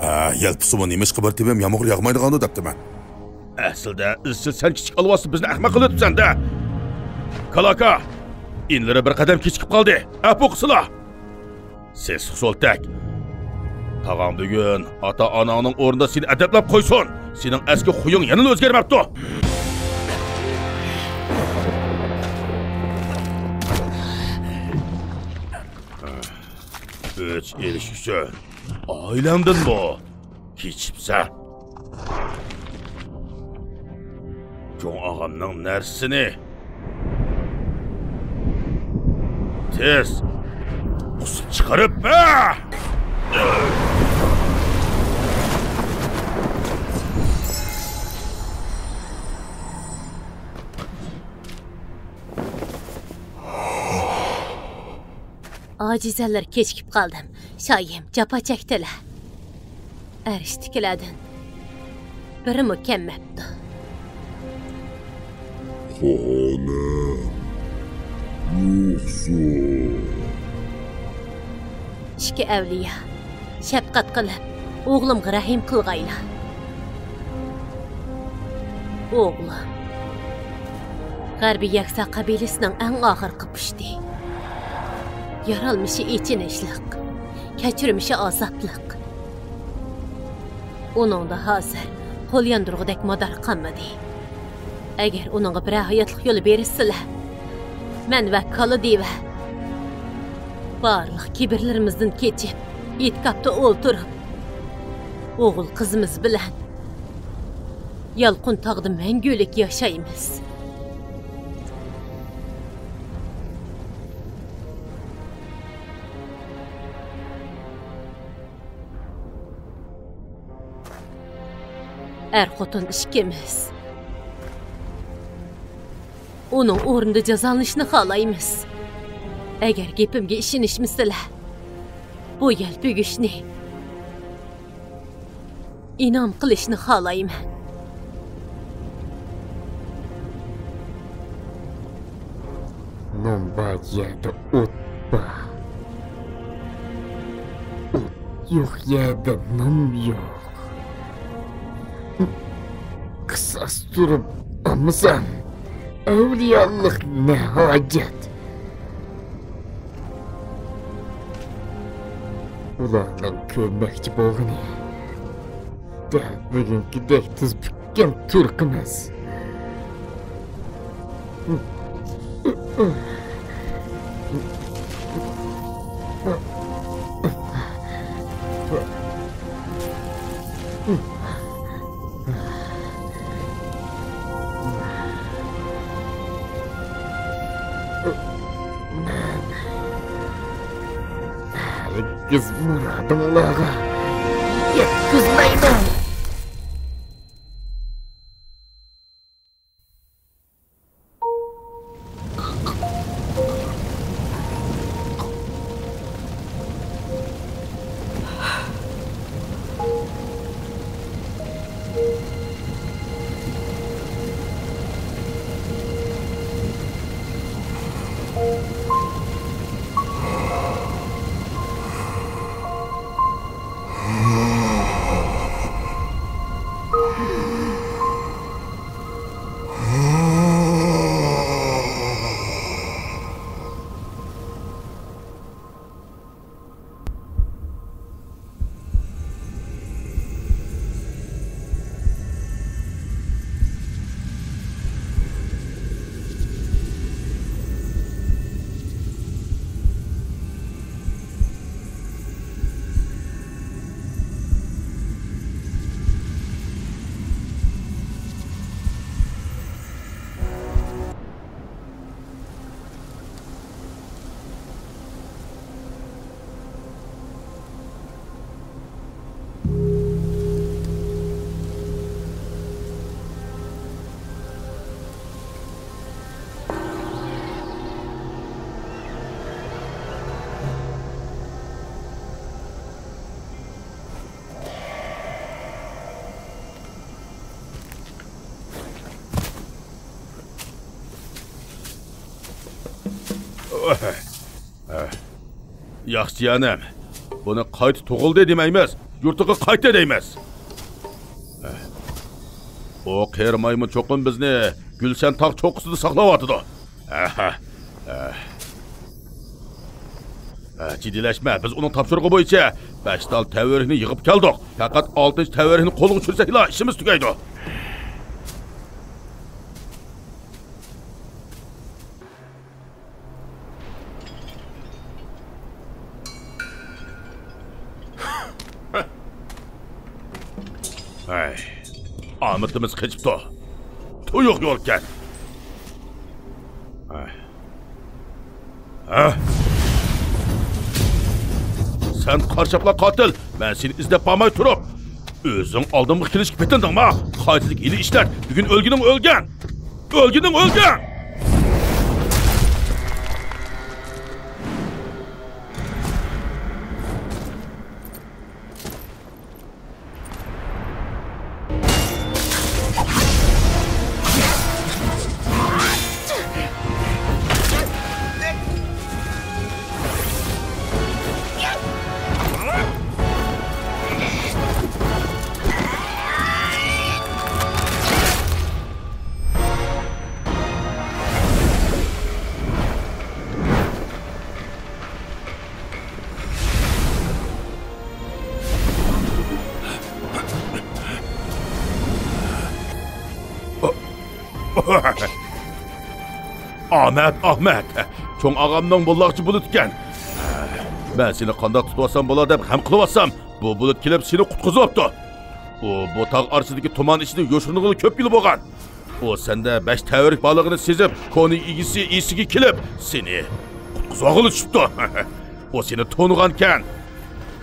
ھە، يەلپۈسىمۇ نېمىشقا بىر تېمىم يامغۇر ياغمايدىغاندۇ دەپتىمەن. ئەسلىدە ئىزچىل سەن كىچىك ئالۋاستى بىزنى ئەخمەق قىلىۋېتىپسەن-دە. كالاكا، ئىنىلىرى بىر قەدەم كېچىكىپ قالدى. ئەپۇ قىلسىلا. سېسىق سولتەك. تاغاڭ بۈگۈن ئاتا-ئاناڭنىڭ ئورنىدا سېنى ئەدەپلەپ قويسۇن. سېنىڭ ئەسكى خۇيۇڭ يەنىلا ئۆزگەرمەپتۇ. ئۆچ ئېلىش ئۈچۈن ئائىلەمدىنمۇ كېچىپسەن. چوڭ ئاغامنىڭ نەرسىسىنى تېز قۇسۇپ چىقىرىپ بەر! ئاجىزەنلەر كېچىكىپ قالدىم. شايىم، جاپا چەكتىلە. ئەرشتىكىلەردىن بىرىمۇ كەلمەپتۇ. خانىم، يوقسۇ. ئىككى ئەۋلىيا، شەپقەت قىلىپ، ئوغلۇمغا رەھىم قىلغايلا. ئوغلۇم، غەربىي يەكسا قەبىلىسىنىڭ ئەڭ ئاخىرقى پۇشتى. يارالمىشى ئېچىنىشلىق، كەچۈرمىشى ئازابلىق. ئۇنىڭدا ھازىر قول ياندۇرغۇدەك مادار قالمىدى. ئەگەر ئۇنىڭغا بىرەر ھاياتلىق يولى بېرىشسىلە، مەن ۋە كالا دىۋە بارلىق كىبىرلىرىمىزدىن كېچىپ، ئېتىكاپتا ئولتۇرۇپ، ئوغۇل قىزىمىز بىلەن يالقۇن تاغدا مەڭگۈلۈك ياشايمىز. ئەر-خوتۇن ئىككىمىز ئۇنىڭ ئورنىدا جازالىنىشنى خالايمىز. ئەگەر گېپىمگە ئىشىنىشمىسىلە، بۇ يەلپۈگۈچنى ئىنئام قىلىشنى خالايمەن. نان بار يەردە ئوت بار. ئوت يوق يەردە نان يوق. قىساس تۇرۇپ ئالمىسام، ئەۋلىيالىق نە ھاجەت؟ ئۇلارنىڭ كۆرمەكچى بولغىنى دەل بۈگۈنكىدەك تىز پۈككەن تۇرقىمىز. مەن ھەرگىز مۇرادىڭلارغا يەتكۈزمەيمەن. ياخشى جېنىم، بۇنى قايتا تۇغۇلدى دېمەيمىز، يۇرتىغا قايتتى دەيمىز. ئۇ قېرى مايمۇن چوقۇم بىزنى گۈلشەن تاغ چوققىسىدا ساقلاۋاتىدۇ. جىددىيلەشمە، بىز ئۇنىڭ تاپشۇرۇقى بويىچە بەش تال تەۋرىكنى يىغىپ كەلدۇق. پەقەت ئالتىنچى تەۋرىكنى قولغا چۈشۈرسەكلا ئىشىمىز تۈگەيدۇ. ھەي، ئامىتىمىز قېچىپتۇ. تۇيۇق يولكەن. ھە؟ سەن قارشاپلا قاتىل! مەن سېنى ئىزدەپ بارماي تۇرۇپ، ئۆزۈڭ ئالدىمغا كېلىشكە پېتىندىڭما؟ قايتىدىكى ھىيلە ئىشلەت! بۈگۈن ئۆلگىنىڭ ئۆلگەن! ئۆلگىنىڭ ئۆلگەن! ئاھمەت، ئاھمەت! چوڭ ئاغامنىڭ موللاقچى بۇلۇت ئىكەن. مەن سېنى قانداق تۇتۇۋالسام بولا دەپ غەم قىلىۋاتسام، بۇ بۇلۇت كېلىپ سېنى قۇتقۇزۇۋاپتۇ. ئۇ بۇ تاغ ئارىسىدىكى تۇمان ئىچىدە يوشۇرۇنغىلى كۆپ يىل بولغان. ئۇ سەندە بەش تەۋەلىك بارلىقىنى سېزىپ، كونا ئىگىسى ئېسىگە كېلىپ، سېنى قۇتقۇزۇۋالغىلى چۈشۈپتۇ. ئۇ سېنى تونۇغانكەن.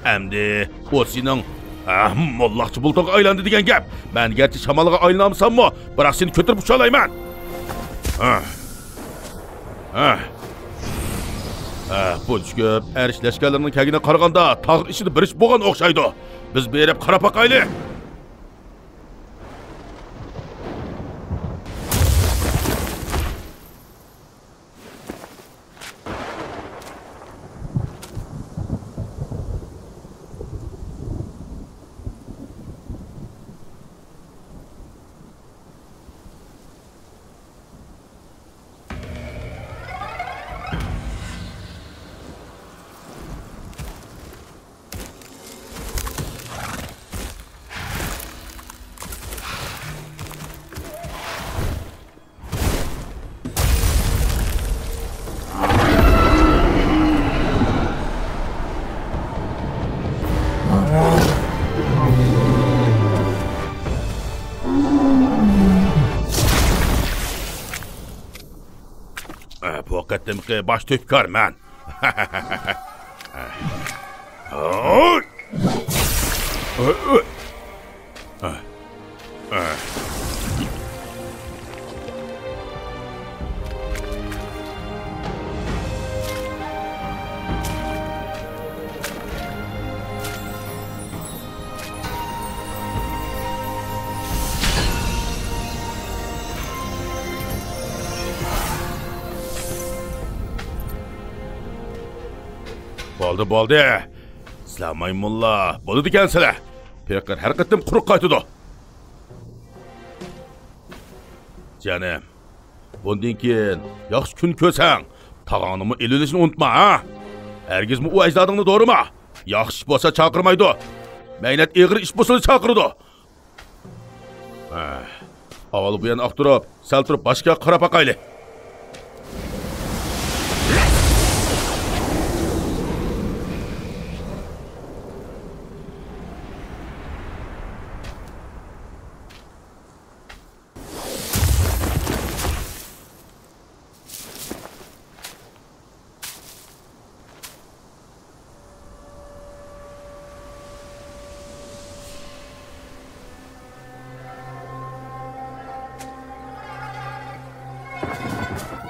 ئەمدى ئۇ سېنىڭ، ئە، موللاقچى بۇلۇتىغا ئايلاندى دېگەن گەپ. مەن گەرچە شامالغا ئايلىنالمىساممۇ، بىراق سېنى كۆتۈرۈپ ئۇچالايمەن. ھە. ھە. ھە، بۇنچە كۆپ ئەرش لەشكەرلىرىنىڭ كەلگىنىگە قارىغاندا، تاغ ئىچىدە بىر ئىش بولغان ئوخشايدۇ. بىز بېرىپ قاراپ باقايلى. بۇ قېتىمقى باش تۆھپىكار مەن. بولدى، بولدى. سىلەر مايمۇنلار بولىدىكەنسىلەر. پېقىر ھەر قېتىم قۇرۇق قايتىدۇ. جېنىم، بۇندىن كېيىن ياخشى كۈن كۆرسەڭ، تاغاڭنىمۇ ئېلىۋېلىشنى ئۇنتۇما، ھە؟ ھەرگىزمۇ ئۇ ئەجدادىڭنى دورىما. ياخشى ئىش بولسا چاقىرمايدۇ. مەينەت ئېغىر ئىش بولسىلا چاقىرىدۇ. ھە. ئاۋۋال بۇ يەرنى ئاختۇرۇپ، سەل تۇرۇپ باشقا قاراپ باقايلى.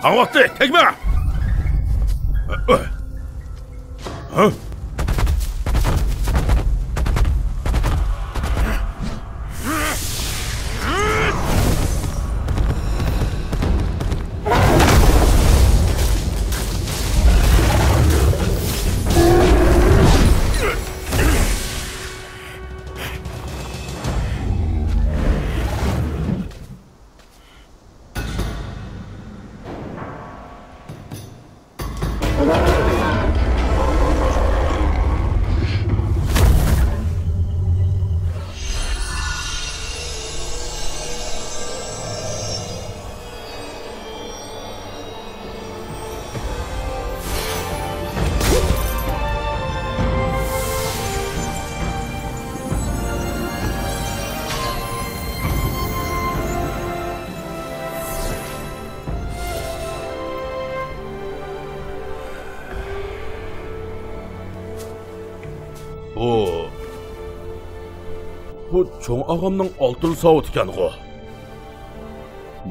ھاڭۋاقتى، تەگمە! ھە؟ بۇ، بۇ چوڭ ئاغامنىڭ ئالتۇن ساۋۇتى ئىكەنغۇ.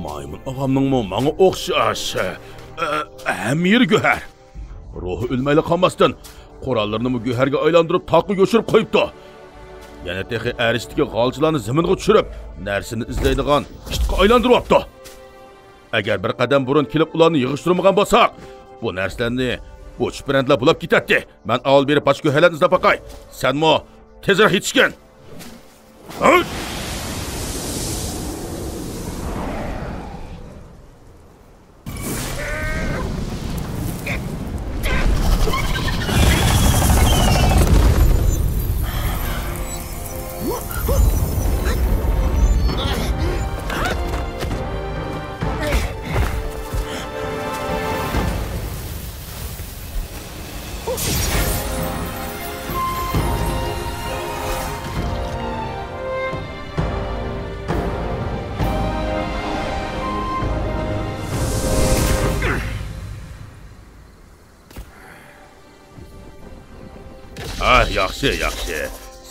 مايمۇن ئاغامنىڭمۇ ماڭا ئوخشاش، ئە، ھەممە يېرى گۆھەر. روھى ئۆلمەيلا قالماستىن، قوراللىرىنىمۇ گۆھەرگە ئايلاندۇرۇپ، تاغقا يوشۇرۇپ قويۇپتۇ. يەنە تېخى ئەرشتىكى غالچىلارنى زېمىنغا چۈشۈرۈپ، نەرسىنى ئىزدەيدىغان ئىتقا ئايلاندۇرۇۋاپتۇ. ئەگەر بىر قەدەم بۇرۇن كېلىپ ئۇلارنى يىغىشتۇرمىغان بولساق، بۇ نەرسىلەرنى بۇ چۈپرەندىلەر بۇلاپ كېتەتتى. مەن ئاۋۋال بېرىپ باشقا گۆھەرلەرنى ئىزدەپ باقاي. سەنمۇ تېزرەك يېتىشكىن. ياخشى، ياخشى.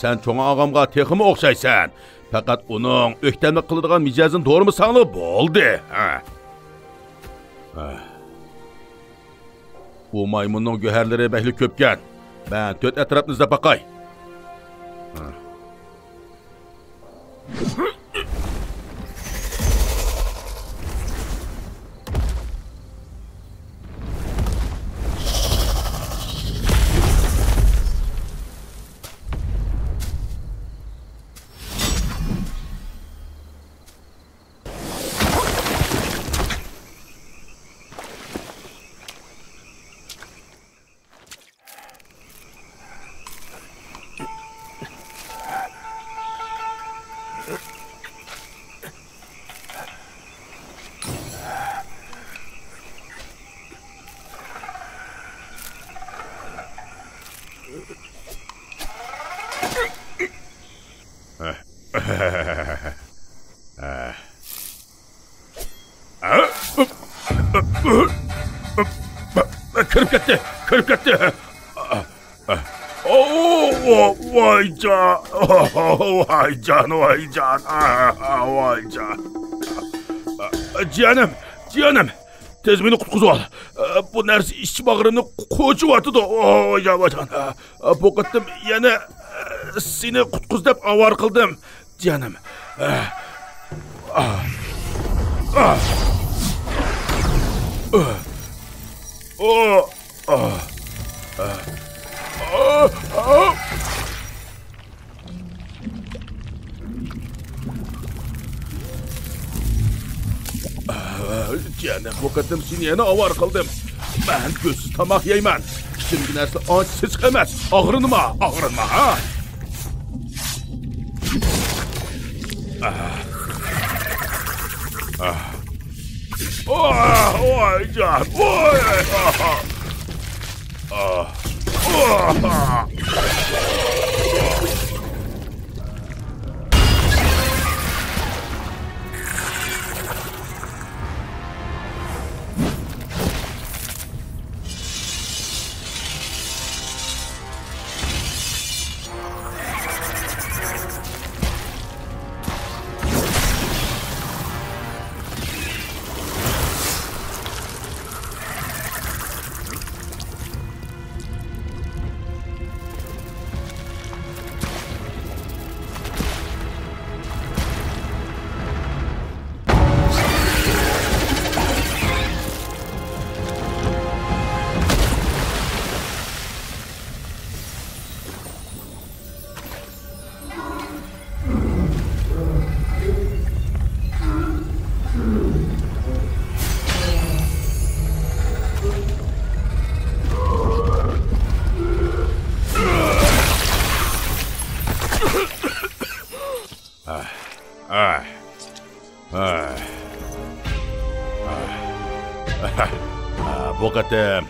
سەن چوڭ ئاغامغا تېخىمۇ ئوخشايسەن. پەقەت ئۇنىڭ ئۆكتەملىك قىلىدىغان مىجەزىنى دورىمىساڭلا بولدى. ھە. ھە. ئۇ مايمۇننىڭ گۆھەرلىرى بەكلا كۆپكەن. مەن تۆت ئەتراپنى ئىزدەپ باقاي. ھە. كىرىپ كەتتى، كىرىپ كەتتى. ۋاي جان، ۋاي جان، ۋاي جان، ۋاي جان. جىيەنىم، جىيەنىم، تېز مېنى قۇتقۇزۇۋال. بۇ نەرسە ئىچ باغرىمنى قوچۇۋاتىدۇ. ۋاي جان، ۋاي جان. بۇ قېتىم يەنە سېنى قۇتقۇز دەپ ئاۋارە قىلدىم. جانىم. جانىم، بۇ قېتىم سېنى يەنە ئاۋارە قىلدىم. مەن كۆزسىز تاماق يەيمەن. ئىچىمدىكى نەرسە ئانچە سېسىق ئەمەس. ئاغرىنما، ئاغرىنما، ھە؟ ئاھ. ئاھ. ئاھ، ۋاي جان، ۋاي. ئاھ. ئاھ. ئاھ. بۇ قېتىم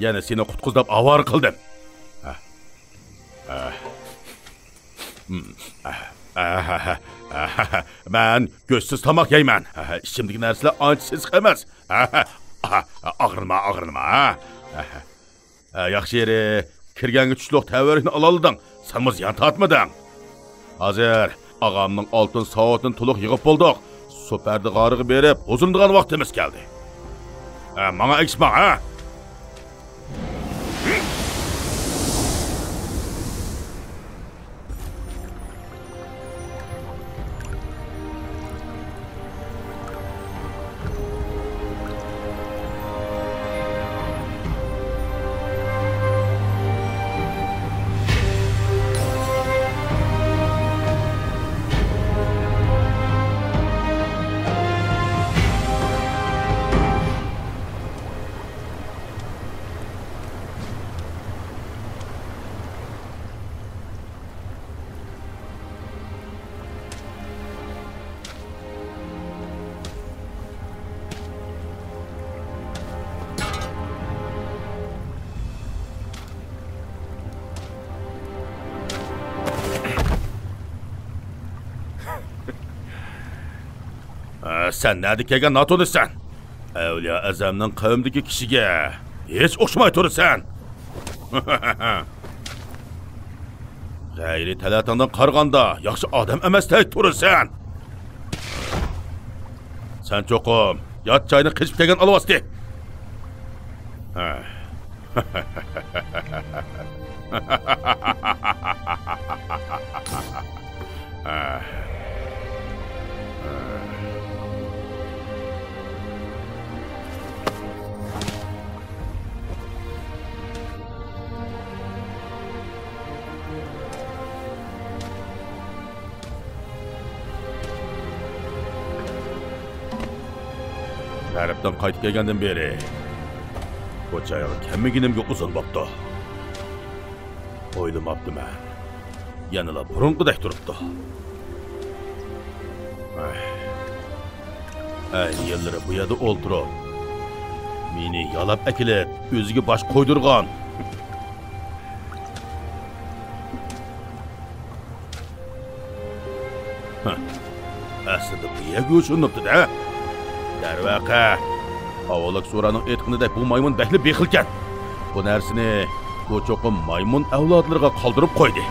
يەنە سېنى قۇتقۇز دەپ ئاۋارە قىلدىم. مەن گۆشسىز تاماق يەيمەن. ئىچىمدىكى نەرسىلەر ئانچە سېسىق ئەمەس. ئاغرىنما، ئاغرىنما. ياخشى يېرى، كىرگەنگە چۈشلۈك تەۋەررۈكنى ئالالىدىڭ. سەنمۇ زىيان تارتمىدىڭ. ھازىر ئاغامنىڭ ئالتۇن ساۋۇتىنى تولۇق يىغىپ بولدۇق. سۇ پەردە غارىغا بېرىپ ھۇزۇرلىنىدىغان ۋاقتىمىز كەلدى. ھە، ماڭا ئەگىشىپ ماڭ، ھە! ئە، سەن نەدە كەلگەن ناتونۇشسەن؟ ئەۋلىيا ئەزەمنىڭ قەۋمىدىكى كىشىگە ھېچ ئوخشىماي تۇرىسەن. غەيرىي تەلەتىڭدىن قارىغاندا ياخشى ئادەم ئەمەستەك تۇرىسەن. سەن چوقۇم يات جاينى قېچىپ كەلگەن ئالۋاستى. ھە. غەربتىن قايتىپ كەلگەندىن بېرى بۇ جايغا كەلمىگىنىمگە ئۇزۇن بوپتۇ. ئويلىماپتىمەن. يەنىلا بۇرۇنقىدەك تۇرۇپتۇ. ئەي. ئەينى يىللىرى بۇ يەردە ئولتۇرۇپ، مېنى يالاپ ئەكېلىپ، ئۆزىگە باش قويدۇرغان. ھە. ئەسلىدە بۇ يەرگە يوشۇرۇنۇپتۇ-دە. دەرۋەقە، ئاۋۋالقى سوراننىڭ ئېيتقىنىدەك بۇ مايمۇن بەكلا بېخىلكەن. بۇ نەرسىنى بۇ چوقۇم مايمۇن ئەۋلادلىرىغا قالدۇرۇپ قويدى.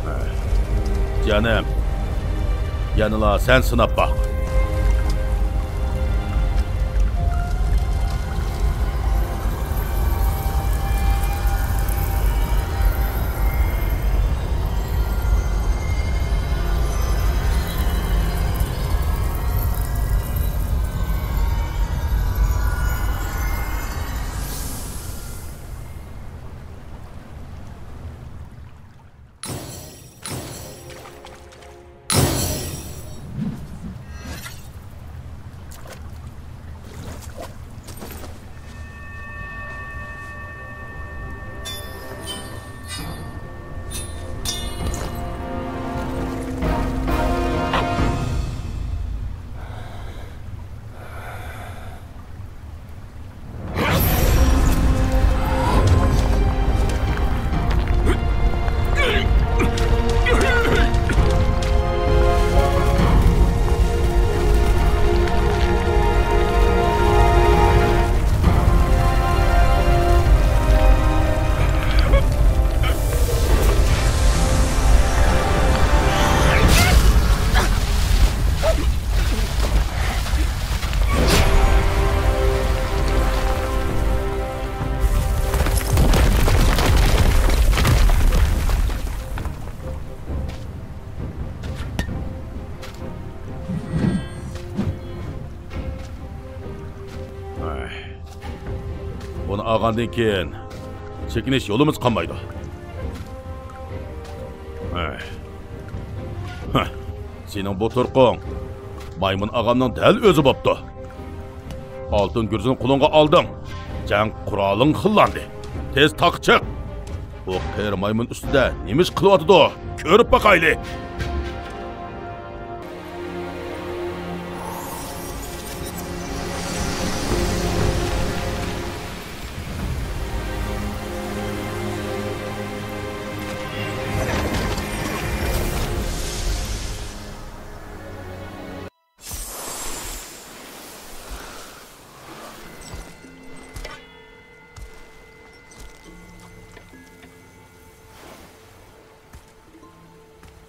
ھە. جېنىم، يەنىلا سەن سىناپ باق. ئاي. بۇنى ئالغاندىن كېيىن چېكىنىش يولىمىز قالمايدۇ. ئاي. ھە، سېنىڭ بۇ تۇرقۇڭ مايمۇن ئاغامنىڭ دەل ئۆزى بوپتۇ. ئالتۇن گۈرزىنى قولۇڭغا ئالدىڭ. جەڭ قورالىڭ خىللاندى. تېز تاغقا چىق. بۇ قېرى مايمۇن ئۈستىدە نېمە ئىش قىلىۋاتىدۇ؟ كۆرۈپ باقايلى.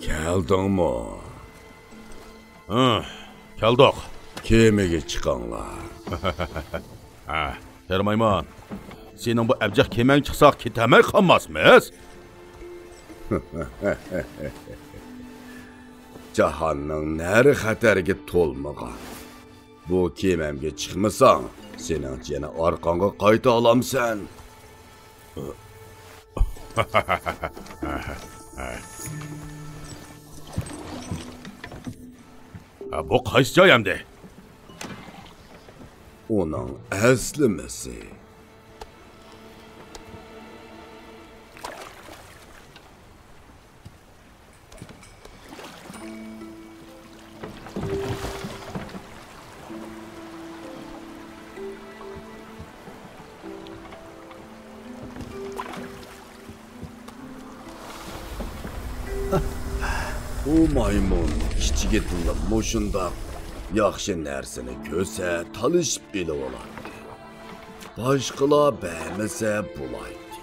كەلدىڭمۇ؟ ھە، كەلدۇق. كېمىگە چىقىڭلار. ھە، قېرى مايمۇن، سېنىڭ بۇ ئەبجەق كېمەڭگە چىقساق كېتەلمەي قالماسمىز؟ جاھاننىڭ نەرى خەتەرگە تولمىغان. بۇ كېمەمگە چىقمىساڭ، سېنىڭچە يەنە ئارقاڭغا قايتالامسەن؟ ھە، بۇ قايسى جاي ئەمدى؟ ئۇنىڭ ئەسلىمىسى. ئۇ مايمۇن كىچىكىدىنلا مۇشۇنداق ياخشى نەرسىنى كۆرسە، تالىشىپ ئېلىۋالاتتى. باشقىلار بەرمىسە بولايتتى.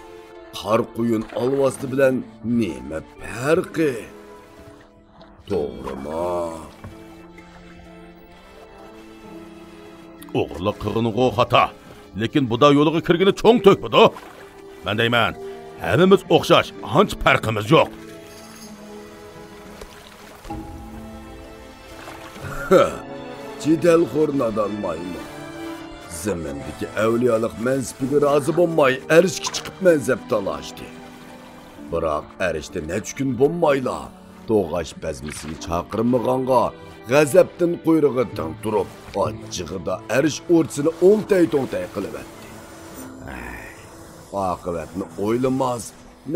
قارا قۇيۇن ئالۋاستى بىلەن نېمە پەرقى؟ توغرىمۇ؟ ئوغرىلىق قىلغىنىغۇ خاتا، لېكىن بۇدا يولىغا كىرگىنى چوڭ تۆھپىدۇ. مەن دەيمەن، ھەممىمىز ئوخشاش، ئانچە پەرقىمىز يوق. جېدەلخور نادان مايمۇن. زېمىندىكى ئەۋلىيالىق مەنسىپىگە رازى بولماي، ئەرشكە چىقىپ مەنسەپ تالاشتى. بىراق ئەرشتە نەچچە كۈن بولمايلا، توغاش بەزمىسىگە چاقىرمىغانغا غەزەپتىن قۇيرۇقى دىڭ تۇرۇپ، ئاچچىقىدا ئەرش ئورچىسىنى ئوڭتەي-توڭتەي قىلىۋەتتى. ھەي، ئاقىۋەتنى ئويلىماس،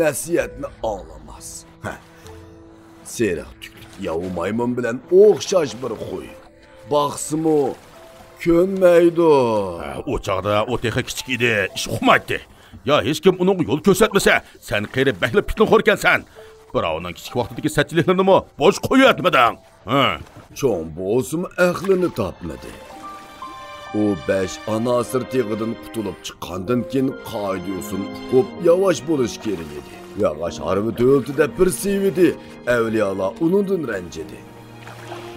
نەسىھەتنى ئاڭلىماس. ھە. سېرىق تۈكلۈك ياۋا مايمۇن بىلەن ئوخشاش بىر خۇي. باقسىمۇ كۆنمەيدۇ. ھە، ئۇ چاغدا ئۇ تېخى كىچىك ئىدى، ئىش ئۇقمايتتى. يا ھېچكىم ئۇنىڭغا يول كۆرسەتمىسە، سەن قېرى بەكلا پىتنىخوركەنسەن. بىراۋنىڭ كىچىك ۋاقتىدىكى سەتچىلىكلىرىنىمۇ بوش قويۇۋەتمىدىڭ. ھە. چوڭ بولسىمۇ ئەقلىنى تاپمىدى. ئۇ بەش ئاناسىر تېغىدىن قۇتۇلۇپ چىققاندىن كېيىن قائىدە-يوسۇن ئۇقۇپ، ياۋاش بولۇش كېرەك ئىدى. ياغاچ ھارۋا دۆلىتىدە بىر سىۋىدى، ئەۋلىيالار ئۇنىڭدىن رەنجىدى.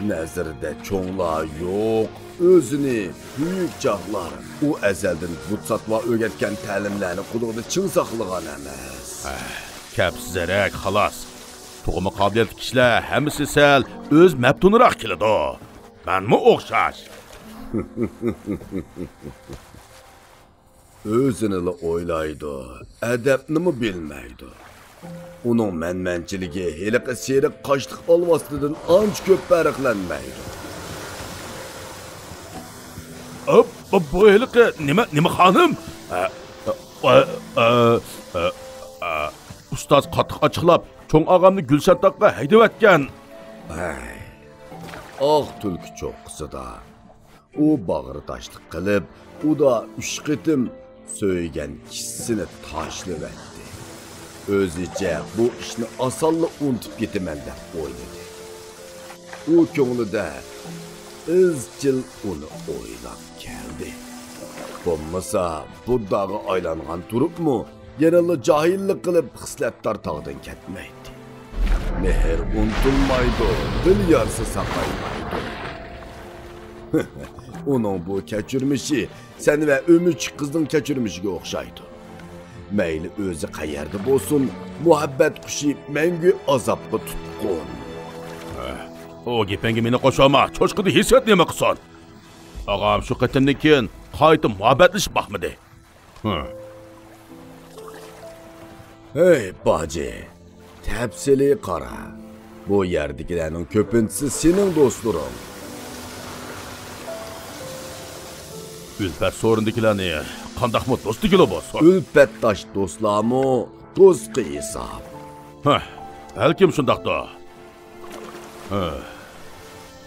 نەزىرىدە چوڭلار يوق، ئۆزىنى بۈيۈك چاغلار. ئۇ ئەزەلدىن بۇت ساتما ئۆگەتكەن تەلىملەرنى قۇلىقىدا چىڭ ساقلىغان ئەمەس. ھە، كەپسىزرەك، خالاس. تۇغما قابىلىيەتلىك كىشىلەر ھەممىسى سەل ئۆز مەپتۇنراق كېلىدۇ. مەنمۇ ئوخشاش. ئۆزىنىلا ئويلايدۇ، ئەدەپنىمۇ بىلمەيدۇ. ئۇنىڭ مەنمەنچىلىكى ھېلىقى سېرىق قاشلىق ئالۋاستىدىن ئانچە كۆپ پەرقلەنمەيدۇ. ئا، بۇ، بۇ ھېلىقى نېمە، نېمە خانىم؟ ئا، ئا، ئا، ئا، ئا. ئۇستاز قاتتىق ئاچچىقلاپ، چوڭ ئاغامنى گۈلشان تاغقا ھەيدىۋەتكەن. ھەي، ئاق تۈلكە چوققىسىدا. ئۇ باغرىداشلىق قىلىپ، ئۇدا ئۈچ قېتىم سۆيگەن كىشىسىنى تاشلىۋەتتى. ئۆزىچە بۇ ئىشنى ئاسانلا ئۇنتۇپ كېتىمەن دەپ ئويلىدى. ئۇ كۆڭلىدە ئىزچىل ئۇنى ئويلاپ كەلدى. بولمىسا، بۇدداغا ئايلانغان تۇرۇپمۇ، يەنىلا جاھىللىق قىلىپ، خىسلەتدار تاغدىن كەتمەيتتى. مېھىر ئۇنتۇلمايدۇ، دىل يارىسى ساقايمايدۇ. ئۇنىڭ بۇ كەچۈرمىشى سەن ۋە ئۆمۈچۈك قىزنىڭ كەچۈرمىشىگە ئوخشايدۇ. مەيلى ئۆزى قەيەردە بولسۇن، مۇھەببەت قۇشى مەڭگۈ ئازابقا تۇتقۇن. ئۇ گېپىڭگە مېنى قوشۇۋالما، چوشقىدا ھېسسىيات نېمە قىلسۇن؟ ئاغام شۇ قېتىمدىن كېيىن قايتا مۇھەببەتلىشىپ باقمىدى. ھە. ھەي، باجى، تەپسىلىي قارا. بۇ يەردىكىلەرنىڭ كۆپىنچىسى سېنىڭ دوستلىرىڭ. ئۈلپەت سورۇندىكىلەرنى قانداقمۇ دوست دېگىلى بولسۇن؟ ئۈلپەتداش دوستلارمۇ دوستقا ھېساب. ھە، بەلكىم شۇنداقتۇ. ھە.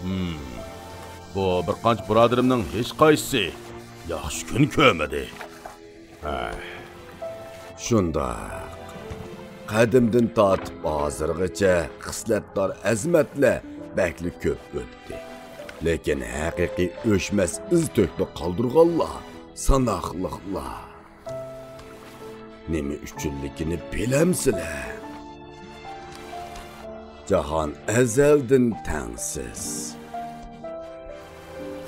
ھىم. بۇ بىر قانچە بۇرادىرىمنىڭ ھېچقايسىسى ياخشى كۈن كۆرمىدى. ھە. شۇنداق. قەدىمدىن تارتىپ ھازىرغىچە خىسلەتدار ئەزىمەتلەر بەكلا كۆپ ئۆتتى. لېكىن ھەقىقىي ئۆچمەس ئىز تۆكمە قالدۇرغانلار ساناقلىقلا. نېمە ئۈچۈنلۈكىنى بىلەمسىلەر؟ جاھان ئەزەلدىن تەڭسىز.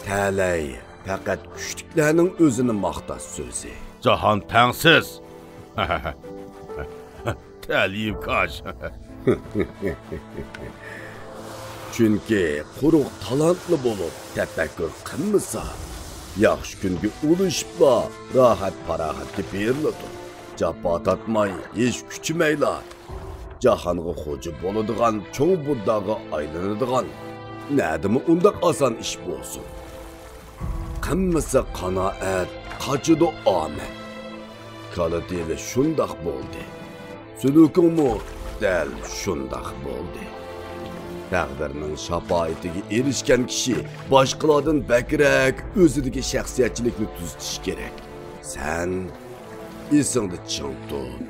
تەلەي پەقەت كۈچلۈكلەرنىڭ ئۆزىنى ماختاش سۆزى. جاھان تەڭسىز. تەلىيىم كاج. چۈنكى قۇرۇق تالانتلا بولۇپ، تەپەككۇر قىلمىسا، ياخشى كۈنگە ئۇلىشىپلا راھەت-پاراغەتكە بېرىلىدۇ. جاپا تارتماي، ھېچ كۈچىمەيلا، جاھانغا خوجا بولىدىغان چوڭ بۇدداغا ئايلىنىدىغان نەدىمۇ ئۇنداق ئاسان ئىش بولسۇن؟ قىلمىسا قانائەت، قاچىدۇ ئامەت. كالا دېۋى شۇنداق بولدى. سلۇكۇڭمۇ دەل شۇنداق بولدى. تەقدىرنىڭ شاپائىتىگە ئېرىشكەن كىشى باشقىلاردىن بەكرەك ئۆزىدىكى شەخسىيەتچىلىكنى تۈزىتىشى كېرەك. سەن ئېسىڭدە چىڭ تۇت.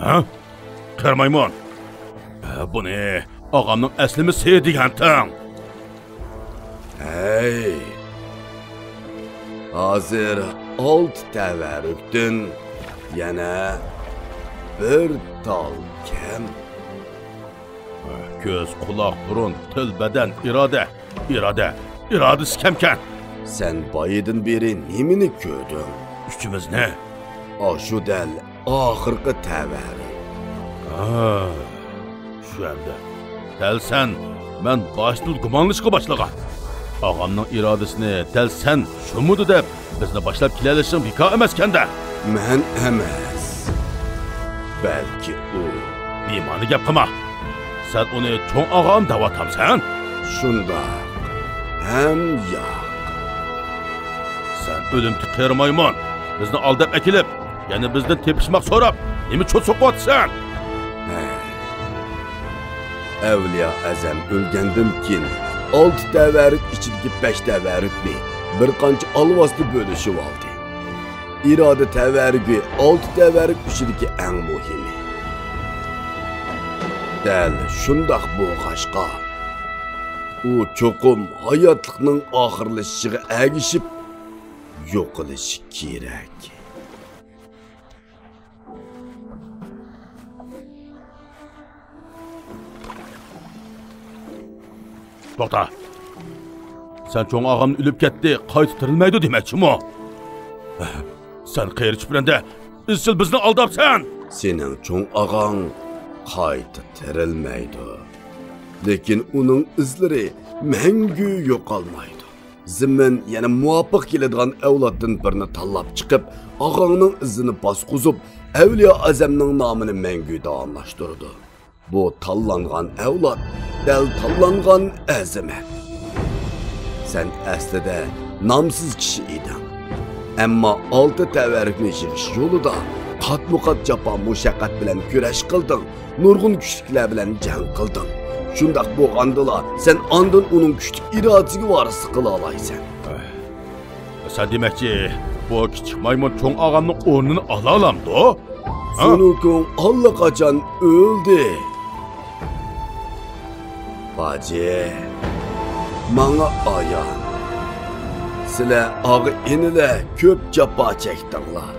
ھە؟ قېرى مايمۇن! بۇنى ئاغامنىڭ ئەسلىمىسى دېگەنتىڭ! ھەي! ھازىر ئالتە تەۋەررۈكتىن يەنە بىر تال كەم. كۆز، قۇلاق، بۇرۇن، تىل، بەدەن، ئىرادە. ئىرادە، ئىرادىسى كەمكەن. سەن بايىدىن بېرى نېمىنى كۆردۈڭ؟ ئۈچىمىزنى. ئاشۇ دەل ئاخىرقى تەۋەررۈك. ھا، چۈشەندىم. دەل سەن، مەن باشتىن گۇمانلىشقا باشلىغان. ئاغامنىڭ ئىرادىسىنى دەل سەن شۇمىدۇ دەپ، بىزنى باشلاپ كېلەلىشىڭ بىكار ئەمەسكەندە. مەن ئەمەس. بەلكى ئۇ. بىمەنە گەپ قىلما. سەن ئۇنى چوڭ ئاغام دەۋاتامسەن؟ شۇنداق ھەم ياق. سەن ئۆلۈمتۈك قېرى مايمۇن. بىزنى ئالداپ ئەكېلىپ، يەنە بىزدىن تېپىشماق سوراپ، نېمە چوت سوقۇۋاتىسەن؟ ھە. ئەۋلىيا ئەزەم ئۆلگەندىن كېيىن، ئالتە تەۋەررۈك ئىچىدىكى بەش تەۋەررۈكنى بىر قانچە ئالۋاستى بۆلۈشۈۋالدى. ئىرادە تەۋەررۈكى ئالتە تەۋەررۈك ئىچىدىكى ئەڭ مۇھىمى. دەل شۇنداق بولغاچقا، ئۇ چوقۇم ھاياتلىقنىڭ ئاخىرلىشىشىغا ئەگىشىپ يوقىلىشى كېرەك. توختا! سەن چوڭ ئاغام ئۆلۈپ كەتتى، قايتا تىرىلمەيدۇ دېمەكچىمۇ؟ سەن قېرى چۈپرەندە، ئىزچىل بىزنى ئالداپسەن! سېنىڭ چوڭ ئاغاڭ قايتا تىرىلمەيدۇ. لېكىن ئۇنىڭ ئىزلىرى مەڭگۈ يوقالمايدۇ. زېمىن يەنە مۇۋاپىق كېلىدىغان ئەۋلادتىن بىرنى تاللاپ چىقىپ، ئاغاڭنىڭ ئىزىنى باسقۇزۇپ، ئەۋلىيا ئەزەمنىڭ نامىنى مەڭگۈ داۋاملاشتۇرىدۇ. بۇ تاللانغان ئەۋلاد، دەل تاللانغان ئەزىمەت. سەن ئەسلىدە نامسىز كىشى ئىدىڭ. ئەمما ئالتە تەۋەررۈكنى يىغىش يولىدا قاتمۇقات جاپا مۇشەققەت بىلەن كۈرەش قىلدىڭ. نۇرغۇن كۈچلۈكلەر بىلەن جەڭ قىلدىڭ. شۇنداق بولغاندىلا، سەن ئاندىن ئۇنىڭ كۈچلۈك ئىرادىسىگە ۋارىسلىق قىلالايسەن. سەن دېمەكچى، بۇ كىچىك مايمۇن چوڭ ئاغامنىڭ ئورنىنى ئالالامدۇ؟ ھە؟ سۇنۇكۇڭ ئاللىقاچان ئۆلدى. باجى، ماڭا ئايان، سىلەر ئاغا-ئىنىلەر كۆپ جاپا چەكتىڭلار.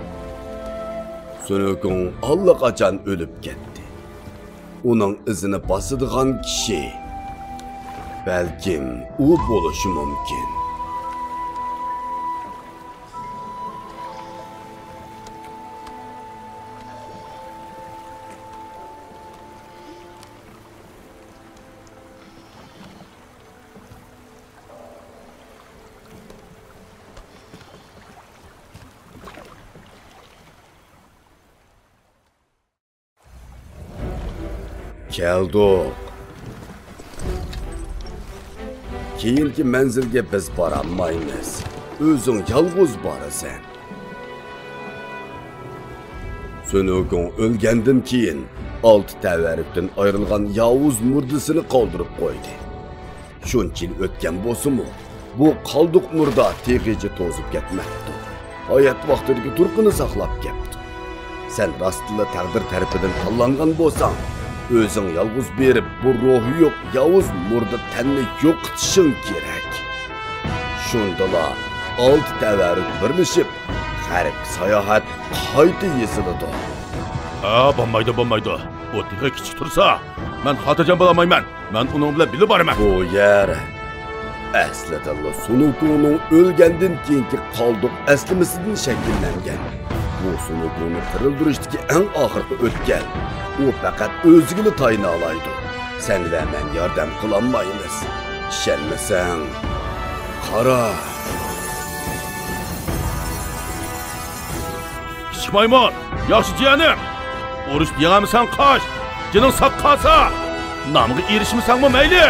سۇنۇكۇڭ ئاللىقاچان ئۆلۈپ كەتتى. ئۇنىڭ ئىزىنى باسىدىغان كىشى، بەلكىم، ئۇ بولۇشى مۇمكىن. كەلدۇق. كېيىنكى مەنزىلگە بىز بارالمايمىز. ئۆزۈڭ يالغۇز بارىسەن. سۈنۈگۇڭ ئۆلگەندىن كېيىن، ئالتە تەۋەررۈكتىن ئايرىلغان ياۋۇز مۇردىسىنى قالدۇرۇپ قويدى. شۇنچە يىل ئۆتكەن بولسىمۇ، بۇ قالدۇق مۇردا تېخىچە توزۇپ كەتمەپتۇ. ھايات ۋاقتىدىكى تۇرقىنى ساقلاپ كەپتۇ. سەن راستتىنلا تەقدىر تەرىپىدىن تاللانغان بولساڭ، ئۆزۈڭ يالغۇز بېرىپ، بۇ روھى يوق ياۋۇز مۇردا تەننى يوقىتىشىڭ كېرەك. شۇندىلا ئالتە تەۋەررۈك بىرلىشىپ، غەربكە ساياھەت قايتا يېزىلىدۇ. ئا، بولمايدۇ، بولمايدۇ. ئۇ تېخى كىچىك تۇرسا، مەن خاتىرجەم بولالمايمەن. مەن ئۇنىڭ بىلەن بىللە بارىمەن. بۇ يەر ئەسلىدىلا سۇنۇكۇڭنىڭ ئۆلگەندىن كېيىنكى قالدۇق ئەسلىمىسىدىن شەكىللەنگەن. بۇ سۇنۇكۇڭنى تىرىلدۈرۈشتىكى ئەڭ ئاخىرقى ئۆتكەل. ئۇ پەقەت ئۆزىگىلا تايىنالايدۇ. سەن ۋە مەن ياردەم قىلالمايمىز. ئىشەنمىسەڭ، قارا. كىچىك مايمۇن، ياخشى جىيەنىم! ئۇرۇشتا يېڭەلمىسەڭ قاچ! جېنىڭ ساق قالسا، نامغا ئېرىشمىسەڭمۇ مەيلى!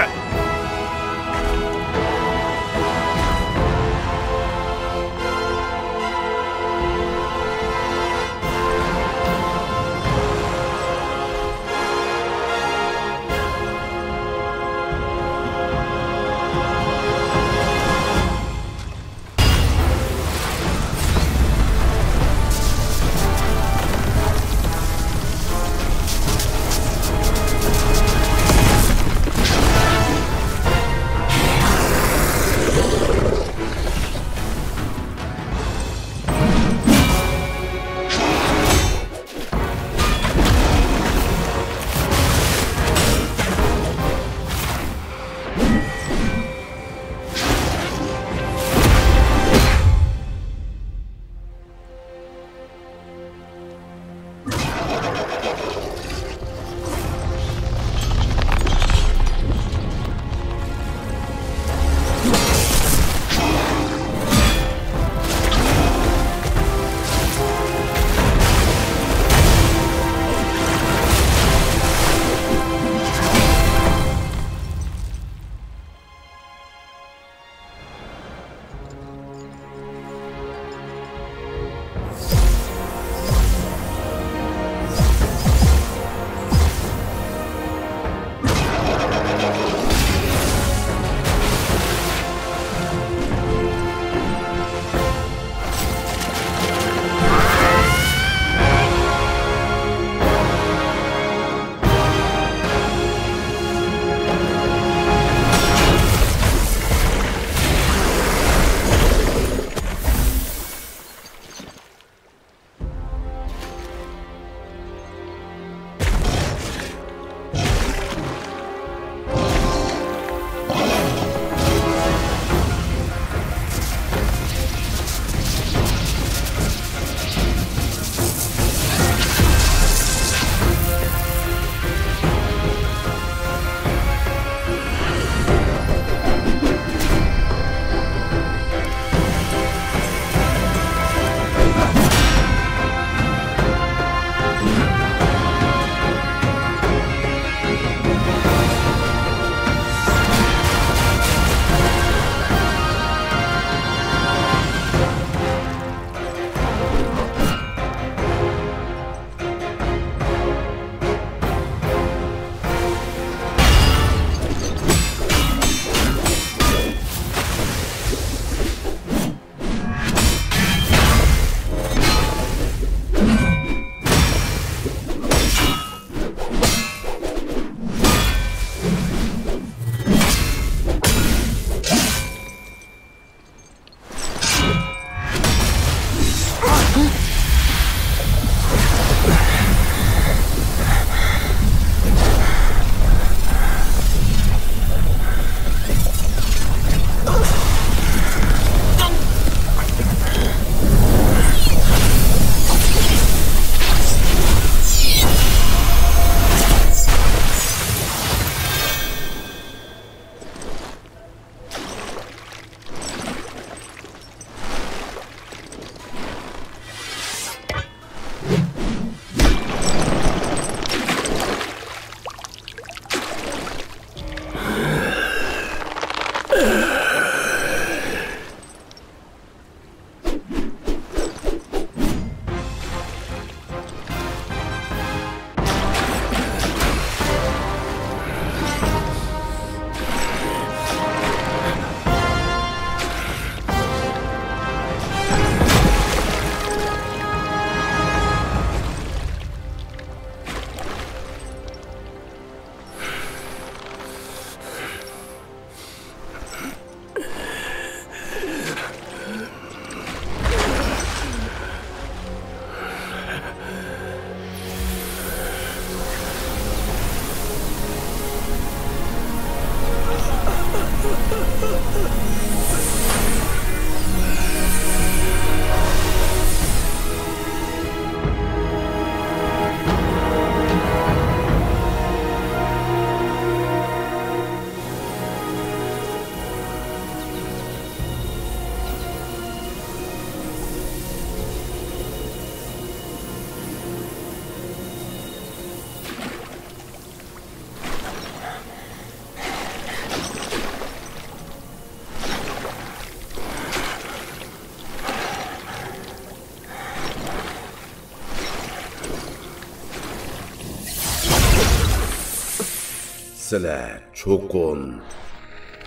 سىلەر چوقۇم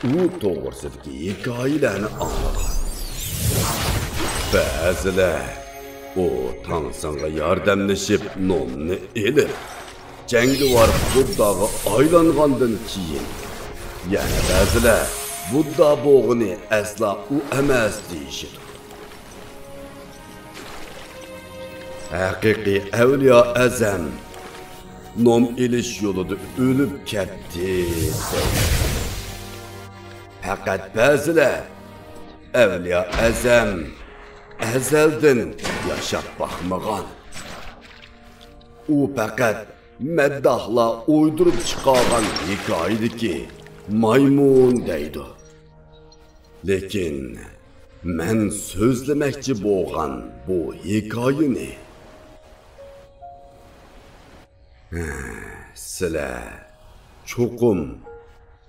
ئۇ توغرىسىدىكى ھېكايىلەرنى ئاڭلىغان. بەزىلەر ئۇ تاڭسىڭغا ياردەملىشىپ نومنى ئېلىپ، جەڭگىۋار بۇدداغا ئايلانغاندىن كېيىن، يەنە بەزىلەر بۇددا بولغىنى ئەسلا ئۇ ئەمەس دېيىشىدۇ. ھەقىقىي ئەۋلىيا ئەزەم نوم ئېلىش يولىدا ئۆلۈپ كەتتى دەيدۇ. پەقەت بەزىلەر ئەۋلىيا ئەزەم ئەزەلدىن ياشاپ باقمىغان. ئۇ پەقەت مەدداھلار ئويدۇرۇپ چىقارغان ھېكايىدىكى مايمۇن دەيدۇ. لېكىن مەن سۆزلىمەكچى بولغان بۇ ھېكايىنى، ھە، سىلەر چوقۇم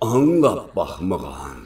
ئاڭلاپ باقمىغان.